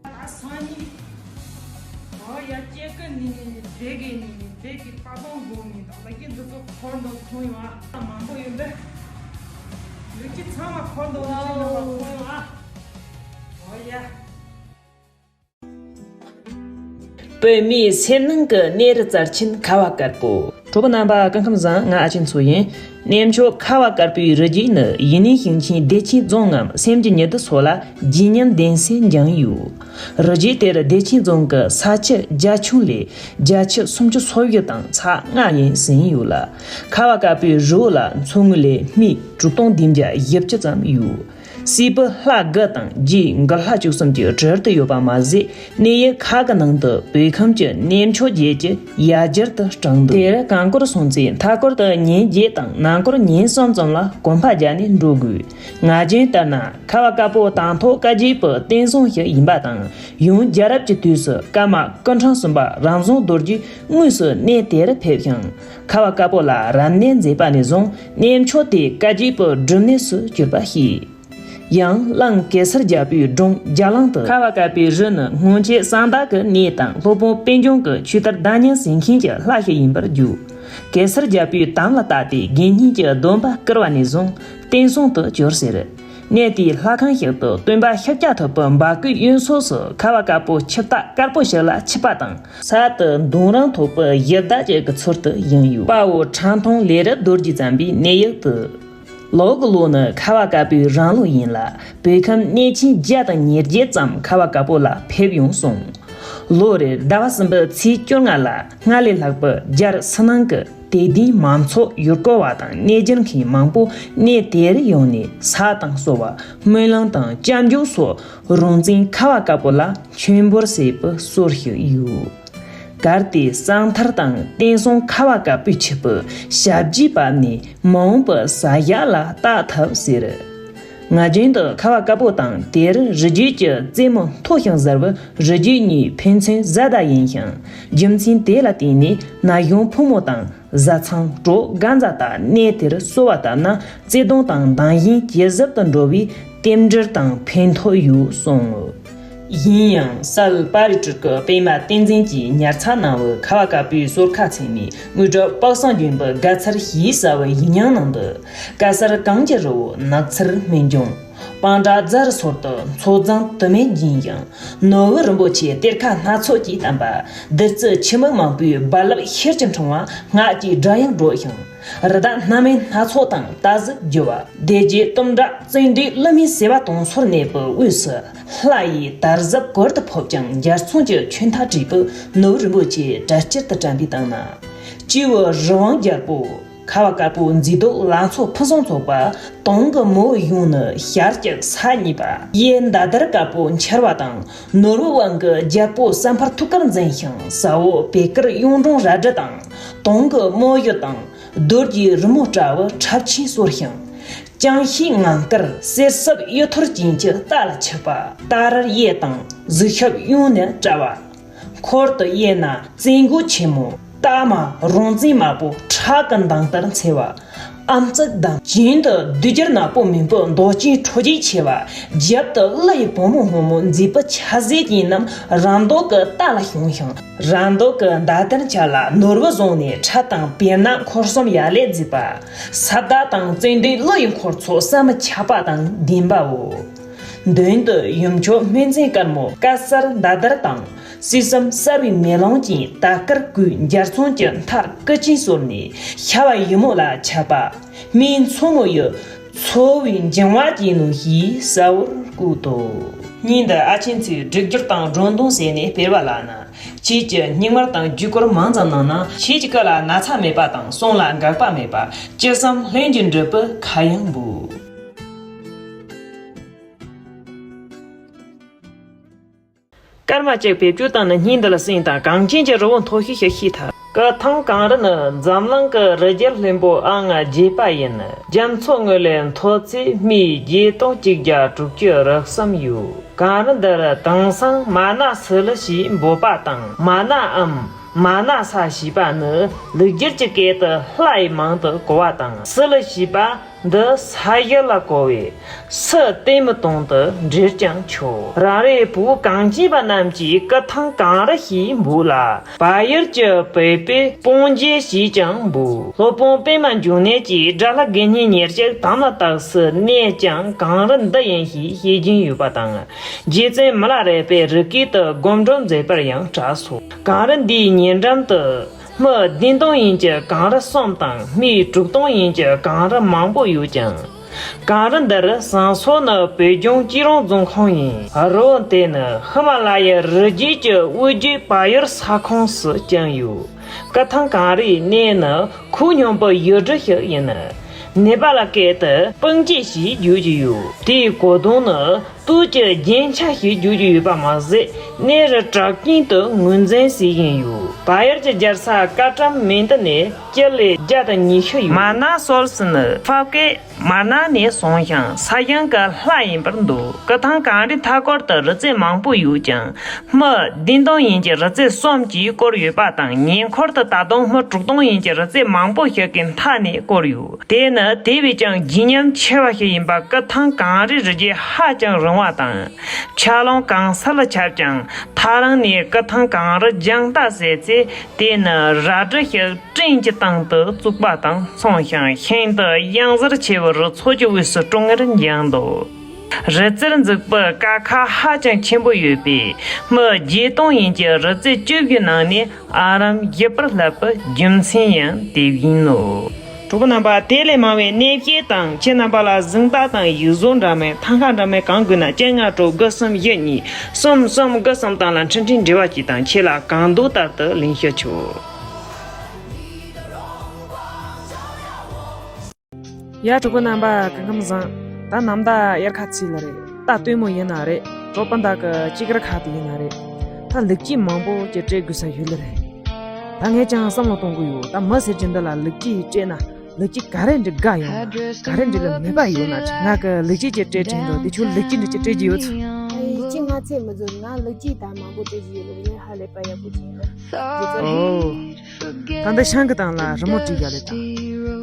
ད་སང་ཉིན། ཨོ་ཡ་སྐྱེ་ཀི་ནི་ནི་ནི་སྡེ་དགེ་ནི་ནི་སྡེ་དགེ་དཔལ་སྤུངས་དགོན་ནི་དང་ལ་ཀི་འདི་ཚོ་འཁོར་འདུག་མཐོང་ཡོང་ཨ། མང་པོ་ཡོད་འདི། ལུག་ཅི་ཚང་མ་འཁོར་འདུག་ལ་ཅི་ཡོང་བ་མཐོང་ཡོང་ཨ། ཨོ་ཡ། བོད་མིའི་སེམས་ནང་གི་གནས་རི་རྩར་ཆེན་ཁ་བ་དཀར་པོ། གྲོགས་པོ་རྣམ་པ་སྐུ་ཁམས་བཟང་། ང་ཨ་ཆེན་མཚོ་ཡིན། གནས་མཆོག་ཁ་བ་དཀར་པོའི་རི་རྒྱུད་ནི་ཡུན་ནན་ཞིང་ཆེན་བདེ་ཆེན་རྫོང་ངམ་སེམས་ཀྱི་ཉི་ཟླ་སོགས་ལ་བརྗིད་ཉམས་ལྡན་སའི་འགྱིང་ཡོད། རི་རྒྱུད་དེར་བདེ་ཆེན་རྫོང་གི་ས་ཆ་རྒྱ་ཁྱོན་ལས་བརྒྱ་ཆ་སུམ་ཅུ་སོ་བཞི་དང་ཚེག་ལྔ་ཡན་ཟིན་ཡོད་ལ། ཁ་བ་དཀར་པོའི་རི་བོ་ལ་མཚོ་ངོས་ལས་སྨི་དྲུག་སྟོང་བདུན་བརྒྱ་བཞི་བཅུ་ཙམ་ཡོད། སྲིད་པའི་ལྷ་དགུ་དང་རྗེ་མགར་ལྷ་བཅུ་གསུམ་གྱི་གྲལ་དུ་ཡོད་པ་མ་ཟད། གནས་ཡུལ་ཁག་གི་ནང་དུ་བོད་ཁམས་ཀྱི་གནས་མཆོག་བརྒྱད་ཀྱི་ཡ་གྱལ་དུ་བགྲངས་འདུག། དེར་རྐང་འཁོར་སོང་ཚེ་མཐའ་སྐོར་དུ་ཉིན་བརྒྱད་དང་ནང་སྐོར་ཉིན་གསུམ་ཙམ་ལ་གོམ་པ་བརྒྱབ་ནས་འགྲོ་དགོས། ང་རྒྱལ་ལྟར་ན་ཁ་བ་དཀར་པོ་དང་ཐོག་བཀའ་བརྒྱུད་པའི་བསྟན་སྲུང་ཞིག་ཡིན་པ་དང་། ཡང་རྒྱལ་རབས་ཀྱི་དུས་སུ་ཀརྨ་སྐུ་ཕྲེང་གསུམ་པ་རང་བྱུང་རྡོ་རྗེ་དངོས་སུ་གནས་དེར་ཕེབས་ཤིང་། ཁ་བ་དཀར་པོ་ལ་རབ་གནས་མཛད་པ་ནས་བཟུང་གནས་མཆོག་དེ་བཀའ་བརྒྱུད་པའི་སྒྲུབ་གནས་སུ་གྱུར་པ་བཤད། ཡང་གླིང་གེ་སར་རྒྱལ་པོའི་སྒྲུང་རྒྱ་གླིང་དུ། ཁ་བ་དཀར་པོའི་རི་ནི་སྔོན་ཆད་གསང་བདག་གི་གནས་དང་སློབ་དཔོན་པད་འབྱུང་གི་ཆོས་ལྟར་བརྡ་རྙིང་གཟིགས་མཁན་གྱི་ལྷ་ཞིག་ཡིན་པར་བརྗོད། གེ་སར་རྒྱལ་པོས་དམ་ལ་བཏགས་ཏེ་དགེ་བསྙེན་གྱི་སྡོམ་པ་བསྐུར་བ་ནས་བཟུང་བསྟན་སྲུང་དུ་གྱུར་ཟེར། གནས་དེའི་ལྷ་ཁང་ཞིག་ཏུ་སྟོན་པ་ཤཱཀྱ་ཐུབ་པའི་འབག་བསྐུལ་གཡུལ་སོགས་སུ་ཁ་བ་དཀར་པོ་ཆིབས་རྟ་དཀར་པོ་ཞིག་ལ་ཆིབས་པ་དང་། ས་དེ་མདུང་རིང་ཐོགས་པའི་གཞི་བདག་ཅིག་གི་ཚུལ་དུ་བཞེངས་ཡོད། དཔའ་བོ་ཁྲ་འཐུང་ལས་རབ་རྡོ་རྗེས་བརྩམས་པའི་གནས་ཡིག་ཏུ། ལོ་གི་ལོ་ནི་ཁ་བ་དཀར་པོའི་རང་ལོ་ཡིན་ལ། བོད་ཁམས་གནས་ཆེན་བརྒྱ་དང་ཉེར་བརྒྱད་ཙམ་ཁ་བ་དཀར་པོ་ལ་ཕེབས་ཡོང་གསུངས། ལོ་རེར་ཟླ་བ་གསུམ་པའི་ཚེས་བཅོ་ལྔ་ལ་སྔར་ལས་ལྷག་པའི་རྒྱལ་སྲིད་གནང་གི་དད་ལྡན་མང་ཚོགས་ཡུལ་སྐོར་བ་དང་གནས་རྒྱུན་མཁན་མང་པོ་གནས་དེར་ཡོང་ནས་ས་དང་གསོལ་བ་སྨོན་ལམ་དང་སྐྱབས་འཇུག་སོགས་རང་བཙན་ཁ་བ་དཀར་པོ་ལ་མཆོད་འབུལ་ཟེར་བའི་སྲོལ་ཞིག་ཡོད། གལ་ཏེ་གསང་ཐར་དང་བསྟན་སྲུང་ཁ་བ་དཀར་པོའི་ཆིབས་པའི་ཞབས་རྗེས་བབས་ནས་མ་འོངས་པའི་ས་ཞག་ལ་བལྟ་ཐུབ་ཟེར། ང་རྒྱུན་དུ་ཁ་བ་དཀར་པོ་དང་དེར་རི་རྒྱུད་ཀྱི་རྩེ་མོ་མཐོ་ཞིང་གཟར་བའི་རི་རྒྱུད་གཉིས་ཕན་ཚུན་བཟའ་ཟླ་ཡིན་ཞིང་། རྒྱུ་མཚན་དེ་ལ་བརྟེན་ནས་ན་གཞོན་ཕོ་མོ་དང་བཟའ་ཚང་གྲོགས་དགའ་མཛའ་དག་གནས་དེར་གསོལ་བ་བཏབ་ན་བརྩེ་དུང་དང་དང་ཞིང་ཇེ་ཟབ་ཏུ་འགྲོ་བའི་རྟེན་འབྲེལ་དང་ཕན་ཐོགས་ཡོད་གསུངས། ཡིན་ཡང་གསལ་པ་རི་ཀྲུ་གི་པད་མ་བསྟན་འཛིན་གྱིས་ཉར་ཚགས་གནང་བའི་ཁ་བ་དཀར་པོའི་གསོལ་ཁ་ཚེགས་མའི་དངོས་གྲུབ་དཔག་བསམ་ལྗོན་པའི་དགའ་ཚལ་ཞེས་ཟེར་བའི་ཡིག་རྙིང་ནང་དུ། དཀར་གསལ་གངས་ཀྱི་རི་བོ་ནགས་ཚལ་སྨན་ལྗོངས། སྤང་བྲག་རྫ་རི་སོགས་དུ་མཚོ་རྫིང་དུ་མས་བརྒྱན་ཞིང་། ནོར་བུ་རིན་པོ་ཆེའི་གཏེར་ཁ་སྣ་ཚོགས་ཀྱིས་གཏམས་པ། བདུད་རྩི་ཆུ་མིག་མང་པོའི་རྦ་རླབས་ཤེལ་གྱི་འཕྲེང་བ་སྔགས་ཀྱི་སྒྲ་དབྱངས་སྒྲོག་ཞིང་། རི་དྭགས་སྣ་མིན་སྣ་ཚོགས་དང་ལྟ་ཟིག་རྒྱུ་བ། སྡེ་བརྒྱད་དུམ་གྲ་བརྩོན་འགྲུས་བསླུ་མེད་བྱེ་བ་དུང་སོར་གནས་པའི་དབུས་སུ། ལྷ་ཡི་དར་ཟབ་གུར་དུ་ཕོབ་ཅིང་འཇའ་ཚོན་གྱི་ཆོས་མཐའ་བྲིས་པའི་ནོར་བུ་རིན་པོ་ཆེ་གྲལ་སྤྱར་དུ་དྲངས་པའི་སྟེང་ན། སྤྱི་བོའི་རི་དབང་རྒྱལ་པོ། ཁ་བ་དཀར་པོ་མཛེས་སྡུག་ལང་ཚོ་ཕུན་སུམ་ཚོགས་པ། དུང་གི་མོ་གཡུང་ནི་ཞལ་གཅིག་ས་གཉིས་པ། གཡས་མདའ་དར་དཀར་པོ་འཕྱར་བ་དང་། ནོར་བུ་དབང་གི་རྒྱལ་པོ་བསམ་འཕེལ་ཐུགས་ཀར་འཛིན་ཞིང་། ཟ་འོག་བེ་དཀར་གཡུང་དྲུང་རལ་གྲི་དང་། དུང་གི་མོ་གཡུ་དང་། རྡོ་རྗེའི་རི་མོ་བཀྲ་བའི་ཁྲབ་ཆེན་གསོལ་ཞིང་། ཅང་ཤེས་ངང་དཀར་གསེར་སྲིབ་གཡུ་ཐོར་ཅན་གྱི་རྟ་ལ་ཆིབས་པ། རྟ་རལ་གཡས་དང་གཟིག་ཞབས་གཡོན་ནས་བཀྲ་བ། འཁོར་དུ་དབྱེ་ན་བཙན་མགོན་ཆེན་མོ། རྟ་དམར་རོང་བཙན་དམར་པོ་ཁྲག་གི་མདངས་ལྟར་འཚེར་བ། ཨ་མྱེས་དང་། གྱེན་དུ་བདུད་རྒྱལ་ནག་པོ་མིན་པོ་མདོག་ཅན་ཁྲོ་རྒྱལ་ཆེ་བ། རྒྱབ་ཏུ་ཀླུ་ཡི་བུ་མོ་སྔོན་མོ་མཛེས་པོ་ཆ་ཟེ་ཅན་རྣམས་རང་མདོག་གི་རྟ་ལ་ཞོན་ཞིང་། རང་མདོག་གི་མདའ་དར་འཕྱར་ལ་ནོར་བུ་བཟུང་ནས་ཁྲབ་དང་བེར་ནག་འཁོར་གསུམ་ཡར་ལས་མཛད་པ། ས་བདག་དང་བཙན་ལྡན་ཀླུ་ཡི་འཁོར་ཚོགས་བསམ་ཁྱབ་པ་དང་ལྡན་པའོ། མདུན་དུ་ཡུམ་མཆོག་སྨན་བཙན་དཀར་མོ་དཀར་གསལ་མདའ་དར་དང་། སྲིད་གསུམ་གསལ་བའི་མེ་ལོང་ཅན་དར་དཀར་གོས་འཇའ་ཚོན་གྱི་མཐར་སྐུ་ཅན་གསོལ་ནས་ཤ་བ་ཡུ་མོ་ལ་ཆགས་པ། སྨིན་མཚོ་མོ་ཡི་ཚོ་བའི་འགྱིང་བ་ཅན་ནོ་ཞེས་གསལ་བོར་བཀོད་དོ། ཉིན་འདི་ཨ་ཆེན་ཚོས་སྒྲིག་སྦྱོར་དང་སྒྲོན་འདོན་བྱས་ནས་སྤེལ་བ་ལགས་ན། ཁྱེད་ཀྱིས་སྙིགས་མ་དང་བརྒྱུད་སྐུར་མང་ཙམ་གནང་ན། ཁྱེད་ཀྱི་སྐུ་ལ་ན་ཚ་མེད་པ་དང་གསུང་ལ་འགག་པ་མེད་པ། ཅི་བསམ་ལྷུན་གྱིས་འགྲུབ་པའི་ཁ་གཡང་འབུལ། སྐར་མ་གཅིག་བེད་སྤྱོད་བཏང་ན་སྙིང་འདི་ལ་སྲིང་དང་གངས་ཅན་གྱི་རི་བོ་མཐོ་ཤོས་ཤིག་ཤེས་ཐལ། སྐུ་ཐང་གངས་རི་ནི་འཛམ་གླིང་གི་རི་རྒྱལ་བློན་པོ་ཨང་བརྒྱད་པ་ཡིན། རྒྱ་མཚོ་ངོས་ལས་མཐོ་ཚད་སྨི་བརྒྱད་སྟོང་གཅིག་བརྒྱ་དྲུག་ཅུ་རེ་གསུམ་ཡོད། གངས་རི་འདིར་དེང་སང་མ་ན་སི་ལི་ཞེས་འབོད་པ་དང་མ་ན་འམ་མ་ན་ས་ཞེས་པ་ནི་ལུག་སྒྱུར་གྱི་སྐད་དུ་ལྷ་ཡི་མིང་དུ་གོ་བ་དང་སི་ལི་ཞེས་པ། འདི་ས་གཞི་ལ་གོ་བས་སུ་གཏི་མུག་དོན་དུ་འདྲེར་ཀྱང་ཆོག། རང་རེའི་བོད་གངས་ཅན་པ་རྣམས་ཀྱིས་སྐུ་ཐང་གངས་རི་ཞེས་འབོད་ལ། བལ་ཡུལ་གྱི་བོད་པས་སྤང་རྒྱལ་ཞེས་ཀྱང་འབོད། སློབ་དཔོན་པད་མ་འབྱུང་གནས་ཀྱིས་དགྲ་ལྷ་དགེ་བསྙེན་ཉེར་གཅིག་དམ་ལ་བཏགས་སུ་གནས་ཀྱང་གངས་རི་འདི་ཡིན་ཞེས་བཤད་རྒྱུན་ཡོད་པ་དང་། རྗེ་བཙུན་མི་ལ་རས་པས་རི་སྐེད་དུ་སྒོམ་སྒྲུབ་མཛད་པར་ཡང་གྲགས་སོ། གངས་རི་འདིའི་ཉེ་འགྲམ་དུ། མི་བདུན་སྟོང་ཡན་གྱི་གངས་རི་གསུམ་དང་མི་དྲུག་སྟོང་ཡན་གྱི་གངས་རི་མང་པོ་ཡོད་ཅིང་། གངས་རི་འདིར་ཟངས་མཚོ་ནི་བོད་ལྗོངས་སྐྱིད་རོང་རྫོང་ཁོངས་ཡིན། རི་བོ་དེ་ནི་ཧི་མ་ལ་ཡའི་རི་རྒྱུད་ཀྱི་དབུས་རྒྱུད་བལ་ཡུལ་ས་ཁོངས་སུ་བསྐྱངས་ཡོད། སྐུ་ཐང་གངས་རིའི་གནས་ནི་ཁོག་སྙོམས་པོ་ཡུལ་གྲུ་ཞིག་ཡིན། ནེ་པ་ལ་སྐད་དུ་སྤུན་མཆེད་ཞེས་བརྗོད་ཀྱི་ཡོད། དེའི་གོ་དོན་ནི་སྟོད་ཀྱི་རྒྱན་ཆ་ཞེས་བརྗོད་ཀྱི་ཡོད་པ་མ་ཟད། གནས་རི་བྲག་ཅན་དུ་ངོས་འཛིན་བྱེད་བཞིན་ཡོད། བལ་ཡུལ་གྱི་རྒྱལ་ས་ཀ་ཏྲམ་མན་ཏི་ནས་སྤྱི་ལེ་བརྒྱ་དང་ཉི་ཤུ་ཡོད། མ་ན་སོལ་སི་ནི་ཧྥབ་ཀེ་མར་ན་ནས་བྱུང་ཞིང་ས་ཞིང་གི་ལྷ་ཡིན་པར་འདོད། སྐུ་ཐང་གངས་རིའི་མཐའ་སྐོར་དུ་རི་རྩེ་མང་པོ་ཡོད་ཅིང་། མི་བདུན་སྟོང་ཡན་གྱི་རི་རྩེ་གསུམ་གྱིས་བསྐོར་ཡོད་པ་དང་། ཉེ་འཁོར་དུ་ད་དུང་མི་དྲུག་སྟོང་ཡན་གྱི་རི་རྩེ་མང་པོ་ཞིག་གི་མཐའ་ནས་བསྐོར་ཡོད། དེ་ནི་དེ་བས་ཀྱང་བརྗིད་ཉམས་ཆེ་བ་ཞིག་ཡིན་པ། སྐུ་ཐང་གངས་རིའི་རི་རྒྱུད་ཧ་ཅང་རིང་བ་དང་། ཆར་རླུང་གང་སར་ཁྱབ་ཅིང་། ཐག་རིང་ནས་སྐུ་ཐང་གངས་རི་རྒྱང་ལྟ་མཛད་ཚེ། དེ་ནི་རལ་གྲི་ཞིག་སྤྲིན་གྱི་སྟེང་དུ་བཙུགས་པ་དང་མཚུངས་ཤིང་། ཤིན་ཏུ་གཡང་གཟར་ཆེ་བའི་རི་ཚོགས་ཀྱི་དབུས་སུ་ཀྲོང་ངེར་འགྱིང་འདུག། རི་རྩེར་འཛེགས་པའི་དཀའ་ཁག་ཧ་ཅང་ཆེན་པོ་ཡོད་པས། མི་བརྒྱད་སྟོང་ཡན་གྱི་རི་རྩེ་བཅུ་བཞིའི་ནང་ནས་ཨ་རམ་བཞི་པར་སླེབས་པའི་རྒྱུ་མཚན་ཡང་དེ་བཞིན་ནོ། གྲོགས་པོ་རྣམ་པ། དེ་ལས་མང་བའི་གནས་བཤད་དང་། ཁྱེད་རྣམ་པ་ལ་གཟེངས་རྟགས་དང་ཡིག་གཟུགས་འདྲ་མིན་ཐང་ཀ་འདྲ་མིན་གང་དགོས་ན། བཅོ་ལྔ་དྲུག་དགུ་གསུམ་བཞི་གཉིས་གསུམ་གསུམ་དགུ་གསུམ་དང་ལ་འཕྲིན་ཕྲན་འབྲེལ་བ་གྱིས་དང་། ཁྱེད་ལ་གང་འདོད་ལྟར་དུ་ལེན་ཞུ་ཆོག། ཡ། གྲོགས་པོ་རྣམ་པ། སྐུ་ཁམས་བཟང་། ད་ནམ་ཟླ་དབྱར་ཁ་ཚིག་ལ་རེད། ད་སྟོན་མོ་ཡིན་ན་རེད། གྲོགས་པོ་འདི་གི་ཅི་དཀར་ཁ་དེ་ཡིན་ན་རེད། ད་ལེགས་སྐྱེས་མང་པོ་ཅིག་སྤྲད་དགོས་ས་ཡོད་ལ་རེད། ད་ངས་ཀྱང་བསམ་བློ་གཏོང་གི་ཡོད། ད་མི་ཟེར་གྱི་འདི་ལ་ལེགས་སྐྱེས་སྤྲད་ན་ལེགས་སྐྱེས་ག་རེ་འདྲ་དགའ་ཡོང་ན། ག་རེ་འདྲ་ལ་མེད་པ་ཡོད་ན། ང་གི་ལེགས་སྐྱེས་ཅིག་སྤྲད་དྲན་འདུག། དེ་ཁྱོད་ལེགས་སྐྱེས་འདྲ་ཅིག་སྤྲད་ཀྱི་ཡོད་ཚོད། ལེགས་སྐྱེས་ང་ཚོས་མི་འཛོམས། ང་ལེགས་སྐྱེས་ད་མང་པོ་སྤྲད་ཀྱི་ཡོད་ལ། ངས་ཧ་ལས་པ་ཡག་པོ་ཅིག་ཡིན་ལ། ཨོ། ད་ལྟ་ཤང་གི་སྟེང་ལ་རི་མོ་བྲིས་བཞག་ལེ་ད།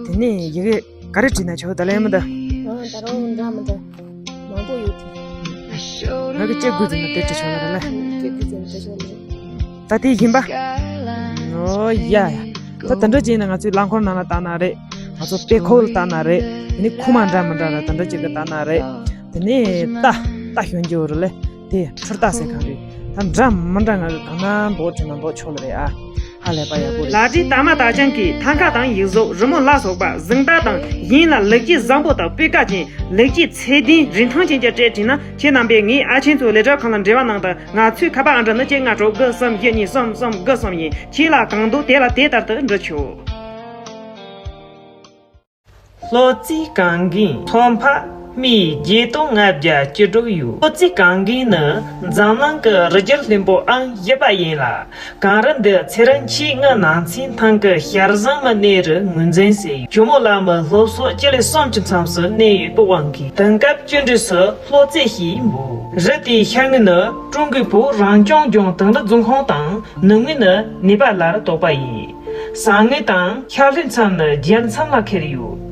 དེ་ནས་ཡི་གེ་ག་རེ་བྲིས་ན་ཆོག་ད་ལན་མི་འདུག། ཨ། ད་རུང་འདྲ་མི་འདྲ་མང་པོ་ཡོད་དེ། ང་གི་ལྕེ་དགུ་ཟིན་ན་དེ་བྲིས་ཆོག་ལེ་རེད་ལ། ལྕེ་དགུ་ཟིན་ན་དེ་ཆོག་ལེ། ད་དེ་ཡིན་པ། ཨོ་ཡ་ཡ། ད་དེ་འདྲ་བྱས་ན་ང་ཚོའི་རླངས་འཁོར་ནང་ལ་བཏང་ན་རེད། ང་ཚོ་དཔེ་ཁོག་ལ་བཏང་ན་རེད། དེ་ནས་ཁུག་མ་འདྲ་མི་འདྲ་ལ་དེ་འདྲ་ཅིག་གི་བཏང་ན་རེད། དེ་ནས་རྟ་རྟ་ཞོན་རྒྱུ་རེད་ལེ། དེ་འཕྲུལ་རྟ་ཟེར་གང་རེད། ད་འདྲ་མི་འདྲ་ང་གི་གང་ན་འདོགས་བྱས་ན་འདོགས་ཆོག་ལེ་རེད་ཨ། ཧ་ལས་པ་ཡག་པོ་རེད། ལག་བྲིས་དག་མ་དག་ཅན་གྱི་ཐང་ཀ་དང་ཡིག་གཟུགས། རི་མོ་ལ་སོགས་པ། གཟེངས་རྟགས་དང་གཞན་ལ་ལེགས་སྐྱེས་བཟང་པོ་དང་སྤུས་ཀ་ཅན། ལེགས་སྐྱེས་ཚད་ལྡན་རིན་ཐང་ཅན་གྱི་སྤྲད་བྲིས་ན། ཁྱེད་རྣམ་པས་ངའི་ཨ་ཆེན་ཚོའི་ལས་སྒྲུབ་ཁང་ལ་འབྲེལ་བ་གནང་དང་། ང་ཚོའི་ཁ་པར་ཨང་གྲངས་ནི་བཅོ་ལྔ་དྲུག་དགུ་གསུམ་བཞི་གཉིས་གསུམ་གསུམ་དགུ་གསུམ་ཡིན། ཁྱེད་ལ་གང་འདོད་དེ་ལ་དེ་ལྟར་དུ་འབྲི་ཆོག། ལྷོ་རྩེ་གངས་རྒན་ཚོ་འཕགས་སྨི་བརྒྱད་སྟོང་ལྔ་བརྒྱ་བཅུ་དྲུག་ཡོད། ལྷོ་རྩེ་གངས་རྒན་ནི་འཛམ་གླིང་གི་རི་རྒྱུད་ལྷུན་པོ་ཨང་བཞི་པ་ཡིན་ལ། གངས་རི་འདི་ཚེ་རིང་མཆོག་ངའི་ནང་ཚན་ཐང་གི་ཞལ་བཟང་མི་གནས་རུ་ངོས་འཛིན་བྱས་ཡོད། ཇོ་མོ་བླ་མའི་སློབ་གསོ་སྤྱི་ལེ་གསུམ་གྱི་མཚམས་སུ་གནས་ཡོད་པའི་དབང་གིས་དེང་སྐབས་བཅུ་འདྲེས་སུ་ལྷོ་རྩེ་ཞེས་འབོད། རི་དེའི་ཤར་ངོས་ནི་ཀྲུང་གོའི་བོད་རང་སྐྱོང་ལྗོངས་དིང་རི་རྫོང་ཁོངས་དང་། ནུབ་ངོས་ནི་ནེ་པ་ལར་གཏོགས་པ་ཡིན། བྱང་ངོས་དང་ཤར་ལྷོའི་མཚམས་ནི་རྒྱལ་མཚམས་ལ་ཁེལ་ཡོད།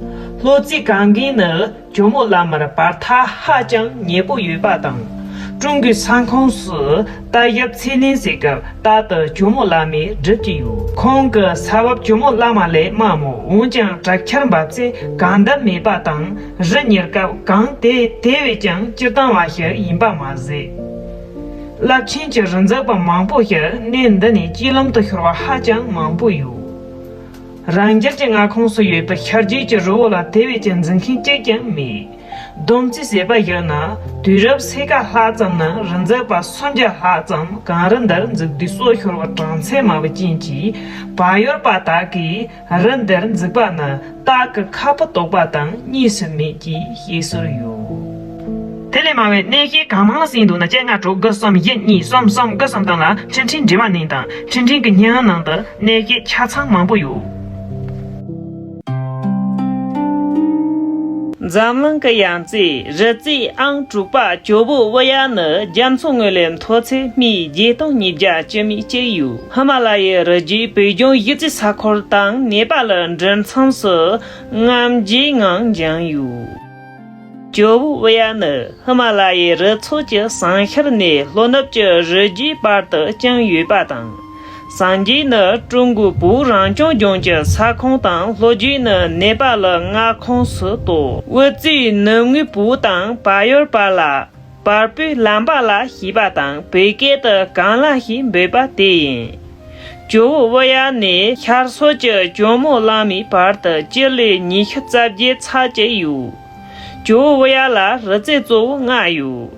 ལྷོ་རྩེ་གངས་རྒན་ནི་ཇོ་མོ་བླ་མར་བར་ཐག་ཧ་ཅང་ཉེ་པོ་ཡོད་པ་དང་། ཀྲུང་གོའི་ས་ཁོངས་སུ་ལྟ་ཞིབ་ཚད་ལེན་བྱེད་སྐབས་རྟག་ཏུ་ཇོ་མོ་བླ་མས་སྒྲུབ་ཀྱི་ཡོད། ཁོང་གི་ས་བབ་ཇོ་མོ་བླ་མ་ལས་དམའ་མོད། འོན་ཀྱང་གྲལ་འཁྱེར་འབབ་ཚེ་གང་འདབ་མེད་པ་དང་། རི་གཉེར་སྐབས་གངས་དེ་དེ་བས་ཀྱང་སྤྱིར་བཏང་བ་ཞིག་ཡིན་པ་མ་ཟད། རླབས་ཆེན་གྱི་རི་འཛེག་པ་མང་པོ་ཞིག་གནས་འདི་ནས་སྐྱེ་ལམ་དུ་ཤོར་བ་ཧ་ཅང་མང་པོ་ཡོད། རང་རྒྱལ་གྱི་མངའ་ཁོངས་སུ་ཡོད་པའི་ཤར་རྒྱུད་ཀྱི་རི་བོ་ལ་དེ་བས་ཀྱང་འཛེག་མཁན་གཅིག་ཀྱང་མེད། སྡོམ་རྩིས་བྱས་པ་ཡིན་ན། དུས་རབས་ཕྱེད་ཀ་ལྷག་ཙམ་ནང་རི་འཛེག་པ་སུམ་བརྒྱ་ལྷག་ཙམ་གངས་རི་འདིར་འཛེག་དུས་སྲོག་ཤོར་བའི་གྲངས་ཚད་མ་བུ་ཅན་གྱིས་བལ་ཡུལ་པ་དག་གིས་རི་འདིར་འཛེག་པ་ནི་སྟག་གི་ཁ་ཕུ་བཏོག་པ་དང་གཉིས་སུ་མེད་ཅེས་བཤད་སྲོལ་ཡོད། དེ་ལས་མང་བའི་གནས་བཤད་གང་མང་ལ་གསན་འདུག་ན། བཅོ་ལྔ་དྲུག་དགུ་གསུམ་བཞི་གཉིས་གསུམ་གསུམ་དགུ་གསུམ་དང་ལ་འཕྲིན་ཕྲན་འབྲེལ་བ་གནང་དང་། འཕྲིན་ཕྲན་གྱི་སྙན་ངག་ནང་དུ་གནས་བཤད་ཆ་ཚང་མང་པོ་ཡོད། འཛམ་གླིང་གི་ཡང་རྩེ་རི་རྩེ་ཨང་དྲུག་པ་ཇོ་བོ་དབུ་ཡ་ནི་རྒྱ་མཚོ་ངོས་ལས་མཐོ་ཚད་སྨི་བརྒྱད་སྟོང་ཉིས་བརྒྱ་བཅུ་མེད་གཅིག་ཡོད། ཧི་མ་ལ་ཡའི་རི་རྒྱུད་བོད་ལྗོངས་གཞིས་རྩེ་ས་ཁུལ་དང་ནེ་པ་ལི་འབྲེལ་མཚམས་སུ་རྔམ་བརྗིད་ངང་འགྱིང་ཡོད། ཇོ་བོ་དབུ་ཡ་ནི་ཧི་མ་ལ་ཡའི་རི་ཚོགས་ཀྱི་ཟངས་ཤར་ནས་ལྷོ་ནུབ་ཀྱི་རི་རྒྱུད་བར་དུ་བརྐྱངས་ཡོད་པ་དང་། སངས་རྒྱས་ནི་ཀྲུང་གོའི་བོད་རང་སྐྱོང་ལྗོངས་ཀྱི་ས་ཁོངས་དང་། ལྷོ་རྒྱུད་ནི་ནེ་པ་ལི་མངའ་ཁོངས་སུ་གཏོགས། དབུ་རྩེའི་ནུབ་ངོས་བོད་དང་བལ་ཡུལ་བར་ལ་བལ་པོའི་ལམ་པ་ལ་ཞེས་པ་དང་། བོད་སྐད་དུ་གངས་ལ་ཞེས་འབོད་པ་དེ་ཡིན། ཇོ་བོ་དབུ་ཡ་ནས་ཤར་ཕྱོགས་ཀྱི་ཇོ་མོ་གླང་མའི་བར་དུ་སྤྱི་ལེ་ཉི་ཤུ་རྩ་བརྒྱད་ཚར་གཅིག་ཡོད། ཇོ་བོ་དབུ་ཡ་ལ་རི་རྩེ་གཙོ་བོ་ལྔ་ཡོད།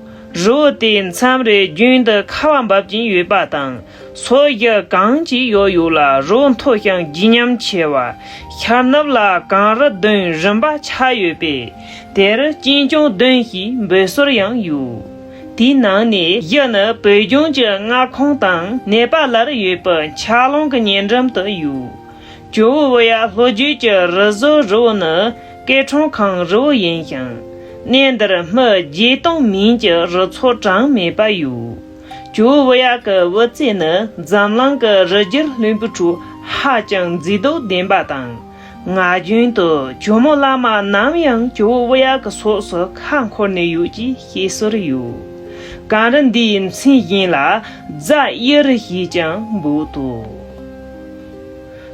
རི་བོ་དེའི་མཚམས་རེ་རྒྱུན་དུ་ཁ་བ་འབབ་ཀྱིན་ཡོད་པ་དང་། སོ་བཞི་གང་ཅིའི་ཡོལ་ཡོལ་ལ་རི་བོ་མཐོ་ཞིང་བརྗིད་ཉམས་ཆེ་བ། ཤར་ནུབ་ལ་གངས་རི་བདུན་རིམ་པ་ཆགས་ཡོད་པས། དེར་སྐྱིན་ཆུང་བདུན་ཞེས་འབོད་སྲོལ་ཡང་ཡོད། དེའི་ནང་ནས་བཞི་ནི་བོད་ལྗོངས་ཀྱི་མངའ་ཁོངས་དང་ནེ་པ་ལར་ཡོད་པའི་ཆར་རླུང་གི་ཉེ་འགྲམ་དུ་ཡོད། ཇོ་བོ་དབུ་ཡ་ལྷོ་རྒྱུད་ཀྱི་རི་བཟོ་རི་བོ་ནི་སྐད་གྲོང་ཁང་རི་བོ་ཡིན་ཞིང་། གནས་འདིར་མི་བརྒྱད་སྟོང་མིན་གྱི་རི་ཚོགས་གྲངས་མེད་པ་ཡོད། ཇོ་བོ་དབུ་ཡ་གི་དབུ་རྩེ་ནི་འཛམ་གླིང་གི་རི་རྒྱུད་ལྷུན་པོའི་ཁྲོད་ཧ་ཅང་མཛེས་སྡུག་ལྡན་པ་དང་། ངེས་བརྗོད་དུ་ཇོ་མོ་གླང་མ་ནམ་ཡང་ཇོ་བོ་དབུ་ཡ་གི་ཕྱོགས་སུ་ཁ་འཁོར་ནས་ཡོད་ཅེས་བཤད་སྲོལ་ཡོད། གངས་རི་འདིའི་མཚན་གཞན་ལ་རྫ་གཡུ་རུ་ཞེས་ཀྱང་འབོད་དོ།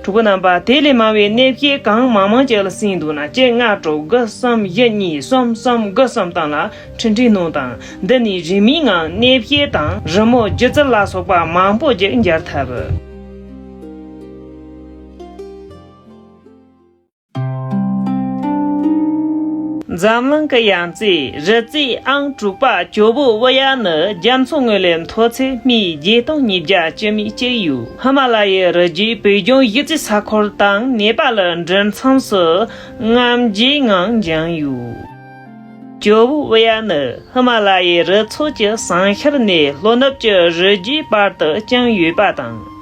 གྲོགས་པོ་རྣམ་པ། དེ་ལས་མང་བའི་གནས་བཤད་གང་མང་མང་ཅིག་ལ་གསན་འདུག་ན། གཅིག་ལྔ་དྲུག་དགུ་གསུམ་བཞི་གཉིས་གསུམ་གསུམ་དགུ་གསུམ་སྟེང་ལ་འཕྲིན་ཕྲན་གནང་དང་། འདི་ནས་རིན་མེད་ངང་གནས་བཤད་དང་རི་མོ་སྒྱུ་རྩལ་ལ་སོགས་པ་མང་པོ་ཅིག་མཇལ་ཐུབ། འཛམ་གླིང་གི་ཡང་རྩེ་རི་རྩེའི་ཨང་དྲུག་པ་ཇོ་བོ་དབུ་ཡ་ནི་རྒྱ་མཚོ་ངོས་ལས་མཐོ་ཚད་སྨི་བརྒྱད་སྟོང་ཉིས་བརྒྱ་བཅུ་མེད་གཅིག་ཡོད། ཧི་མ་ལ་ཡའི་རི་རྒྱུད་བོད་ལྗོངས་གཞིས་རྩེ་ས་ཁུལ་དང་ནེ་པ་ལ་འབྲེལ་མཚམས་སུ་རྔམ་བརྗིད་ངང་འགྱིང་ཡོད། ཇོ་བོ་དབུ་ཡ་ནི་ཧི་མ་ལ་ཡའི་རི་ཚོགས་ཀྱི་ཟངས་ཤར་ནས་ལྷོ་ནུབ་ཀྱི་རི་རྒྱུད་བར་དུ་བརྐྱངས་ཡོད་པ་དང་།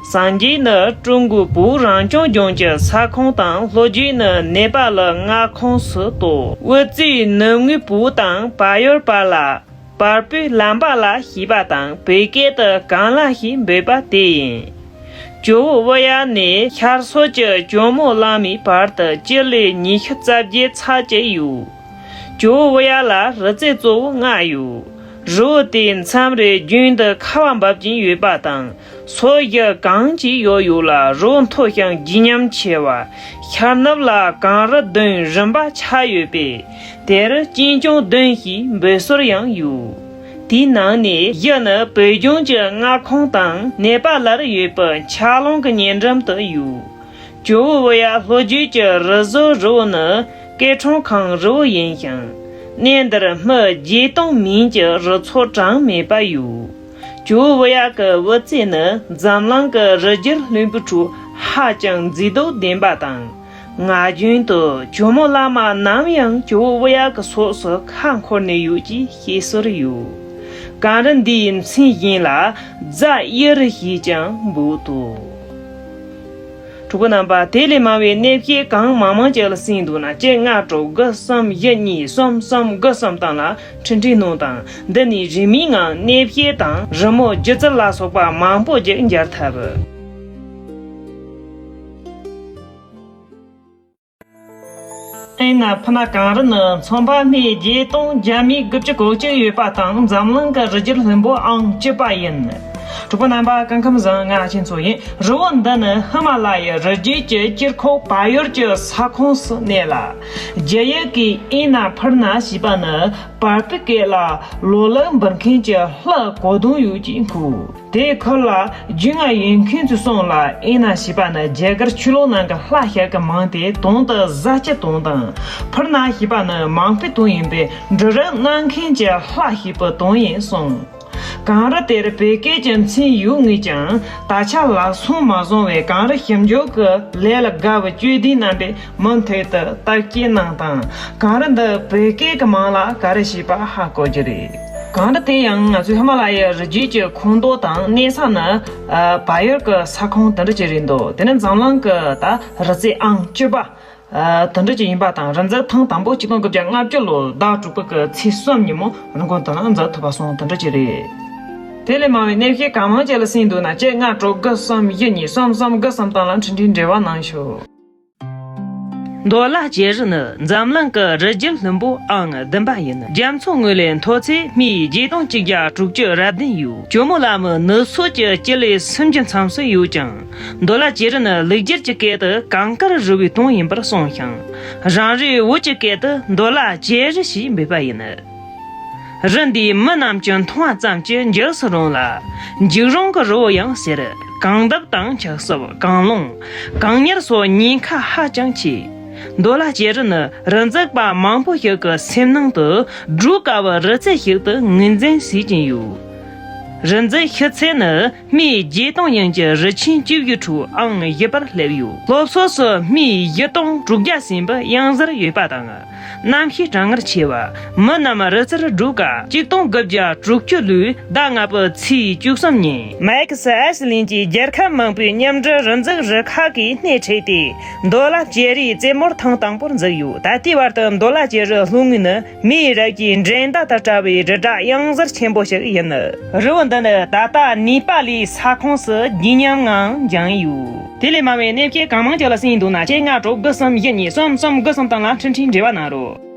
སངས་རྒྱས་ནི་ཀྲུང་གོའི་བོད་རང་སྐྱོང་ལྗོངས་ཀྱི་ས་ཁོངས་དང་། ལྷོ་རྒྱུད་ནི་ནེ་པ་ལི་མངའ་ཁོངས་སུ་གཏོགས། དབུ་རྩེའི་ནུབ་ངོས་བོད་དང་བལ་ཡུལ་བར་ལ་བལ་པོའི་ལམ་པ་ལ་ཞེས་པ་དང་། བོད་སྐད་དུ་གངས་ལ་ཞེས་འབོད་པ་དེ་ཡིན། ཇོ་བོ་དབུ་ཡ་ནས་ཤར་ཕྱོགས་ཀྱི་ཇོ་མོ་གླང་མའི་བར་དུ་སྤྱི་ལེ་ཉི་ཤུ་རྩ་བརྒྱད་ཚར་གཅིག་ཡོད། ཇོ་བོ་དབུ་ཡ་ལ་རི་རྩེ་གཙོ་བོ་ལྔ་ཡོད། རི་བོ་དེའི་མཚམས་རེ་རྒྱུན་དུ་ཁ་བ་འབབ་ཀྱིན་ཡོད་པ་དང་། སོ་བཞི་གང་ཅིའི་ཡོལ་ཡོལ་ལ་རི་བོ་མཐོ་ཞིང་བརྗིད་ཉམས་ཆེ་བ། ཤར་ནུབ་ལ་གངས་རི་བདུན་རིམ་པ་ཆགས་ཡོད་པས། དེར་སྐྱིན་ཆུང་བདུན་ཞེས་འབོད་སྲོལ་ཡང་ཡོད། དེའི་ནང་ནས་བཞི་ནི་བོད་ལྗོངས་ཀྱི་མངའ་ཁོངས་དང་ནེ་པ་ལར་ཡོད་པའི་ཆར་རླུང་གི་ཉེ་འགྲམ་དུ་ཡོད། ཇོ་བོ་དབུ་ཡ་ལྷོ་རྒྱུད་ཀྱི་རི་བཟོ་རི་བོ་ནི་སྐད་གྲོང་ཁང་རི་བོ་ཡིན་ཞིང་། གནས་འདིར་མི་བརྒྱད་སྟོང་མིན་གྱི་རི་ཚོགས་གྲངས་མེད་པ་ཡོད། ཇོ་བོ་དབུ་ཡ་གི་དབུ་རྩེ་ནི་འཛམ་གླིང་གི་རི་རྒྱུད་ལྷུན་པོའི་ཁྲོད་ཧ་ཅང་མཛེས་སྡུག་ལྡན་པ་དང་། ངེས་བརྗོད་དུ་ཇོ་མོ་གླང་མ་ནམ་ཡང་ཇོ་བོ་དབུ་ཡ་གི་ཕྱོགས་སུ་ཁ་འཁོར་ནས་ཡོད་ཅེས་བཤད་སྲོལ་ཡོད། གངས་རི་འདིའི་མཚན་གཞན་ལ་རྫ་གཡུ་རུ་ཞེས་ཀྱང་འབོད་དོ། གྲོགས་པོ་རྣམ་པ། དེ་ལས་མང་བའི་གནས་བཤད་གང་མང་མང་ཅིག་ལ་གསན་འདུག་ན། གཅིག་ལྔ་དྲུག་དགུ་གསུམ་བཞི་གཉིས་གསུམ་གསུམ་དགུ་གསུམ་སྟེང་ལ་འཕྲིན་ཕྲན་གནང་དང་། འདི་ནས་རིན་མེད་ངང་གནས་བཤད་དང་རི་མོ་སྒྱུ་རྩལ་ལ་སོགས་པ་མང་པོ་ཅིག་མཇལ་ཐུབ། ཨེ་ན་ཕུ་ན་གངས་རི་ནི་མཚོན་པ་སྨི་བརྒྱད་སྟོང་བརྒྱ་མེད་དགུ་བཅུ་གོ་གཅིག་ཡོད་པ་དང་། འཛམ་གླིང་གི་རི་རྒྱུད་ལྷུན་པོ་ཨང་བཅུ་པ་ཡིན། གྲོགས་པོ་རྣམ་པ། སྐུ་ཁམས་བཟང་། ང་ཆོས་མཚོ་ཡིན། རི་བོ་འདི་ནི་ཧི་མ་ལ་ཡའི་རི་རྒྱུད་ཀྱི་དཀྱིལ་འཁོར་བལ་ཡུལ་གྱི་ས་ཁོངས་སུ་གནས་ལ། རྒྱ་ཡིག་གི་ཨེ་ན་ཕུར་ན་ཞེས་པ་ནི་བལ་པོའི་སྐད་ལ་ལོ་ལེགས་འབུལ་མཁན་གྱི་ལྷ་གོ་དོན་ཡོད་ཅེས་འཁོད། དེའི་ཁུལ་ལ་རྒྱུས་མངའ་ཡོད་མཁན་ཚོས་གསུངས་ལ། ཨེ་ན་ཞེས་པ་ནི་རྒྱ་གར་ཆོས་ལུགས་ནང་གི་ལྷ་ཞིག་གི་མིང་སྟེ། དོན་དུ་བཟའ་བཅའ་དོན་དང་། ཕུར་ན་ཞེས་པ་ནི་མང་པོའི་དོན་ཡིན་པས། འབྲུ་རིགས་གནང་མཁན་གྱི་ལྷ་ཞེས་པའི་དོན་ཡིན་གསུངས། གངས་རི་དེར་བོད་སྐད་ཀྱི་མཚན་ཡོད་ངེས་ཀྱང་། ད་ཆ་ལག་ཚོང་མ་བཟུང་བའི་གངས་རི་ཞིབ་འཇུག་གི་ལས་ལ་དགའ་བའི་དཔྱོད་ལྡན་རྣམ་པས་མུ་མཐུད་དུ་བརྟག་དཔྱད་གནང་དང་། གངས་རི་འདི་བོད་སྐད་ཀྱི་མིང་ལ་ག་རེ་ཞེས་པ་ཧ་གོ་རྒྱུ་རེད། གངས་རི་དེ་ཡང་ང་ཚོའི་ཧི་མ་ལ་ཡའི་རི་རྒྱུད་ཀྱི་ཁོངས་གཏོགས་དང་། གནས་ས་ནི་ཨ་བལ་ཡུལ་གྱི་ས་ཁོངས་དེ་འདྲ་ཅིག་རེད་འདུག་དེ་ནི་འཛམ་གླིང་གི་ད་རི་རྩེ་ཨང་བཅུ་པ་ཨ་དེ་འདྲ་ཅིག་ཡིན་པ་དང་། རི་འཛེག་ཐེངས་དང་པོ་ཆིག་སྟོང་དགུ་བརྒྱ་ལྔ་བཅུ་ལོའི་ཟླ་དྲུག་པའི་གི་ཚེས་གསུམ་ཉིན་མོ་རི་མགོ་དེ་ན་འཛེག་ཐུབ་པ་སོང་། དེ་འདྲ་ཅིག་རེད། དེ་ལས་མང་བའི་གནས་བཤད་གང་མང་ཅིག་ལ་གསན་འདུག་ན། གཅིག་ལྔ་དྲུག་དགུ་གསུམ་བཞི་གཉིས་གསུམ་གསུམ་དགུ་གསུམ་སྟེང་ལ་འཕྲིན་ཕྲན་འབྲེལ་བ་གནང་ཤོག་མདོ་ལ་ཇེ་རུ་ནི་འཛམ་གླིང་གི་རི་རྒྱུད་ལྷུན་པོ་ཨང་བདུན་པ་ཡིན། རྒྱ་མཚོ་ངོས་ལས་མཐོ་ཚད་སྨི་བརྒྱད་སྟོང་གཅིག་བརྒྱ་དྲུག་ཅུ་རེ་བདུན་ཡོད། ཇོ་མོ་གླང་མའི་ནུབ་ཕྱོགས་ཀྱི་སྤྱི་ལེ་སུམ་ཅུ་མཚམས་སུ་ཡོད་ཅིང་། མདོ་ལ་ཇེ་རུ་ནི་ལིག་སྒྱུར་གྱི་སྐད་དུ་གངས་དཀར་རི་བོའི་དོན་ཡིན་པར་གསུངས་ཤིང་། རང་རེའི་བོད་ཀྱི་སྐད་དུ་མདོ་ལ་ཇེ་རུ་ཞེས་འབོད་པ་ཡིན། རི་འདིའི་མི་རྣམས་ཀྱིས་མཐོང་བ་ཙམ་གྱིས་འཇིགས་སུ་རུང་ལ། འཇིགས་རུང་གི་རི་བོ་ཡང་ཟེར། གངས་འདབས་དང་ཆག་སྲབ། གངས་ལུང་། གངས་ཉར་སོགས་ཉེན་ཁ་ཧ་ཅང་ཆེ། མདོ་ལ་བྱེ་རི་ནི་རི་འཛེག་པ་མང་པོ་ཞིག་གི་སེམས་ནང་དུ་བགྲོད་དཀའ་བའི་རི་རྩེ་ཞིག་ཏུ་ངོས་འཛིན་བྱེད་ཀྱིན་ཡོད། རི་འཛེག་ཤི་ཚད་ནི་སྨི་བརྒྱད་སྟོང་ཡན་གྱི་རི་ཆེན་བཅུ་བཞི་ཁྲོད་ཨང་བཞི་པར་སླེབས་ཡོད། ལྷོ་ཕྱོགས་སུ་སྨི་བཞི་སྟོང་དྲུག་བརྒྱ་ཟིན་པའི་གཡང་གཟར་ཡོད་པ་དང་། གནམ་གཤིས་གྲང་ངར་ཆེ་བ། མི་རྣམས་རི་རྩེར་བགྲོད་དཀའ། ཆིག་སྟོང་དགུ་བརྒྱ་དྲུག་ཅུ་ལོའི་ཟླ་ལྔ་པའི་ཚེས་བཅུ་གསུམ་ཉིན། མེག་སི་ཨེ་སི་ལིན་གྱིས་རྒྱལ་ཁབ་མང་པོའི་མཉམ་འབྲེལ་རི་འཛེག་རུ་ཁག་གིས་སྣེ་ཁྲིད་དེ། མདོ་ལ་བྱེ་རིའི་རྩེ་མོར་ཐེངས་དང་པོར་འཛེགས་ཡོད། ད་ལྟའི་བར་དུ་མདོ་ལ་བྱེ་རི་ལྷོ་ངོས་ནི་མིའི་རིགས་ཀྱི་འགྲན་ཟླ་དང་བྲལ་བའི་རི་བྲག་གཡང་གཟར་ཆེན་པོ་ཞིག་ཡིན། རི་བོ་འདི་ནི་ད་ལྟ་ནེ་པ་ལིའི་ས་ཁོངས་སུ་ལྗིད་མཉམ་ངང་འགྱིང་ཡོད། དེ་ལས་མང་བའི་གནས་བཤད་གང་མང་ཅིག་ལ་གསན་འདུག་ན། བཅོ་ལྔ་དྲུག་དགུ་གསུམ་བཞི་གཉིས་གསུམ་གསུམ་དགུ་གསུམ་སྟེང་ལ་འཕྲིན་ཕྲན་འབྲེལ་བ་གནང་རོགས།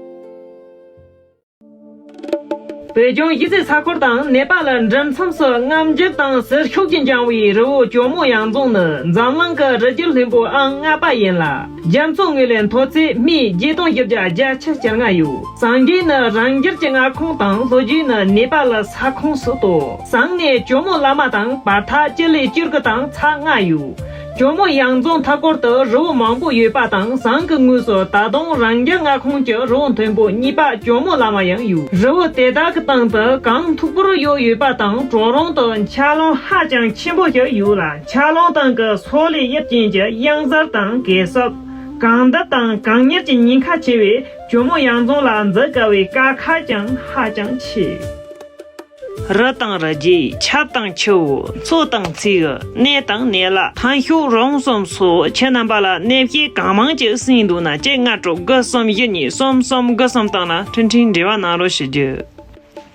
བོད་ལྗོངས་གཞིས་རྩེ་ས་ཁུལ་དང་ནེ་པ་ལ་འབྲེལ་མཚམས་སུ་རྔམ་འགྱུར་དང་ཟིལ་ཤུགས་ཀྱིས་འགྱིང་བའི་རི་བོ་ཇོ་མོ་གཡང་རྫོང་ནི་འཛམ་གླིང་གི་རི་རྒྱུད་ལྷུན་པོ་ཨང་ལྔ་པ་ཡིན་ལ། རྒྱ་མཚོ་ངོས་ལས་མཐོ་ཚད་སྨི་བརྒྱད་སྟོང་བཞི་བརྒྱ་བརྒྱད་ཅུ་གྱ་ལྔ་ཡོད། སངས་རྒྱས་ནི་རང་རྒྱལ་གྱི་མངའ་ཁོངས་དང་ལྷོ་རྒྱུད་ནི་ནེ་པ་ལ་ས་ཁོངས་སུ་གཏོགས། ཟངས་ནས་ཇོ་མོ་བླ་མ་དང་བར་ཐག་སྤྱི་ལེ་བཅུ་དགུ་དང་ཚེག་ལྔ་ཡོད། ཇོ་མོ་གཡང་རྫོང་མཐའ་སྐོར་དུ་རི་བོ་མང་པོ་ཡོད་པ་དང་། ཟངས་ཀྱི་ངོས་སུ་ད་དུང་རང་རྒྱལ་མངའ་ཁོངས་ཀྱི་རི་བོ་མཐོན་པོ་གཉིས་པ་ཇོ་མོ་བླ་མ་ཡང་ཡོད། རི་བོ་དེ་དག་གི་སྟེང་དུ་གངས་མཐུག་པོར་གཡོ་ཡོད་པ་དང་། གྲོག་རོང་དུ་འཁྱགས་ཀླུང་ཧ་ཅང་ཆེན་པོ་ཞིག་ཡོད་ལ། འཁྱགས་ཀླུང་སྟེང་གི་སོག་ལེ་དབྱིབས་ཅན་གྱི་གཡང་གཟར་དང་གས་སྲབ། གངས་འདབས་དང་གངས་ཉར་གྱི་ཉེན་ཁ་ཆེ་བས། ཇོ་མོ་གཡང་རྫོང་ལ་འཛེག་དཀའ་བའི་དཀའ་ཁག་ཀྱང་ཧ་ཅང་ཆེ། རི་དང་རི་རྒྱུད། ཆབ་དང་ཆུ་བོ། མཚོ་དང་མཚེའུ། གནས་དང་གནས་ལ། ཐང་ཤོད་རོང་གསུམ་སོགས་ཁྱེད་རྣམ་པ་ལ་གནས་བཤད་གང་མང་ཅིག་གསན་འདུག་ན། བཅོ་ལྔ་དྲུག་དགུ་གསུམ་བཞི་གཉིས་གསུམ་གསུམ་དགུ་གསུམ་སྟེང་ལ་འཕྲིན་ཕྲན་འབྲེལ་བ་གནང་རོགས་ཞུ་རྒྱུ།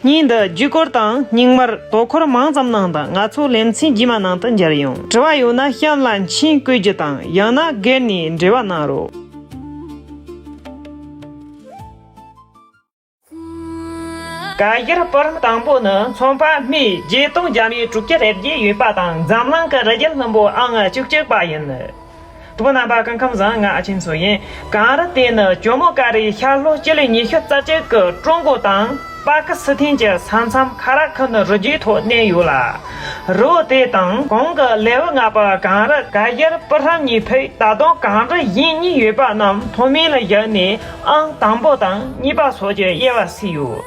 ཉིན་འདི་བརྒྱུད་སྐུར་དང་རྙིང་མར་དོ་ཁུར་མང་ཙམ་གནང་དང་། ང་ཚོ་ལེ་ཚན་རྗེས་མ་ནང་དུ་མཇལ་ཡོང་། དྲི་བ་ཡོད་ན་གཤམ་ལ་མཆན་བཀོད་རྒྱུ་དང་། ཡང་ན་སྒེར་ནས་འབྲེལ་བ་གནང་རོགས། གངས་རྒྱལ་པུར་རམ་དང་པོ་ནི་མཚོན་པ་སྨི་བརྒྱད་སྟོང་བརྒྱ་མེད་དྲུག་ཅུ་རེ་བརྒྱད་ཡོད་པ་དང་། འཛམ་གླིང་གི་རི་རྒྱུད་ལྷུན་པོ་ཨང་བཅུ་གཅིག་པ་ཡིན། གྲོགས་པོ་རྣམ་པ་སྐུ་ཁམས་བཟང་། ང་ཨ་ཆེན་མཚོ་ཡིན། གངས་རི་དེ་ནི་ཇོ་མོ་ཀ་རིའི་ཤར་ལྷོ་སྤྱི་ལེ་ཉི་ཤུ་རྩ་གཅིག་གི་ཀྲུང་གོ་དང་པ་ཀི་སི་ཐན་གྱི་ས་མཚམས་ཁ་ར་ཁི་ནི་རི་རྒྱུད་ཐོག་གནས་ཡོད་ལ། རི་བོ་དེ་དང་གོང་གི་ལེའུ་ལྔ་པ་གངས་རི་གངས་རྒྱལ་པུར་རམ་གཉིས་ཕུད་ད་དུང་གངས་རི་གཞན་གཉིས་ཡོད་པ་རྣམས་མཐོ་དམན་ལ་བཞག་ནས་ཨང་དང་པོ་དང་གཉིས་པ་སོགས་ཀྱི་དབྱེ་བ་ཕྱེ་ཡོད།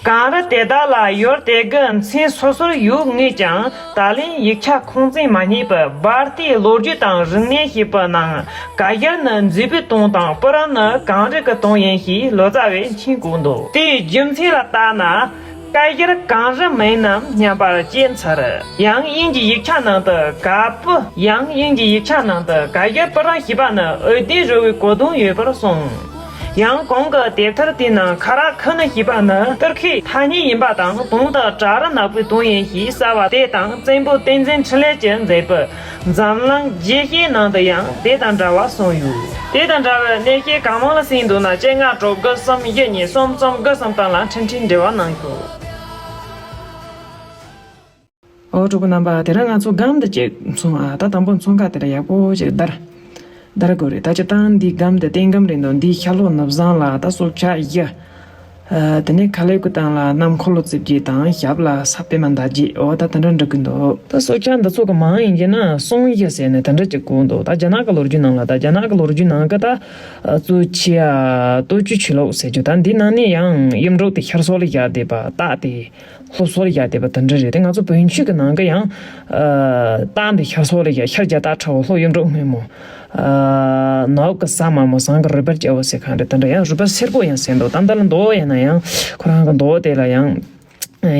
གངས་རི་དེ་དག་ལ་ཡུལ་དེ་གི་མཚན་སོ་སོར་ཡོད་ངེས་ཀྱང་། ད་ལན་ཡིག་ཆ་ཁུངས་བཙན་མ་རྙེད་པར་འབར་མདེལ་ལོ་རྒྱུས་དང་རིག་གནས་ཞེས་པའི་ནང་གངས་རྒྱལ་ནི་མཛེས་པའི་དོན་དང་པུར་རམ་ནི་གངས་རི་གི་དོན་ཡིན་ཞེས་ལོ་ཙཱ་བས་མཆན་བཀོད་འདུག་དེའི་རྒྱུ་མཚན་ལ་བལྟས་ན། གངས་རྒྱལ་གངས་རི་མིན་ནམ་སྙམ་པར་སྐྱེ་འཚར། ཡང་དབྱིན་ཇིའི་ཡིག་ཆ་ནང་དུ་ག་པུ། ཡང་དབྱིན་ཇིའི་ཡིག་ཆ་ནང་དུ་གངས་རྒྱལ་པུར་རམ་ཞེས་པ་ནི་འོད་ལྡན་རི་བོའི་གོ་དོན་ཡོད་པར་གསུངས། ཡང་གོང་གི་དེབ་ཐེར་དེའི་ནང་ཁ་ར་ཁི་ནི་ཞེས་པ་ནི་ཏུར་ཁའི་ཐ་སྙད་ཡིན་པ་དང་། དོན་དག་བྲག་རི་ནག་པོའི་དོན་ཡིན་ཞེས་གསལ་བ་དེ་དང་། བཙན་པོ་བསྟན་འཛིན་འཕྲིན་ལས་ཀྱིས་མཛད་པའི་འཛམ་གླིང་རྒྱས་བཤད་ནང་དུ་ཡང་དེ་དང་འདྲ་བ་གསུངས་ཡོད། དེ་དང་འདྲ་བའི་གནས་བཤད་གང་མང་ལ་གསན་འདུག་ན། བཅོ་ལྔ་དྲུག་དགུ་གསུམ་བཞི་གཉིས་གསུམ་གསུམ་དགུ་གསུམ་སྟེང་ལ་འཕྲིན་ཕྲན་འབྲེལ་བ་གནང་ཤོག་ཨོ་གྲོགས་པོ་རྣམ་པ། དེ་རིང་ང་ཚོ་སྒམ་དེ་ཅིག་མཚོན་ཨ། ད་དང་པོ་མཚོན་ཁ་དེ་ལ་ཡག་པོ་ཅིག་བརྡར། བརྡར་དགོས་རེད། ད་སྤྱིར་བཏང་འདི་སྒམ་དེ་སྟེང་སྒམ་རེད་འདུག་འདིའི་ཤར་ལྷོ་ནུབ་བྱང་ལ་ད་སྲོག་ཆགས་བཞི། ཨ། དེ་ནས་ཁ་ལས་ཀོ་སྟེང་ལ་གནམ་འཁོར་ལོ་རྩིབས་བརྒྱད་དང་། ཞབས་ལ་ས་པད་མ་ཟླ་བརྒྱད། འོ་ད་དེ་འདྲ་འགྲིག་གི་འདུག་ད་སྲོག་ཆགས་འདི་ཚོ་གི་མིང་ཡིན་གྱི་ན་སུང་བཞི་ཟེར་ནས་དེ་འདྲ་ཅིག་གོ་འདུག་ད་རྒྱ་ནག་གི་ལོ་རྒྱུས་ནང་ལ། ད་རྒྱ་ནག་གི་ལོ་རྒྱུས་ནང་གི་ད་གཙོ་ཆེ་ཡ་སྟོབས་བཅུའི་ཆོས་ལུགས་ཟེར་རྒྱུ། ད་འདི་ནང་ནས་ཡང་གཡུ་འབྲུག་དེ་ཤར་ཕྱོགས་ལ་བཞག་བསྡད་པ། སྟག་དེ་ལྷོ་ཕྱོགས་ལ་བཞག་བསྡད་པ་དེ་འདྲ་རེད་དེ། ང་ཚོ་བོན་ཆོས་ཀྱི་ནང་གི་ཡང་ཨ། སྟག་འདི་ཤར་ཕྱོགས་ལ་བཞག་ཤར་རྒྱ་སྟག་ཁྲ་བོ། ལྷོ་གཡུ་འབྲུག་སྔོན་མོ། ཨ། ནུབ་ཀྱི་ས་དམར་མོ། བྱང་གི་རུས་སྦལ་སྐྱ་བོ་ཟེར་གང་རེད། དེ་འདྲ་ཡང་རུས་སྦལ་སེར་པོ་ཡང་ཟེར་འདུག་ད་ལྟ་ལ་མདོག་ཡིན་ན་ཡང་ཁོ་རང་གི་མདོག་དེ་ལ་ཡང་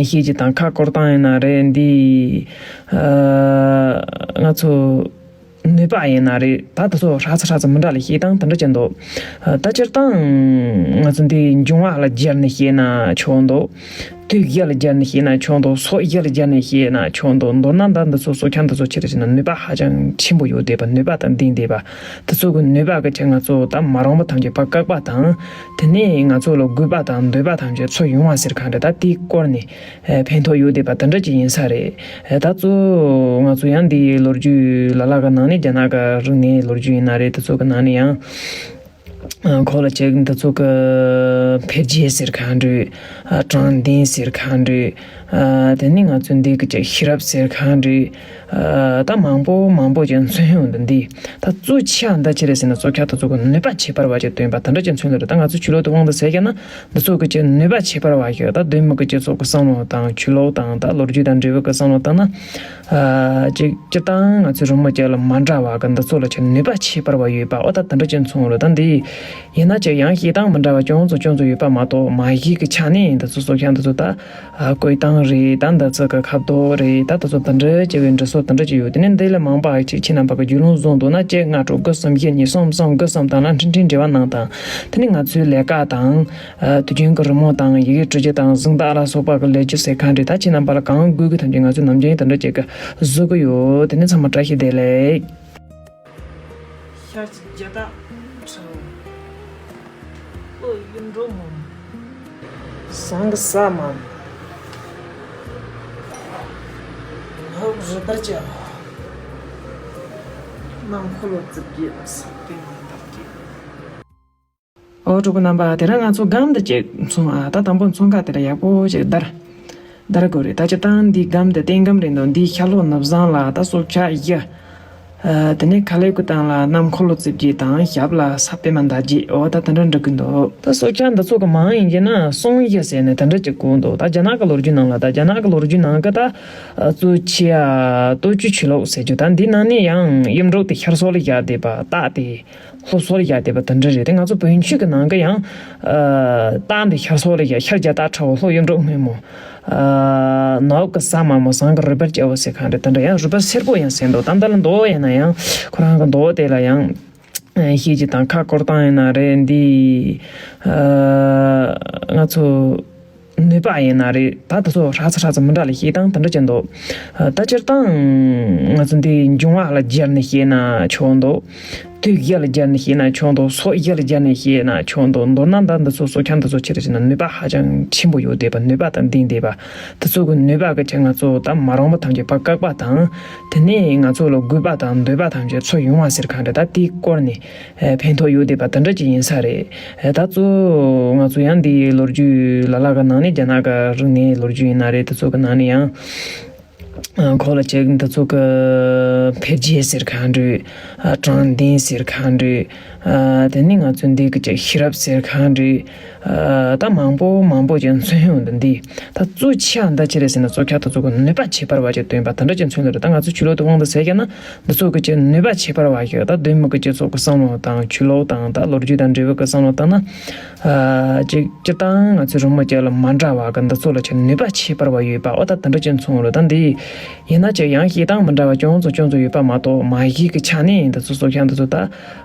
ཤེས་ཀྱི་དང་། ཁ་སྐོར་སྟངས་ཡིན་ན་རེད། འདི་ཨ། ང་ཚོ་ནུས་པ་ཡིན་ན་རེད། ད་དེ་ཚོ་ཧྲ་ཚ་ཧྲ་ཚ་མི་འདྲ་ལ་ཤེས་སྟངས་དེ་འདྲ་ཅན་འདུག་ད་སྤྱིར་བཏང་ང་ཚོ་འདི་འབྱུང་བ་ལ་སྦྱར་ནས་བཤད་ན་ཆོག་འདུག་དུས་བཞི་ལ་སྦྱར་ནས་བཤད་ན་ཆོག་འདུག་སྲོག་བཞི་ལ་སྦྱར་ནས་བཤད་ན་ཆོག་འདུག་མདོར་ན་ད་འདི་ཚོ་སྲོག་ཆགས་འདི་ཚོ་ཆེ་རུ་ཕྱིན་ན་ནུས་པ་ཧ་ཅང་ཆེན་པོ་ཡོད་བསྡད་པ། ནུས་པ་དང་ལྡན་བསྡད་པ། དེ་ཚོ་གི་ནུས་པ་གི་ཆེད་ང་ཚོ་ད་མ་རུངས་པ་ཐམས་ཅད་ཕར་བཀག་པ་དང་། དེ་ནས་ང་ཚོ་ལ་དགོས་པ་དང་འདོད་པ་ཐམས་ཅད་ཚོར་ཡོང་བ་ཟེར་གང་རེད། ད་དེའི་སྐོར་ནས་ཕན་ཐོགས་ཡོད་བསྡད་པ་དེ་འདྲ་ཅིག་ཡིན་ས་རེད། ད་གཙོ་བོ་ང་ཚོ་ཡང་འདིའི་ལོ་རྒྱུས་ལ་ལ་གི་ནང་ནས་རྒྱ་ནག་གི་རིག་གནས་ལོ་རྒྱུས་ཡིན་ན་རེད། དེ་ཚོ་གི་ནང་ནས་ཡང་ཨ། གོ་ལ་ཅིག་འདི་ཚོ་གི་འཕེལ་རྒྱས་ཟེར་གང་རེད། ཨ། དྲང་བདེན་ཟེར་གང་རེད། ཨ། དེ་ནས་ང་ཚོ་འདི་གི་ཅིག་ཤེས་རབ་ཟེར་གང་རེད། ཨ། ད་མང་པོ་མང་པོ་ཅིག་མཚོན་ཡོང་འདུག་འདི་ད་གཙོ་ཆེ་བ་འདི་ཅི་རེད་ཟེར་ན། གཙོ་ཆེ་ད་གཙོ་གི་ནུས་པ་ཁྱད་པར་བ་ཅིག་སྟོན་པ་དེ་འདྲ་ཅིག་མཚོན་ལ་རེད། ད་ང་ཚོ་ཆོས་ལུགས་དེ་དབང་དུ་ཟེར་ཀྱང་ན་འདི་ཚོ་གི་ཅིག་ནུས་པ་ཁྱད་པར་བ་ཞིག་ད་བདུད་མོ་གི་སྤྱི་ཚོགས་ཀྱི་བསམ་བློ་དང་ཆོས་ལུགས་དང་ད་ལོ་རྒྱུས་དང་འབྲེལ་བའི་གི་བསམ་བློ་བཏང་ན། ཨ། ཅིག་སྤྱིར་བཏང་ང་ཚོའི་རི་མོ་ཅིག་ལ་མ་འདྲ་བ་གི་འདི་ཚོ་ལ་ཅིག་ནུས་པ་ཁྱད་པར་བ་ཡོད་པ། འོ་ད་དེ་འདྲ་ཅིག་མཚོན་རེད། ད་འདི་ཡིན་ན་ཅིག་ཡང་བཤད་སྟངས་མི་འདྲ་བ་ཅུང་ཙམ་ཅུང་ཙམ་ཡོད་པ་མ་གཏོགས། མ་གཞི་གི་ཆ་ནས་འདི་ཚོ་གཙོ་ཆེ་འདི་ཚོ་ད། ཨ། བཀོད་སྟངས་རེད། ད་འདི་ཚོ་གི་ཁ་དོག་རེད། ད་འདི་ཚོ་འདི་འདྲ་བྱས་པའི་འབྲི་སྲོལ་འདི་འདྲ་ཅིག་ཡོད། དེ་ནས་འདི་ལས་མང་པ་ཅིག་ཁྱེད་རྣམ་པ་གི་རྒྱུས་ལོན་བཟོ་འདུག་ན། གཅིག་ལྔ་དྲུག་དགུ་གསུམ་བཞི་གཉིས་གསུམ་གསུམ་དགུ་གསུམ་དང་ལ་འཕྲིན་ཕྲན་འབྲེལ་བ་གནང་དང་། དེ་ནས་ང་ཚོའི་ལས་ཀ་དང་། ཨ། དུས་རྒྱུན་གྱི་རི་མོ་དང་ཡི་གེ་འབྲི་རྒྱུ་དང་གཟེངས་རྟགས་ལ་སོགས་པ་གི་ལས་རྒྱུ་ཟེར་མཁན་རེད། ད་ཁྱེད་རྣམ་པ་ལ་གང་དགོས་ཀྱི་ཐམས་ཅད་ང་ཚོས་ནམ་རྒྱུན་དེ་འདྲ་ཅིག་གི་བཟོ་གི་ཡོད། དེ་ནས་ཚང་མ་བཀྲ་ཤིས་བདེ་ལེགས། ཤར་གྱི་རྒྱ་སྟག་ཁྲ་བོ། ལྷོ་གཡུ་འབྲུག་སྔོན་མོ། ཟངས་ཀྱི་ཟ་མ་མོ། ལྷོ་རི་དར་གྱི་ཨ། གནམ་འཁོར་ལོ་རྩིབས་བརྒྱད་ལ་ས་སྟེང་ལ་བདག་གི། ཨོ། གྲོགས་པོ་རྣམ་པ། དེ་རིང་ང་ཚོ་སྒམ་འདི་གཅིག་མཚོན་ཨ། ད་དང་པོ་མཚོན་ཁ་དེ་ལ་ཡག་པོ་ཅིག་བརྡར། བརྡར་དགོས་རེད། ད་སྤྱིར་བཏང་འདི་སྒམ་འདི་རྟེན་སྒམ་རེད་འདུག་འདིའི་ཤར་ལྷོ་ནུབ་བྱང་ལ་ད་སྲོག་ཆགས་བཞི། ཨ། དེ་ནས་ཁ་ལས་སྐུ་ཐང་ལ་གནམ་འཁོར་ལོ་རྩིབས་བརྒྱད་དང་ཞབས་ལ་ས་པད་མ་ཟླ་བརྒྱད། འོ་ད་དེ་འདྲ་འགྲིག་གི་འདུག་ད་སྲོག་ཆགས་འདི་ཚོ་གི་མིང་ཡིན་གྱི་ན་སྲུང་བཞི་ཟེར་ནས་དེ་འདྲ་ཅིག་གོ་འདུག་ད་རྒྱ་ནག་གི་ལོ་རྒྱུས་ནང་ལ། ད་རྒྱ་ནག་གི་ལོ་རྒྱུས་ནང་གི་ད་གཙོ་ཆེ་ཨ་སྟོབས་བཅུའི་ཆོས་ལུགས་ཟེར་རྒྱུ། ད་འདི་ནང་ནས་ཡང་གཡུ་འབྲུག་དེ་ཤར་སོག་ལ་བཞག་བསྡད་པ། སྟག་དེ་ལྷོ་སོག་ལ་བཞག་བསྡད་པ་དེ་འདྲ་རེད། དེ་ང་ཚོ་བོན་ཆོས་ཀྱི་ནང་གི་ཡང་། ཨ། སྟག་འདི་ཤར་སོག་ལ་བཞག་ཤར་རྒྱ་སྟག་ཁྲ་བོ། ལྷོ་གཡུ་འབྲུག་སྔོན་མོ། ཨ། ནུབ་ཀྱི་ཟ་མ་མོ། བྱང་གི་རུས་སྦལ་སྐྱ་བོ་ཟེར་མཁན་རེད། དེ་འདྲ་ཡང་རུས་སྦལ་སེར་པོ་ཡང་ཟེར་འདུག་ད་ལྟ་ལ་མདོག་ཡིན་ན་ཡང་ཁོ་རང་གི་མདོག་དེ་ལ་ཡང་། ཨ། ཤེས་ཀྱི་དང་ཁ་སྐོར་སྟངས་ཡིན་ན་རེད། འདི། ཨ། ང་ཚོ་ནུས་པ་ཡིན་ན་རེད། ད་དེ་ཚོ་ཧྲ་ཚ་ཧྲ་ཚ་མི་འདྲ་ལ་བཤད་སྟངས་དེ་འདྲ་ཅིག་འདུག་ད་སྤྱིར་བཏང་ང་ཚོ་འདི་འབྱུང་བ་ལ་སྦྱར་ནས་བཤད་ན་ཆོག་འདུག་དུས་བཞི་ལ་སྦྱར་ནས་བཤད་ན་ཆོག་འདུག་སྲོག་བཞི་ལ་སྦྱར་ནས་བཤད་ན་ཆོག་འདུག་མདོར་ན་ད་འདི་ཚོ་སྲོག་ཆགས་འདི་ཚོ་ཆི་རེད་ཟེར་ན་ནུས་པ་ཧ་ཅང་ཆེན་པོ་ཡོད་བསྡད་པ། ནུས་པ་དང་ལྡན་བསྡད་པ། དེ་ཚོ་གི་ནུས་པ་གི་ཆེད་ང་ཚོ་ད་མ་རུངས་པ་ཐམས་ཅད་ཕར་བཀག་པ་དང་། དེ་ནས་ང་ཚོ་ལ་དགོས་པ་དང་འདོད་པ་ཐམས་ཅད་ཚོ་ཡོང་བ་ཟེར་མཁན་རེད། ད་དེའི་སྐོར་ནས་ཕན་ཐོགས་ཡོད་བསྡད་པ་དེ་འདྲ་ཅིག་ཡིན་ས་རེད། ད་གཙོ་བོ་ང་ཚོ་ཡང་འདིའི་ལོ་རྒྱུས་ལ་ལ་གི་ནང་ནས་རྒྱ་ནག་གི་རིག་གནས་ལོ་རྒྱུས་ཡིན་ན་རེད། དེ་ཚོ་གི་ནང་ནས་ཡང་། ཨ། ཁོ་ལ་ཅིག་འདི་ཚོ་གི་འཕེལ་རྒྱས་ཟེར་མཁན་རེད། ཨ། དྲང་བདེན་ཟེར་མཁན་རེད། ཨ། དེ་ནས་ང་ཚོ་འདི་གི་ཅིག་ཤེས་རབ་ཟེར་མཁན་རེད། ཨ། ད་མང་པོ་མང་པོ་ཅིག་མཚོན་ཡོང་འདུག་འདི་ད་གཙོ་ཆེ་བ་འདི་ཅི་རེད་ཟེར་ན། གཙོ་ཆེ་ད་གཙོ་གི་ནུས་པ་ཁྱད་པར་བ་ཅིག་སྟོན་པ་དེ་འདྲ་ཅིག་མཚོན་ལ་རེད། ད་ང་ཚོ་ཆོས་ལུགས་དེ་དབང་དུ་ཟེར་ཀྱང་ན་འདི་ཚོ་གི་ཅིག་ནུས་པ་ཁྱད་པར་བ་ཞིག་ད་བདུད་མོ་གི་སྤྱི་ཚོགས་ཀྱི་བསམ་བློ་དང་ཆོས་ལུགས་དང་ད་ལོ་རྒྱུས་དང་འབྲེལ་བའི་གི་བསམ་བློ་བཏང་ན། ཨ། ཅིག་སྤྱིར་བཏང་ང་ཚོའི་རི་མོ་ཅིག་ལ་མ་འདྲ་བ་གི་འདི་ཚོ་ལ་ཅིག་ནུས་པ་ཁྱད་པར་བ་ཡོད་པ། འོ་ད་དེ་འདྲ་ཅིག་མཚོན་རེད། ད་འདི་ཡིན་ན་ཅིག་ཡང་བཤད་སྟངས་མི་འདྲ་བ་ཅུང་ཙམ་ཅུང་ཙམ་ཡོད་པ་མ་གཏོགས། མ་གཞི་གི་ཆ་ནས་འདི་ཚོ་གཙོ་ཆེ་འདི་ཚོ་ད།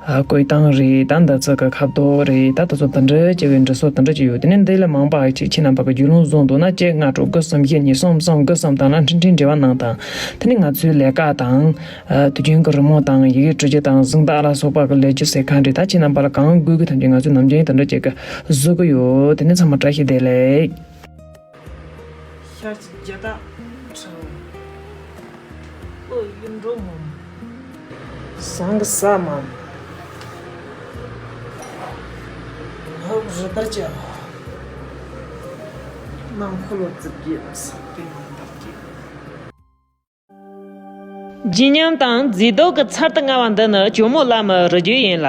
ཨ། བཀོད་སྟངས་རེད། ད་འདི་ཚོ་གི་ཁ་དོག་རེད། ད་འདི་ཚོ་འདི་འདྲ་བྱས་པའི་འབྲི་སྲོལ་འདི་འདྲ་ཅིག་ཡོད། དེ་ནས་འདི་ལས་མང་པ་ཅིག་ཁྱེད་རྣམ་པ་གི་རྒྱུས་ལོན་བཟོ་འདུག་ན་གཅིག་ལྔ་དྲུག་དགུ་གསུམ་བཞི་གཉིས་གསུམ་གསུམ་དགུ་གསུམ་དང་ལ་འཕྲིན་ཕྲན་འབྲེལ་བ་གནང་དང་། དེ་ནས་ང་ཚོའི་ལས་ཀ་དང་། ཨ། དུས་རྒྱུན་གྱི་རི་མོ་དང་ཡི་གེ་འབྲི་རྒྱུ་དང་གཟེངས་རྟགས་ལ་སོགས་པ་གི་ལས་རྒྱུ་ཟེར་མཁན་རེད། ད་ཁྱེད་རྣམ་པ་ལ་གང་དགོས་ཀྱི་ཐམས་ཅད་ང་ཚོས་ནམ་རྒྱུན་དེ་འདྲ་ཅིག་གི་བཟོ་གི་ཡོད། དེ་ནས་ཚང་མ་བཀྲ་ཤིས་བདེ་ལེགས། ཤར་གྱི་རྒྱ་སྟག་ཁྲ་བོ། ལྷོ་གཡུ་འབྲུག་སྔོན་མོ། ཟངས་ཀྱི་ཟ་མ་མོ། ལྷོ་རི་དར་གྱི་ཨ། གནམ་འཁོར་ལོ་རྩིབས་བརྒྱད་ལ་ས་སྟེང་ལ་བདག་གི། བརྗིད་ཉམས་དང་མཛེས་སྡུག་གི་ཚལ་དུ་མངའ་བ་འདི་ནི་ཇོ་མོ་གླང་མའི་རི་རྒྱུད་ཡིན་ལ།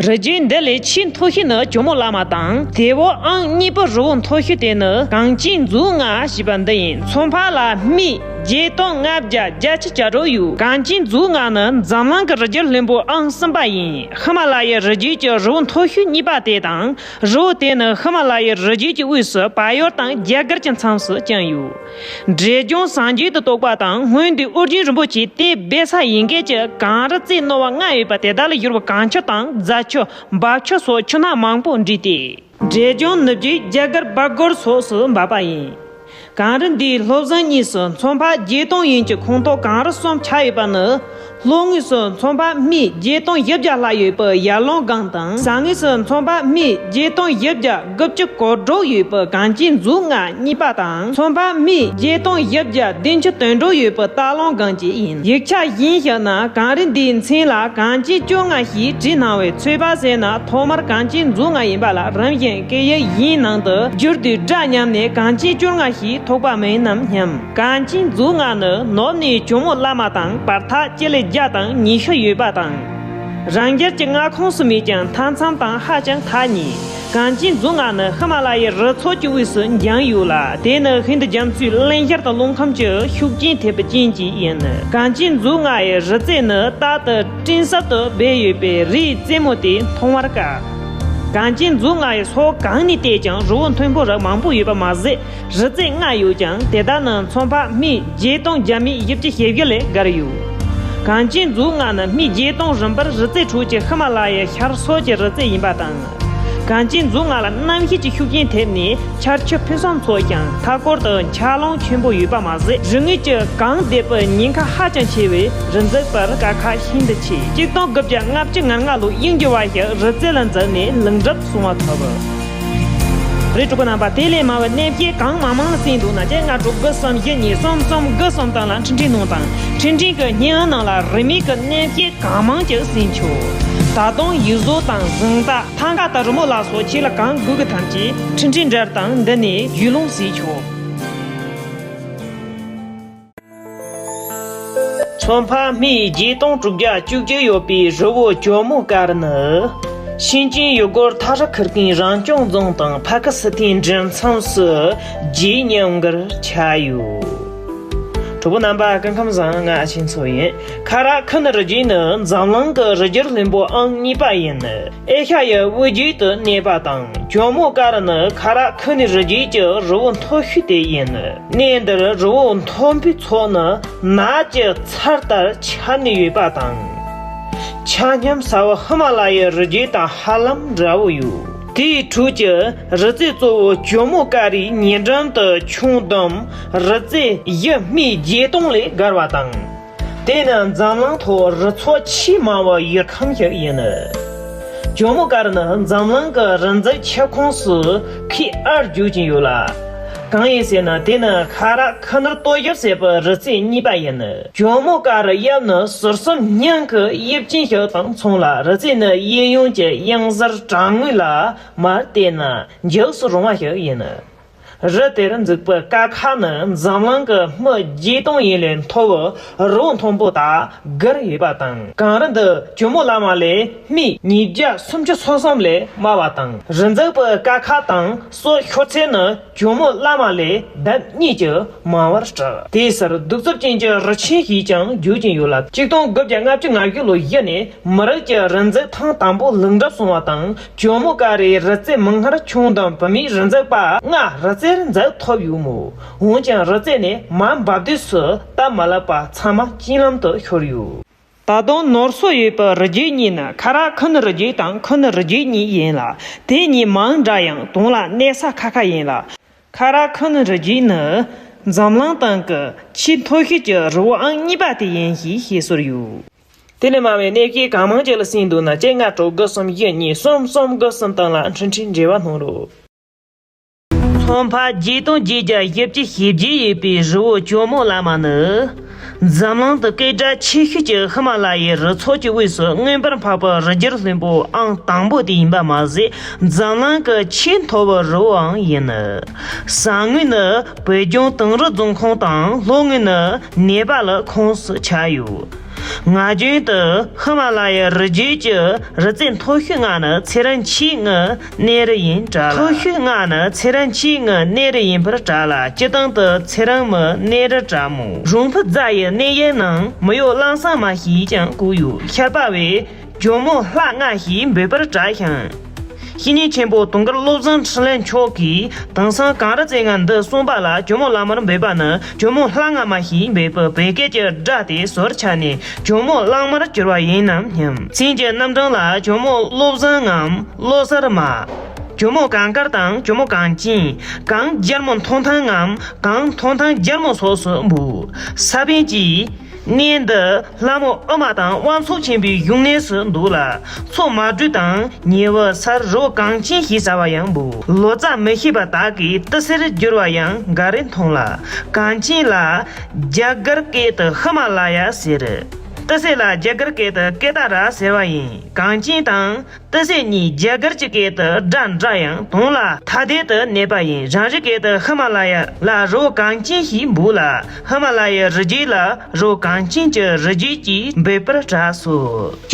རི་རྒྱུད་འདི་ལས་ཆེས་མཐོ་ཤོས་ནི་ཇོ་མོ་གླང་མ་དང་། དེ་བོ་ཨང་གཉིས་པའི་རི་བོ་མཐོ་ཤོས་དེ་ནི་གངས་ཅན་མཛོད་ལྔ་ཞེས་པ་འདི་ཡིན། མཚོ་འཕགས་ལ་སྨད་བརྒྱད་སྟོང་ལྔ་བརྒྱ་བརྒྱད་ཅུ་གྱ་དྲུག་ཡོད། གངས་ཅན་མཛོད་ལྔ་ནི་འཛམ་གླིང་གི་རི་རྒྱུད་ལྷུན་པོ་ཨང་གསུམ་པ་ཡིན། ཧི་མ་ལ་ཡའི་རི་རྒྱུད་ཀྱི་རི་བོ་མཐོ་ཤོས་གཉིས་པ་དེ་དང་། རི་བོ་དེ་ནི་ཧི་མ་ལ་ཡའི་རི་རྒྱུད་ཀྱི་དབུས་སུ་བལ་ཡུལ་དང་རྒྱ་གར་གྱི་མཚམས་སུ་བཅིངས་ཡོད། འབྲས་ལྗོངས་སངས་རྒྱས་དུ་གཏོགས་པ་དང་། སྔོན་དུས་ཨོ་རྒྱན་རིན་པོ་ཆེ་དེ་སྦས་ས་ཡིན་མཁན་གྱི་གངས་རི་རྩེ་རྣོ་བ་ལྔ་ཡོད་པ་དེ་དག་ལས་གྱུར་པའི་གངས་ཆུ་དང་རྫ་ཆུ། འབབ་ཆུ་སོགས་ཆུ་སྣ་མང་པོ་འདྲེས་ཏེ། འབྲས་ལྗོངས་ནུབ་རྒྱུད་རྒྱ་གར་བལ་སྒོར་སོགས་སུ་འབབ་པ་ཡིན། གངས་རི་འདིའི་ལྷོ་བྱང་གཉིས་སུ་མཚོ་འཕགས་བརྒྱད་སྟོང་ཡན་གྱི་ཁོངས་གཏོགས་གངས་རི་གསུམ་ཆགས་ཡོད་པ་ནི། ལྷོ་ངོས་སུ་མཚོ་འཕགས་སྨད་བརྒྱད་སྟོང་བཞི་བརྒྱ་ལྷག་ཡོད་པའི་ཡར་ཀླུང་སྒང་དང་། བྱང་ངོས་སུ་མཚོ་འཕགས་སྨད་བརྒྱད་སྟོང་བཞི་བརྒྱ་དགུ་བཅུ་གོ་དྲུག་ཡོད་པའི་གངས་ཅན་མཛོད་ལྔ་གཉིས་པ་དང་། མཚོ་འཕགས་སྨད་བརྒྱད་སྟོང་བཞི་བརྒྱ་བདུན་ཅུ་དོན་དྲུག་ཡོད་པའི་སྟག་ཀླུང་སྒང་བཅས་ཡིན། ཡིག་ཆ་གཞན་ཞིག་ན་གངས་རི་འདིའི་མཚན་ལ་གངས་ཅན་བཅོ་ལྔ་ཞེས་བྲིས་གནང་བས། ཚོད་དཔག་བྱས་ན་ཐོག་མར་གངས་ཅན་མཛོད་ལྔ་ཡིན་པ་ལ། རིམ་བཞིན་སྐད་ཡིག་གཞན་ནང་དུ་བསྒྱུར་དུས་སྒྲ་མཉམ་ནས་གངས་ཅན་བཅོ་ལྔ་ཞེས་ ཐུག་པ་མིན་ནམ་སྙམ། གངས་ཅན་རྫོང་ལྔ་ནི་ནོར་གནས་ཇོ་མོ་བླ་མ་དང་བར་ཐག་སྤྱི་ལེ་བརྒྱ་དང་ཉི་ཤུ་ཡོད་པ་དང་། རང་རྒྱལ་གྱི་མངའ་ཁོངས་སུ་མེད་ཀྱང་མཐའ་མཚམས་དང་ཧ་ཅང་ཐག་ཉེ། གངས་ཅན་རྫོང་ལྔ་ནི་ཧི་མ་ལ་ཡའི་རི་ཚོགས་ཀྱི་དབུས་སུ་འགྱིང་ཡོད་ལ། དེ་ནི་ཧིན་རྡུ་རྒྱ་མཚོའི་བློན་ཤར་དང་རླུང་ཁམས་ཀྱི་ཤུགས་རྐྱེན་ཐེབས་པའི་རྐྱེན་གྱིས་ཡིན། གངས་ཅན་རྫོང་ལྔ་ཡི་རི་རྩེ་ནི་རྟག་ཏུ་སྤྲིན་གསེབ་ཏུ་སྦས་ཡོད་པས་རིའི་རྩེ་མོ་དེ་མཐོང་བར་དཀའ། གངས་ཅན་རྫོང་ལྔ་ཡི་ཕྱོགས་གང་ནས་བལྟས་ཀྱང་རི་བོ་མཐོན་པོ་རིགས་མང་པོ་ཡོད་པ་མ་ཟད། རི་རྩེ་ལྔ་ཡོད་ཀྱང་དེ་དག་ནི་མཚོན་ཕ་སྨི་བརྒྱད་སྟོང་བརྒྱ་མེད་བཞི་བཅུ་ཞེ་བཞི་ལས་བརྒལ་ཡོད། གངས་ཅན་རྫོང་ལྔ་ནི་སྨི་བརྒྱད་སྟོང་རིམ་པར་རི་རྩེ་ཁྲོད་ཀྱི་ཧི་མ་ལ་ཡའི་ཤར་ཕྱོགས་ཀྱི་རི་རྩེ་ཡིན་པ་དང་། གངས་ཅན་རྫོང་ལྔ་ལ་གནམ་གཤིས་ཀྱི་ཤུགས་རྐྱེན་ཐེབས་ནས་ཆར་ཆུ་ཕུན་སུམ་ཚོགས་ཀྱང་མཐའ་སྐོར་དུ་འཁྱགས་རླུང་ཆེན་པོ་ཡོད་པ་མ་ཟད། རི་ངོས་ཀྱི་གངས་རྡིབ་པའི་ཉེན་ཁ་ཧ་ཅང་ཆེ་བས་རི་འཛེག་པར་དཀའ་ཁག་ཤིན་ཏུ་ཆེ། གཅིག་སྟོང་དགུ་བརྒྱ་ལྔ་བཅུ་ང་ལྔ་ལོར་དབྱིན་ཇི་བ་ཞིག་རི་རྩེ་ལ་འཛེགས་ནས་ལུས་འགྲུབ་སོང་བ་ཐོབ། རེད། གྲོགས་པོ་རྣམ་པ། དེ་ལས་མང་བའི་གནས་བཤད་གང་མང་མང་གསན་འདུག་ན་བཅས་ང་དྲུག་དགུ་གསུམ་བཞི་གཉིས་གསུམ་གསུམ་དགུ་གསུམ་སྟེང་ལ་འཕྲིན་ཕྲན་གནང་དང་། འཕྲིན་ཕྲན་གྱི་སྙན་ངག་ནང་ལ་རིན་མེད་ཀྱི་གནས་བཤད་གང་མང་ཅིག་གསན་ཆོག་ད་དུང་ཡིག་གཟུགས་དང་གཟེངས་རྟགས། ཐང་ག་དང་རི་མོ་ལ་སོགས་ཁྱེད་ལ་གང་དགོས་ཀྱི་ཐམས་ཅད་འཕྲིན་ཕྲན་འདྲ་དང་འདི་ནས་བརྒྱུད་ལོང་བྱེད་ཆོག་མཚོན་ཕ་སྨི་བརྒྱད་སྟོང་དྲུག་བརྒྱ་བཅུ་གཅིག་ཡོད་པའི་རི་བོ་ཇོ་མོ་དཀར་ནི། ཤན་ཅིན་ཡུལ་སྐོར་ཐ་རི་ཁུར་ཀིན་རང་སྐྱོང་རྫོང་དང་ཕ་ཁི་སི་ཐན་འབྲེལ་མཚམས་སུ་རྗེས་མཉམ་འགར་ཆགས་ཡོད། གྲོགས་པོ་རྣམ་པ་སྐུ་ཁམས་བཟང་། ང་ཨ་ཆེན་མཚོ་ཡིན། ཁ་རག་ཁུ་ནུ་རི་རྒྱུད་ནི་འཛམ་གླིང་གི་རི་རྒྱུད་ལྷུན་པོ་ཨང་གཉིས་པ་ཡིན། ཨེ་ཤ་ཡའི་དབུས་རྒྱུད་དུ་གནས་པ་དང་། ཇོ་མོ་དཀར་ནི་ཁ་རག་ཁུ་ནུའི་རི་རྒྱུད་ཀྱི་རི་བོ་མཐོ་ཤོས་དེ་ཡིན། གནས་འདིར་རི་བོ་མཐོན་པོའི་ཚོགས་ནི་ནགས་ཀྱི་ཚལ་ལྟར་ཆགས་ནས་ཡོད་པ་དང་། ཆ་སྙོམས་ས་བོ་ཧི་མ་ལ་ཡའི་རི་རྒྱུད་དང་ཧ་ལམ་འདྲ་བོ་ཡོད། དེའི་ཁྲོད་ཀྱི་རི་རྩེ་གཙོ་བོ་ཇོ་མོ་དཀར་རིའི་ཉེ་འགྲམ་དུ་ཁྱོན་བསྡོམས་རི་རྩེ་བཞི་སྨི་བརྒྱད་སྟོང་ལས་བརྒལ་བ་དང་། དེ་ནི་འཛམ་གླིང་ཐོག་རི་ཚོགས་ཆེས་མང་བའི་ཡུལ་ཁམས་ཤིག་ཡིན། ཇོ་མོ་དཀར་ནི་འཛམ་གླིང་གི་རི་འཛེག་ཁྱབ་ཁོངས་སུ་ཁག་ཨར་འཇོག་གིན་ཡོད་ལ། གང་ཡིན་ཟེར་ན་དེ་ནི་ཁ་རག་ཁུ་ནུར་སྟོད་གཞི་ཟེར་བའི་རི་རྩེ་གཉིས་པ་ཡིན། ཇོ་མོ་དཀར་རི་གཡབ་ནི་ཟུར་གསུམ་སྙིང་གི་དབྱིབས་ཅན་ཞིག་དང་མཚུངས་ལ། རི་རྩེ་ནི་གཡས་གཡོན་གྱི་གཡང་གཟར་གྲང་ངོས་ལ་མར་བལྟས་ན་འཇིགས་སུ་རུང་བ་ཞིག་ཡིན། རི་དེར་འཛེགས་པའི་ཀ་ཁ་ནི་འཛམ་གླིང་གི་སྨི་བརྒྱད་སྟོང་ཡན་ལས་མཐོ་བའི་རི་བོ་མཐོན་པོ་དང་བསྒྱུར་ཡོད་པ་དང་། གངས་རི་འདི་ཇོ་མོ་བླ་མ་ལས་སྨི་ཉིས་བརྒྱ་སུམ་ཅུ་སོ་གསུམ་ལས་དམའ་བ་དང་། རི་འཛེགས་པའི་ཀ་ཁ་དང་སོ་ཤོར་ཚད་ནི་ཇོ་མོ་བླ་མ་ལས་ལྡབ་གཉིས་ཀྱིས་མང་བར་གྲགས། དེའི་སར་གདུག་རྩུབ་ཅན་གྱི་རི་ཆེན་ཞིག་ཀྱང་རྒྱུག་གིན་ཡོད་ལ། གཅིག་སྟོང་དགུ་བརྒྱ་ལྔ་བཅུ་ང་བཞི་ལོ་གཞི་ནས་མི་རིགས་ཀྱི་རི་འཛེག་ཐེངས་དང་པོ་ལུས་འགྲུབ་སོང་བ་དང་། ཇོ་མོ་དཀར་རིའི་རི་རྩེ་མིག་སྔར་ཁྱོན་བསྡོམས་བོད་མིའི་རི་འཛེག་པ་ལྔ་རི་རྩེར་འཛེག་ཐུབ་ཡོད་མོད། འོན་ཀྱང་རི་རྩེ་ནས་མར་འབབ་དུས་སུ་སྟབས་མ་ལེགས་པར་ཚང་མ་རྐྱེན་ལམ་དུ་ཤོར་ཡོད། ད་དུང་ནོར་སྲོལ་ཡོད་པའི་རི་རྒྱུད་གཉིས་ནི་ཁ་རག་ཁུ་ནུ་རི་རྒྱུད་དང་ཁུ་ནུ་རི་རྒྱུད་གཉིས་ཡིན་ལ། དེ་གཉིས་མིང་འདྲ་ཡང་དོན་ལ་གནས་ས་ཁ་ཁ་ཡིན་ལ། ཁ་རག་ཁུ་ནུ་རི་རྒྱུད་ནི་འཛམ་གླིང་སྟེང་གི་ཆེས་མཐོ་ཤོས་ཀྱི་རི་བོ་ཨང་གཉིས་པ་དེ་ཡིན་ཞེས་བཤད་སྲོལ་ཡོད། དེ་ལས་མང་བའི་གནས་བཤད་གང་མང་ཅིག་ལ་གསན་འདུག་ན་བཅས་ང་དྲུག་དགུ་གསུམ་བཞི་གཉིས་གསུམ་གསུམ་དགུ་གསུམ་སྟེང་ལ་འཕྲིན་ཕྲན་འབྲེལ་བ་གནང་རོགས། མཚོན་ཕ་བརྒྱད་སྟོང་བརྒྱད་བརྒྱ་བཞི་བཅུ་ཞེ་བརྒྱད་ཡོད་པའི་རི་བོ་ཇོ་མོ་བླ་མ་ནི། འཛམ་གླིང་དུ་སྐད་གྲགས་ཆེ་ཤོས་ཀྱི་ཧི་མ་ལ་ཡའི་རི་ཚོགས་ཀྱི་དབུས་སུ་མངོན་པར་འཕགས་པའི་རི་རྒྱུད་ལྷུན་པོ་ཨང་དང་པོ་དེ་ཡིན་པ་མ་ཟད། འཛམ་གླིང་གི་ཆེས་མཐོ་བའི་རི་བོའང་ཡིན། ས་ངོས་ནི་བོད་ལྗོངས་དིང་རི་རྫོང་ཁོངས་དང་། ལྷོ་ངོས་ནི་ནེ་པ་ལི་ཁོངས་སུ་ཆགས་ཡོད། ང་རྒྱུན་དུ་ཧི་མ་ལ་ཡའི་རི་རྒྱུད་ཀྱི་རི་རྩེ་མཐོ་ཤོས་ལྔ་ནི་ཚེ་རིང་མཆོག་གི་གནས་རི་ཡིན་གྲགས་ལ། མཐོ་ཤོས་ལྔ་ནི་ཚེ་རིང་མཆོག་གི་གནས་རི་ཡིན་པར་གྲགས་ལ། སྤྱིར་བཏང་དུ་ཚེ་རིང་མའི་གནས་རི་གྲགས་མོད། རོང་ཕུ་རྫ་ཡི་གནས་ཡུལ་ནང་མི་གཡོག་གླང་ཟ་མ་ཞེས་ཀྱང་བཀོད་ཡོད། ཤར་པ་བས་ཇོ་མོ་ལྷ་ལྔ་ཞེས་འབོད་པར་གྲགས་ཤིང་། བཤེས་གཉེན་ཆེན་པོ་དུང་དཀར་བློ་བཟང་འཕྲིན་ལས་མཆོག་གིས་དེང་སང་གངས་རི་རྩེ་ལྔ་འདི་གསུངས་པ་ལ་ཇོ་མོ་ལྷ་མོར་འབོད་པ་ནི་ཇོ་མོ་ལྷ་ལྔ་མ་ཞེས་འབོད་པའི་བོད་སྐད་ཀྱི་སྒྲ་དེ་ཟུར་ཆག་ནས་ཇོ་མོ་གླང་མར་གྱུར་པ་ཡིན་ནམ་སྙམ། མཚན་གྱི་རྣམ་གྲངས་ལ་ཇོ་མོ་བློ་བཟང་ངམ་བློ་གསར་མ། ཇོ་མོ་གངས་དཀར་དང་ཇོ་མོ་གངས་ཅན། གངས་རྒྱལ་མོ་མཐོང་ཐང་ངམ་གངས་མཐོང་ཐང་རྒྱལ་མོ་སོགས་སུ་འབོད། ས་པཎ་གྱིས། གནས་འདི་ལྷ་མོ་ཨུ་མ་དང་དབང་ཕྱུག་ཆེན་པོའི་བཞུགས་གནས་སུ་འདུག་ལ། མཚོ་མ་སྦྲུལ་དང་ཉེ་བའི་སར་རི་བོ་གངས་ཅན་ཞེས་བྱ་བ་ཡང་འབོད། ལོ་ཙཱ་མི་ཤེས་པ་དག་གིས་ཏི་སེར་བསྒྱུར་བ་ཡང་འགའ་རེ་མཐོང་ལ། གངས་ཅན་ལ་རྒྱ་གར་སྐད་དུ་ཧི་མ་ལ་ཡ་ཟེར། ཏི་སེ་ལ་རྒྱ་གར་སྐད་དུ་ཀེ་ད་ར་ཟེར་བ་ཡིན། གངས་ཅན་དང་ཏི་སེ་གཉིས་རྒྱ་གར་གྱི་སྐད་དུ་སྒྲ་འདྲ་ཡང་དོན་ལ་ཐ་དད་དུ་གནས་པ་ཡིན། རང་རེའི་སྐད་དུ་ཧི་མ་ལ་ཡ་ལ་རི་བོ་གངས་ཅན་ཞེས་འབོད་ལ། ཧི་མ་ལ་ཡའི་རི་རྒྱུད་ལ་རི་བོ་གངས་ཅན་གྱི་རི་རྒྱུད་ཅེས་འབོད་པར་གྲགས་སོ།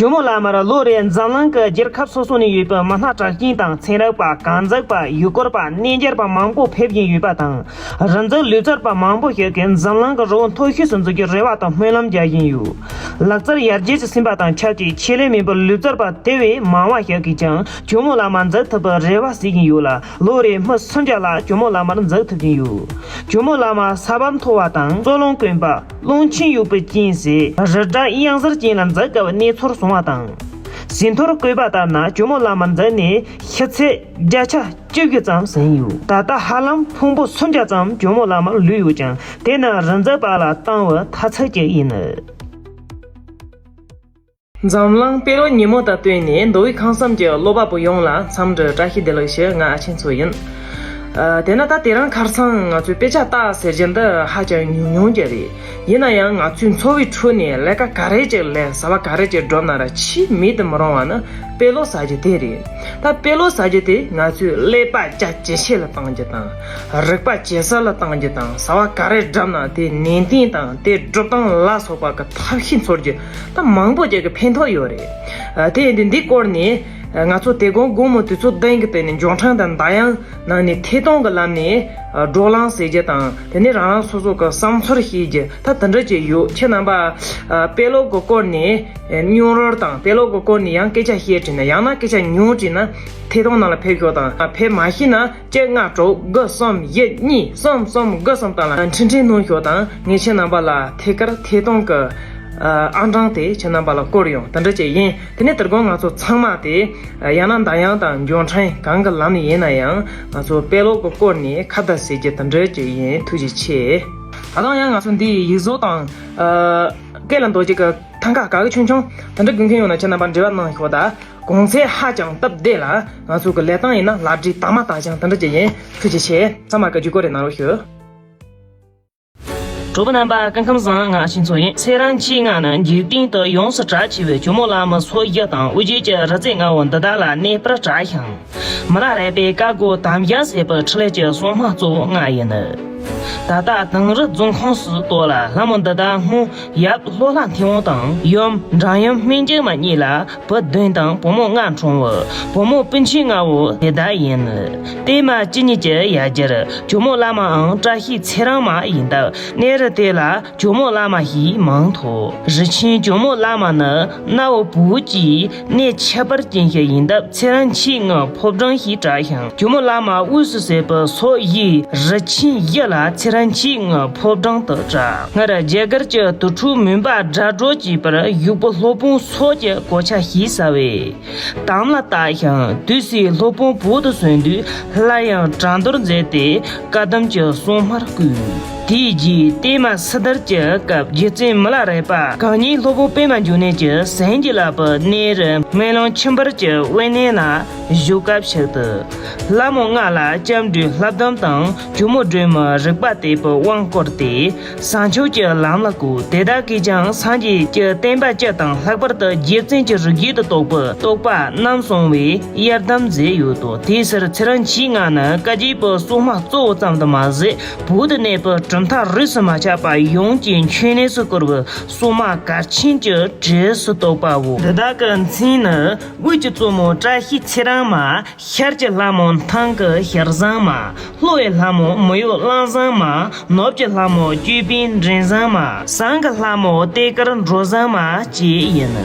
ཇོ་མོ་བླ་མར་ལོ་རེར་འཛམ་གླིང་གི་རྒྱལ་ཁབ་སོ་སོ་ནས་ཡོད་པའི་མི་སྣ་གྲགས་ཅན་དང་ཚན་རིག་པ། གང་ཟག་པ། ཡུལ་སྐོར་པ། གནས་མཇལ་བ་མང་པོ་ཕེབས་བཞིན་ཡོད་པ་དང་། རི་འཛེག་ལུས་རྩལ་བ་མང་པོ་ཞིག་གིས་འཛམ་གླིང་གི་རི་བོ་མཐོ་ཤོས་སུ་འཛེག་རྒྱུའི་རེ་བ་དང་སྨོན་ལམ་རྒྱག་བཞིན་ཡོད། ལག་རྩལ་ཡར་རྒྱས་ཀྱིས་ཟིན་པ་དང་ཆབས་ཅིག་ཆེད་ལས་མེད་པའི་ལུས་རྩལ་བ་དེ་བས་མང་བ་ཞིག་གིས་ཀྱང་ཇོ་མོ་བླ་མ་འཛེག་ཐུབ་པའི་རེ་བ་བྱེད་བཞིན་ཡོད་ལ། ལོ་རེར་མི་སུམ་བརྒྱ་ལྷག་ཇོ་མོ་བླ་མར་འཛེག་ཐུབ་ཀྱིན་ཡོད། ཇོ་མོ་བླ་མ་ས་བབ་མཐོ་བ་དང་། རྩ་རླུང་དཀོན་པ། རླུང་ཆེན་ཡོད་པའི་རྐྱེན་བྱས་རི་བྲག་གཡང་གཟར་ཅན་ལ་འཛེག་དཀའ་བའི་གནས་ཚུལ་སོང་བ་དང་། ཟིན་ཐོར་བཀོད་པ་ལྟར་ན་ཇོ་མོ་བླ་མར་འཛེག་ནས་ཤི་ཚད་བརྒྱ་ཆ་བཅུ་བཞི་ཙམ་ཟིན་ཡོད། ད་ལྟ་ཧ་ལམ་ཕུང་པོ་སུམ་བརྒྱ་ཙམ་ཇོ་མོ་བླ་མར་ལུས་ཡོད་ཀྱང་། དེ་ནི་རི་འཛེག་པ་ལ་བཏང་བའི་མཐའ་ཚད་ཅིག་ཡིན། འཛམ་གླིང་དཔེ་ཀློག་ཉིན་མོ་དང་བསྟུན་ནས་མདོ་དབུས་ཁམས་གསུམ་གྱི་ཀློག་པ་པོ་ཡོངས་ལ་འཚམས་འདྲི་བཀྲ་ཤིས་བདེ་ལེགས་ཞུ། ང་ཨ་ཆེན་མཚོ་ཡིན། ཨ། དེས་ན་ད་དེ་རིང་ཁ་སང་ང་ཚོས་དཔེ་ཆ་ལྟ་ཟེར་རྒྱུ་འདི་ཧ་ཅང་ཉུང་ཉུང་ཅིག་རེད། ཡིན་ན་ཡང་ང་ཚོས་འཚོ་བའི་ཁྲོད་ནས་ལས་ཀ་ག་རེ་ཅིག་ལས། བྱ་བ་ག་རེ་ཅིག་བསྒྲུབ་ན་ར་ཆེས་མེད་དུ་མི་རུང་བ་ནི་དཔེ་ཀློག་ཟེར་རྒྱུ་དེ་རེད། ད་དཔེ་ཀློག་ཟེར་རྒྱུ་དེ་ང་ཚོས་ཀླད་པ་རྒྱ་ཇེ་ཆེ་ལ་གཏང་རྒྱུ་དང་། རིག་པ་ཇེ་གསལ་ལ་གཏང་རྒྱུ་དང་། བྱ་བ་ག་རེ་བསྒྲུབ་ན་དེ་ནན་ཏན་དང་དེ་སྒྲུབ་སྟངས་ལ་སོགས་པ་གི་ཐབས་ཤེས་འཚོལ་རྒྱུ་ད་མང་པོ་ཅིག་གི་ཕན་ཐོགས་ཡོད་རེད། ཨ། དེ་ཡིན་དུས་འདིའི་སྐོར་ནས་ང་ཚོ་དེ་དགོང་དགོང་མོ་དུས་ཚོད་བདུན་གྱི་སྟེང་ནས་འབྱོར་འཕྲིན་དང་བརྡ་དབྱངས་ནང་ནས་ཐད་གཏོང་གི་ལམ་ནས་བགྲོ་གླེང་ཟེར་རྒྱུ་དང་། དེ་ནས་རང་རང་སོ་སོ་གི་བསམ་ཚུལ་བཤད་རྒྱུ་ད་དེ་འདྲ་ཅིག་ཡོད། ཁྱེད་རྣམ་པ་ཨ། དཔེ་ཀློག་གི་སྐོར་ནས་ཨ། སྙིང་རུས་དང་དཔེ་ཀློག་གི་སྐོར་ནས་ཡང་སྐད་ཆ་བཤད་དྲན་ན། ཡང་ན་སྐད་ཆ་ཉུང་དྲན་ན་ཐད་གཏོང་ནང་ལ་ཕེབས་ཤོག་དང་། ཨ། ཕེབས་མ་ཤེས་ན་གཅིག་ལྔ་དྲུག་དགུ་གསུམ་བཞི་གཉིས་གསུམ་གསུམ་དགུ་གསུམ་སྟེང་ལ་འཕྲིན་འཕྲིན་གནང་ཤོག་དང་། ངས་ཁྱེད་རྣམ་པ་ལ་ཐད་ཀར་ཐད་གཏོང་གི་ཨ། ཨང་གྲངས་དེ་ཁྱེད་རྣམ་པ་ལ་བསྐུར་ཡོང་། དེ་འདྲ་ཅིག་ཡིན། དེ་ནས་དེ་དགོང་ང་ཚོ་ཚང་མ་དེ་ཡང་ན་བརྡ་དབྱངས་དང་འབྱོར་འཕྲིན་གང་གི་ལམ་ནས་ཡིན་ན་ཡང་ང་ཚོ་དཔེ་ཀློག་གི་སྐོར་ནས་ཁ་བརྡ་བྱེད་རྒྱུ་དེ་འདྲ་ཅིག་ཡིན། ཐུགས་རྗེ་ཆེ། ད་དུང་ཡང་ང་ཚོ་འདིའི་ཡིག་གཟུགས་དང་། ཨ། སྐད་ལ་འདོགས་རྒྱུ་གི་ཐང་ག་ག་གི་ཆུང་ཆུང་དེ་འདྲ་དགོས་མཁན་ཡོད་ན་ཁྱེད་རྣམ་པ་འབྲེལ་བ་གནང་ཤོག་ད། གོང་ཚད་ཧ་ཅང་སྟབས་བདེ་ལ་ང་ཚོ་གི་ལས་སྟངས་ཡིན་ན་ལག་བྲིས་དག་མ་དག་ཅིང་དེ་འདྲ་ཅིག་ཡིན། ཐུགས་རྗེ་ཆེ། ཚང་མ་གི་བརྒྱུད་སྐུར་རེ་གནང་རོགས་ཞུ། གྲོགས་པོ་རྣམ་པ་སྐུ་ཁམས་བཟང་། ང་ཨ་ཆེན་མཚོ་ཡིན། ཚེས་གྲངས་ཉི་ཤུ་ལྔ་ནི་འཇིག་རྟེན་དུ་ཡོངས་སུ་གྲགས་ཆེ་བའི་ཇོ་མོ་བླ་མའི་སྲོལ་རྒྱུན་དང་དབུ་འབྱེད་ཀྱི་རི་རྩེ་ལྔ་བོ་འདི་དག་ལ་གནས་པར་གྲགས་ཤིང་། མི་ལ་རས་པའི་བཀའ་བསྒོ་དམ་བཞག་ཟེར་བའི་འཕྲིན་ལས་ཀྱི་སྲུང་མ་གཙོ་བོ་ལྔ་ཡིན། ད་ལྟ་དིང་རི་རྫོང་ཁོངས་སུ་གཏོགས་ལ། ལྷ་མོ་འདི་དག་སྔོན་ཡབ་ལྷོ་ལྷ་མཐེ་བོང་དང་ཡུམ་འབྲིང་ཡུམ་སྨན་ལྗང་མ་གཉིས་ལ་བུ་བདུན་དང་བུ་མོ་ལྔ་འཁྲུངས་པས། བུ་མོ་སྤུན་མཆེད་ལྔ་བོ་དེ་དག་ཡིན། བརྟན་མ་བཅུ་གཉིས་ཀྱི་ཡ་གྱལ་ཇོ་མོ་བླ་མའམ་བཀྲ་ཤིས་ཚེ་རིང་མ་ཡིན་སྟབས་གནས་རི་དེ་ལ་ཇོ་མོ་བླ་མ་ཞེས་མིང་ཐོགས། རི་ཆེན་ཇོ་མོ་བླ་མ་ནི་གནའ་བོའི་བོད་ཀྱི་གནས་ཁྱད་པར་ཅན་ཞིག་ཡིན་སྟབས་ཚེ་རིང་མཆེད་ལྔའི་ཕོ་བྲང་ཞེས་གྲགས་ཤིང་། ཇོ་མོ་བླ་མ་དབུས་སུ་བྱས་པའི་སོག་ཡུལ་རི་ཆེན་བཞི་ལ་ཚེ་རིང་མཆེད་ལྔའི་ཕོ་བྲང་དུ་གྲགས། སྔར་རྒྱ་གར་གྱི་དུར་ཁྲོད་མུན་པ་སྒྲ་སྒྲོགས་ཅེས་པར་བཞུགས་པའི་སློབ་དཔོན་སོག་གི་གོ་ཆ་ཞེས་བྱ་བས་དམ་ལ་བཏགས་ཤིང་། དུས་སུ་སློབ་དཔོན་བོད་དུ་སོན་དུས་སླར་ཡང་བྲག་འདོར་མཛད་དེ་བཀའ་གདམས་ཀྱི་སྲུང་མར་བསྐོས། དེའི་རྗེས་བརྟན་མ་སིལ་དར་གྱི་སྐབས་རྗེ་བཙུན་མི་ལ་རས་པ་གང་ཉིད་སློབ་དཔོན་པདྨ་འབྱུང་གནས་ཀྱི་ཟན་གྱི་བསླབ་པའི་གནས་རི་སྨོན་ལམ་ཆུ་འབར་གྱི་དབེན་གནས་ལ་བཞུགས་སྐབས་ཤིག་ཏུ། ལྷ་མོ་ལྔ་ལ་སྐྱབས་འགྲོའི་བསླབ་སྡོམ་དང་ཇོ་མོ་སྒྲོལ་མའི་རིག་པ་དད་པའི་དབང་བསྐུར་ཏེ། བྱང་ཆུབ་ཀྱི་ལམ་ལ་བཀོད། དེ་དག་གིས་ཀྱང་སངས་རྒྱས་ཀྱི་བསྟན་པ་སྤྱི་དང་ལྷག་པར་དུ་རྗེ་བཙུན་གྱི་རིགས་རྒྱུད་དུ་གཏོགས་པའི་རྟོགས་པ་རྣམ་གསུམ་པའི་དབྱེར་གདམས་མཛད་ཡོད་དོ། དེའི་ཕྱིར་ཚེ་རིང་མཆེད་ལྔ་ནི་བཀའ་བརྒྱུད་པའི་སྲུང་མ་གཙོ་བོ་ཙམ་དུ་མ་ཟད། བོད་དུ་གནས་པའི་གྲུབ་མཐའ་རིས་སུ་མ་ཆད་པ་ཡོངས་ཀྱི་མཆོད་གནས་སུ་བཀུར་བའི་སྲུང་མ་གལ་ཆེན་གྱི་གྲས་སུ་གཏོགས་པའོ། འདི་དག་གི་མཚན་ནི། དབུས་ཀྱི་གཙོ་མོ་བཀྲ་ཤིས་ཚེ་རིང་མ། ཤར་གྱི་ལྷ་མོ་ཐང་གི་ཤར་བཟང་མ། ལྷོ་ཡི་ལྷ་མོ་མི་གཡོ་གླང་བཟང་མ། ནུབ་ཀྱི་ལྷ་མོ་ཅོད་པན་མགྲིན་བཟང་མ། བྱང་གི་ལྷ་མོ་ཏེ་དཀར་འབྲུ་བཟང་མ་བཅས་ཡིན།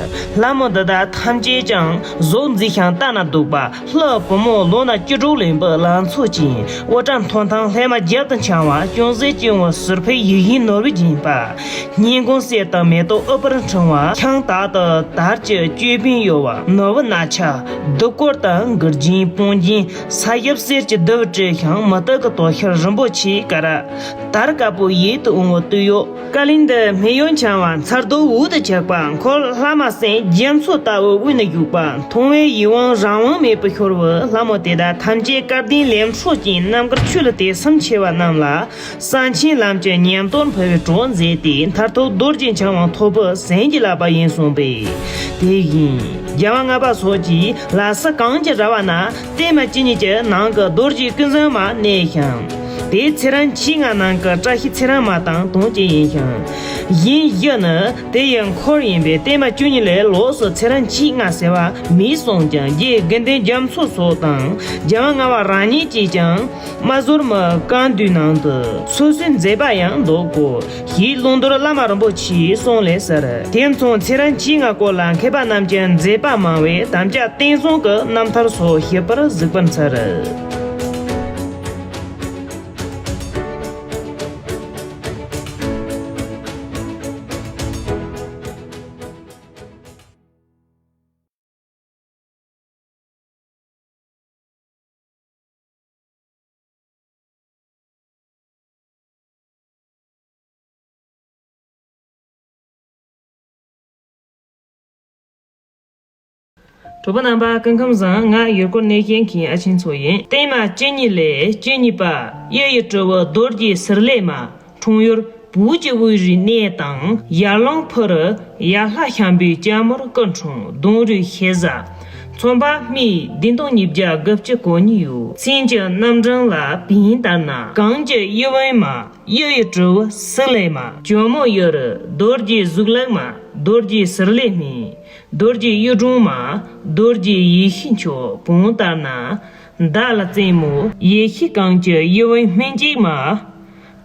ལྷ་མོ་འདི་དག་ཐམས་ཅད་ཀྱང་གཟུགས་མཛེས་ཤིང་ལྟ་ན་སྡུག་པ། ལྷའི་བུ་མོ་ལོ་ན་བཅུ་དྲུག་ལོན་པའི་ལང་ཚོ་ཅན། དབུ་སྐྲ་མཐོན་མཐིང་ལྷས་མ་རྒྱབ་ཏུ་འཕྱང་བ། ཅུང་ཟད་གཅུང་བོ་ཟུར་ཕུད་ཡིད་བཞིན་ནོར་བུས་བརྒྱན་པ། སྙན་གོང་གསེར་དང་མེ་ཏོག་ཨུཏྤལ་འཕྲེང་བ། ཁྱང་དག་ཏུ་དར་གྱི་ཅོད་པན་གཡོ་བ། ནོར་བུ་རྣ་ཆ་བདུག་སྐོར་དང་མགུལ་རྒྱན་པང་རྒྱན་ས་ཞབས་གསེར་གྱི་རྡུལ་སྤྲས་ཤིང་མུ་ཏིག་གི་དོ་ཤལ་རིན་པོ་ཆེའི་དཀར་དར་དཀར་པོ་ཡིད་དུ་འོང་བའི་སྟོད་གཡོགས། ཀ་ལིང་གི་སྨད་གཡོན་འཕྱང་བ། མཚར་སྡུག་འོད་དུ་ཆགས་པ། འཁོར་ལྷ་མ་སྲིན་རྒྱ་མཚོ་ལྟ་བུའི་དབུས་ན་བཞུགས་པ། མཐོང་བས་ཡིད་དབང་རང་དབང་མེད་པར་ཤོར་བའི་ལྷ་མོ་དེ་དག་ཐམས་ཅད་སྐལ་ལྡན་ལེགས་འཕྲོ་ཅན་རྣམ་དཀར་ཆོས་ལ་དད་སེམས་ཆེ་བ་རྣམས་ལ། གསང་ཆེན་ ལམ་གྱི་ཉམས་རྟོགས་འཕེལ་བའི་གྲོགས་མཛད་དེ། མཐར་ཐུག་རྡོ་རྗེ་འཆང་དབང་ཐོབ་པའི་གཟེངས་ཀྱི་བསླབ་པ་ཡིན་གསུངས་པས། དེ་བཞིན་རྒྱལ་བ་ལྔ་པ་སོགས་ཀྱིས་ལྷ་ས་གངས་ཀྱི་ར་བ་ན་བརྟན་མ་བཅུ་གཉིས་ཀྱི་ནང་གི་རྡོ་རྗེ་ཀུན་བཟང་མ་གནས་ཤིང་། དེ་ཚེ་རིང་མཆེད་ལྔ་ནང་གི་བཀྲ་ཤིས་ཚེ་རིང་མ་དང་དོན་གཅིག་ཡིན་ཞིང་། གཞན་བཞི་ནི་དེ་ཡི་འཁོར་ཡིན་པས། བརྟན་མ་བཅུ་གཉིས་ལས་ལོགས་སུ་ཚེ་རིང་མཆེད་ལྔ་ཟེར་བ་མེད་གསུངས་ཀྱང་། རྗེ་དགེ་ལྡན་རྒྱ་མཚོ་སོགས་དང་རྒྱལ་བ་ལྔ་པ་རང་ཉིད་ཀྱིས་ཀྱང་། རྨ་ཟོར་མའི་བཀའ་འདུས་ནང་དུ་སོ་སོའི་མཛད་པ་ཡང་འདོགས་དགོས་ཞེས་ཀློང་རྡོལ་བླ་མ་རིན་པོ་ཆེའི་གསུང་ལས་གསལ། དེ་མཚུངས་ཚེ་རིང་མཆེད་ལྔའི་སྐོར་ལ་མཁས་པ་རྣམས་ཀྱི་མཛད་པ་མང་བས། དམ་བཅའ་བསྟན་སྲུང་གི་རྣམ་ཐར་སོགས་ཞིབ་པར་གཟིགས་པར་འཚལ། གྲོགས་པོ་རྣམ་པ་སྐུ་ཁམས་བཟང་། ང་ཡུལ་སྐོར་གནས་ཆེན་མཁན་ཨ་ཆེན་མཚོ་ཡིན། བརྟན་མ་བཅུ་གཉིས་ལས་བཅུ་གཉིས་པ་གཡུ་ཡི་དྲིལ་བུ་རྡོ་རྗེ་ཟུར་ལས་མ། འཁྲུངས་ཡུལ་བོད་ཀྱི་དབུས་རིའི་གནས་དང་། ཡར་ཀླུང་ཕུ་རུ་ཡར་ལྷ་ཤམ་པོའི་སྐྱ་མོར་སྐུ་འཁྲུངས། གདུང་རུས་ཤེལ་བཟའ། ཚོང་པ་སྨི་བདུན་སྟོང་ཉིས་བརྒྱ་དགུ་བཅུ་གོ་གཉིས་ཡོད། མཚན་གྱི་རྣམ་གྲངས་ལ་བིན་ལྟར་ན། གངས་ཀྱི་གཡུལ་བུམ་མ། གཡུ་ཡི་དྲིལ་བུ་ཟུར་ལས་མ། ཇོ་མོ་གཡུ་རུ་རྡོ་རྗེ་གཟུགས་ལེགས་མ། རྡོ་རྗེ་ཟུར་ལས་སྨིན། རྡོ་རྗེ་གཡུ་སྒྲོན་མ། རྡོ་རྗེ་ཡེ་ཤེས་མཆོག་བོན་ལྟར་ན། བདག་ལ་བཙུན་མོ་ཡེ་ཤེས། གངས་ཀྱི་གཡུལ་བུམ་སྨིན་འཇུག་མ།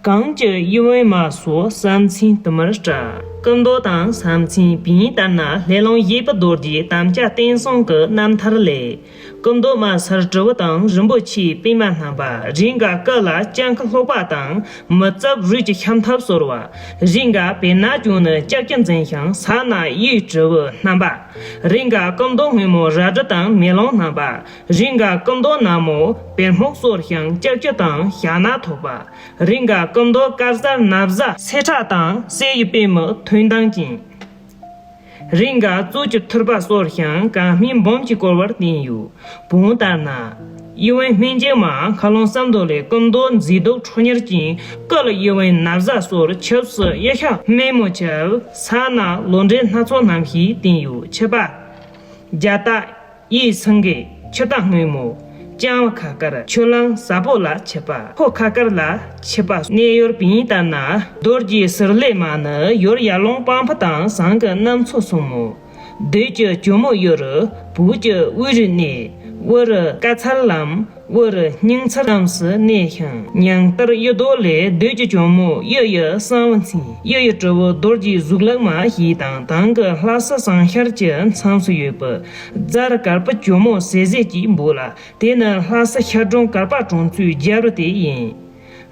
གངས་ཀྱི་གཡུལ་བུམ་མ་སོགས་བསམ་ཚུལ་དུ་མར་བཀྲལ། སྐུ་མདོག་དང་བསམ་ཚུལ་བིན་ལྟར་ན། ལྷ་ལུང་གཞིས་པའི་རྡོ་རྗེ་དམ་བཅའ་བསྟན་སྲུང་གི་རྣམ་ཐར་ལས། སྐུ་མདོག་དམར་སེར་དྲིལ་བུ་དང་རིན་པོ་ཆེའི་པད་མ་བསྣམས་པ། རིང་ག་སྐུ་ལ་སྐྱ་ཁུ་ལྷུག་པ་དང་མི་བརྩབས་རུས་ཀྱི་ཤམ་ཐབས་གསོལ་བ། རིང་ག་བེར་ནག་གྱོན་ནས་ལྕགས་ཀྱུ་འཛིན་ཞིང་། ས་ན་གཡུའི་དྲིལ་བུ་བསྣམས་པ། རིང་ག་སྐུ་མདོག་སྔོན་མོ་རལ་གྲི་དང་མེ་ལོང་བསྣམས་པ། རིང་ག་སྐུ་མདོག་ནག་མོ་བེར་སྨུག་གསོལ་ཞིང་ལྕགས་ཀྱུ་དང་ཞྭ་ནག་ཐོགས་པ། རིང་ག་སྐུ་མདོག་དཀར་གསལ་ནག་བཟའ་སེར་ཁྲ་དང་གསེར་གྱི་པད་མའི་ཐོད་མདངས་ཅན། རིང་ག་གཙུག་གི་ཐུར་པ་གསོལ་ཞིང་། གང་སྨིན་འབུམ་གྱིས་བསྐོར་བར་བསྟན་ཡོད། བོན་ལྟར་ན། གཡུལ་བུམ་སྨིན་འཇུག་མ། མཁའ་ཀློང་གསུམ་མདོ་ལས། སྐུ་མདོག་མཛེས་སྡུག་ཁྲོ་གཉེར་ཅན། སྐུ་ལ་གཡུལ་བུམ་ནག་བཟའ་གསོལ། ཆབ་སྲིད་གཡུ་ཞྭ་སྨན་མོ་ཆབ། ས་ན་ལོ་འབྲས་སྣ་ཚོགས་བསྣམས་ཞེས་བསྟན་ཡོད། ཕྱི་པ། རྒྱ་སྟག་གཡས་སེང་གེ་ཕྱི་སྟག་སྔོན་མོ། ལྕང་བ་ཁ་དཀར། ཆུ་གླང་ས་ཕོ་ལ་ཕྱི་པ། ཕོ་ཁ་དཀར་ལ་ཕྱི་པ། གནས་ཡུལ་བིན་ལྟར་ན། རྡོ་རྗེ་ཟུར་ལས་མ་ནི་ཡུལ་ཡར་ཀླུང་སྤང་ཕུ་དང་ཟངས་ཀྱི་གནམ་མཚོ་གསུམ་མོ། བདུད་ཀྱི་ཇོ་མོ་གཡུ་རུ་བོད་ཀྱི་དབུས་རུ་གནས། དབུ་རུ་དཀར་ཚལ་ལམ། དབུ་རུ་སྙིང་ཚལ་ལམ་སུ་གནས་ཤིང་། ཉང་ལྟར་གཡུ་རྡོ་ལས། བདུད་ཀྱི་ཇོ་མོ་གཡུ་ཡི་གསང་བའི་མཚན། གཡུ་ཡི་དྲིལ་བུ་རྡོ་རྗེ་གཟུགས་ལེགས་མ་ཞེས་དང་། དེང་གི་ལྷ་ས་བྱང་ཤར་གྱི་མཚམས་སུ་ཡོད་པའི་རྫ་རི་དཀར་པོ་ཇོ་མོ་ཟེར་ཟེར་གྱིས་འབོད་ལ། དེ་ནི་ལྷ་ས་ཤར་གྲོང་དཀར་པ་གྲོང་ཚོའི་རྒྱབ་རི་དེ་ཡིན།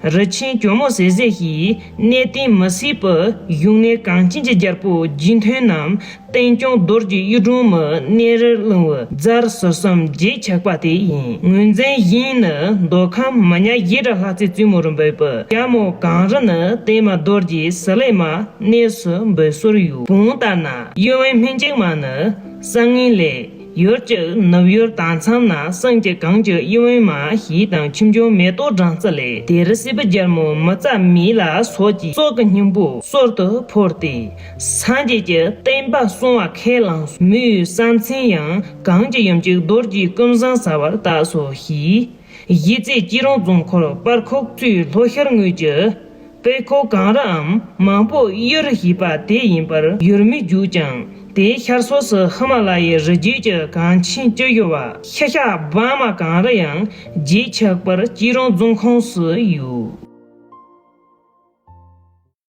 རི་ཆེན་ཇོ་མོ་ཟེར་ཟེར་ཞེས་གནས་བརྟན་མི་ཟད་པའི་བཞུགས་གནས་གངས་ཅན་གྱི་རྒྱལ་པོ་རྗེས་མཐུན་ནམ་བསྟན་སྐྱོང་རྡོ་རྗེ་གཡུ་སྒྲོན་མའི་གནས་རི་གླིང་བུ་རྫ་རི་ཟུར་གསུམ་རྗེས་ཆགས་པ་དེ་ཡིན། ངོས་འཛིན་གཞན་ནི་མདོ་ཁམས་མི་ཉག་བཞད་སྒྲ་ལྷ་རྩེ་བཙུན་མོ་རུ་འབོད་པའི་ཞྭ་མོ་གངས་རི་ནི་བརྟན་མ་རྡོ་རྗེ་ཟུར་ལས་མ་གནས་སུ་འབོད་སྲོལ་ཡོད། བོན་ལྟར་ན་གཡུལ་བུམ་སྨིན་འཇུག་མ་ནི་གསང་སྔགས་ལས། ཡུལ་གྱི་ནུབ་ཡུལ་དྭངས་མཚམས་ན་གསུམ་གྱི་གངས་ཀྱི་གཡུལ་བུམ་མ་ཞེས་དང་། ཆོས་འབྱུང་མེ་ཏོག་སྦྲང་རྩི་ལས། དེར་སྲིད་པའི་རྒྱལ་མོ་མི་རྩ་མེ་ལ་སོགས་ཀྱི་སྲོག་གི་སྙིང་པོ་གསོལ་དུ་ཕུལ་ཏེ། སངས་རྒྱས་ཀྱི་བསྟན་པ་སྲུང་བ་ཁས་བླངས་སོ། མོའི་བསམ་མཚན་ཡང་གངས་ཀྱི་ཡུམ་གཅིག་རྡོ་རྗེ་ཀུན་བཟང་ཟ་བར་བཏགས་སོ་ཞེས། གཞིས་རྩེ་སྐྱིད་རོང་རྫོང་ཁོལ་སྤར་ཁོག་ཚོའི་ལྷོ་ཤར་ངོས་ཀྱི་དཔལ་ཁོག་གངས་རིའམ་མང་པོ་གཡུ་རུ་ཞེས་པ་དེ་ཡིན་པར་ཡུལ་མིས་བརྗོད་ཀྱང་། དེའི་ཤར་ཕྱོགས་སུ་ཧི་མ་ལ་ཡའི་རི་རྒྱུད་ཀྱི་གངས་ཆེན་བཅུ་བཞི་པ་ཤ་ཤ་སྦ་མ་གངས་རི་ཡང་རྗེས་ཆགས་པར་སྐྱིད་རོང་རྫོང་ཁོངས་སུ་ཡོད།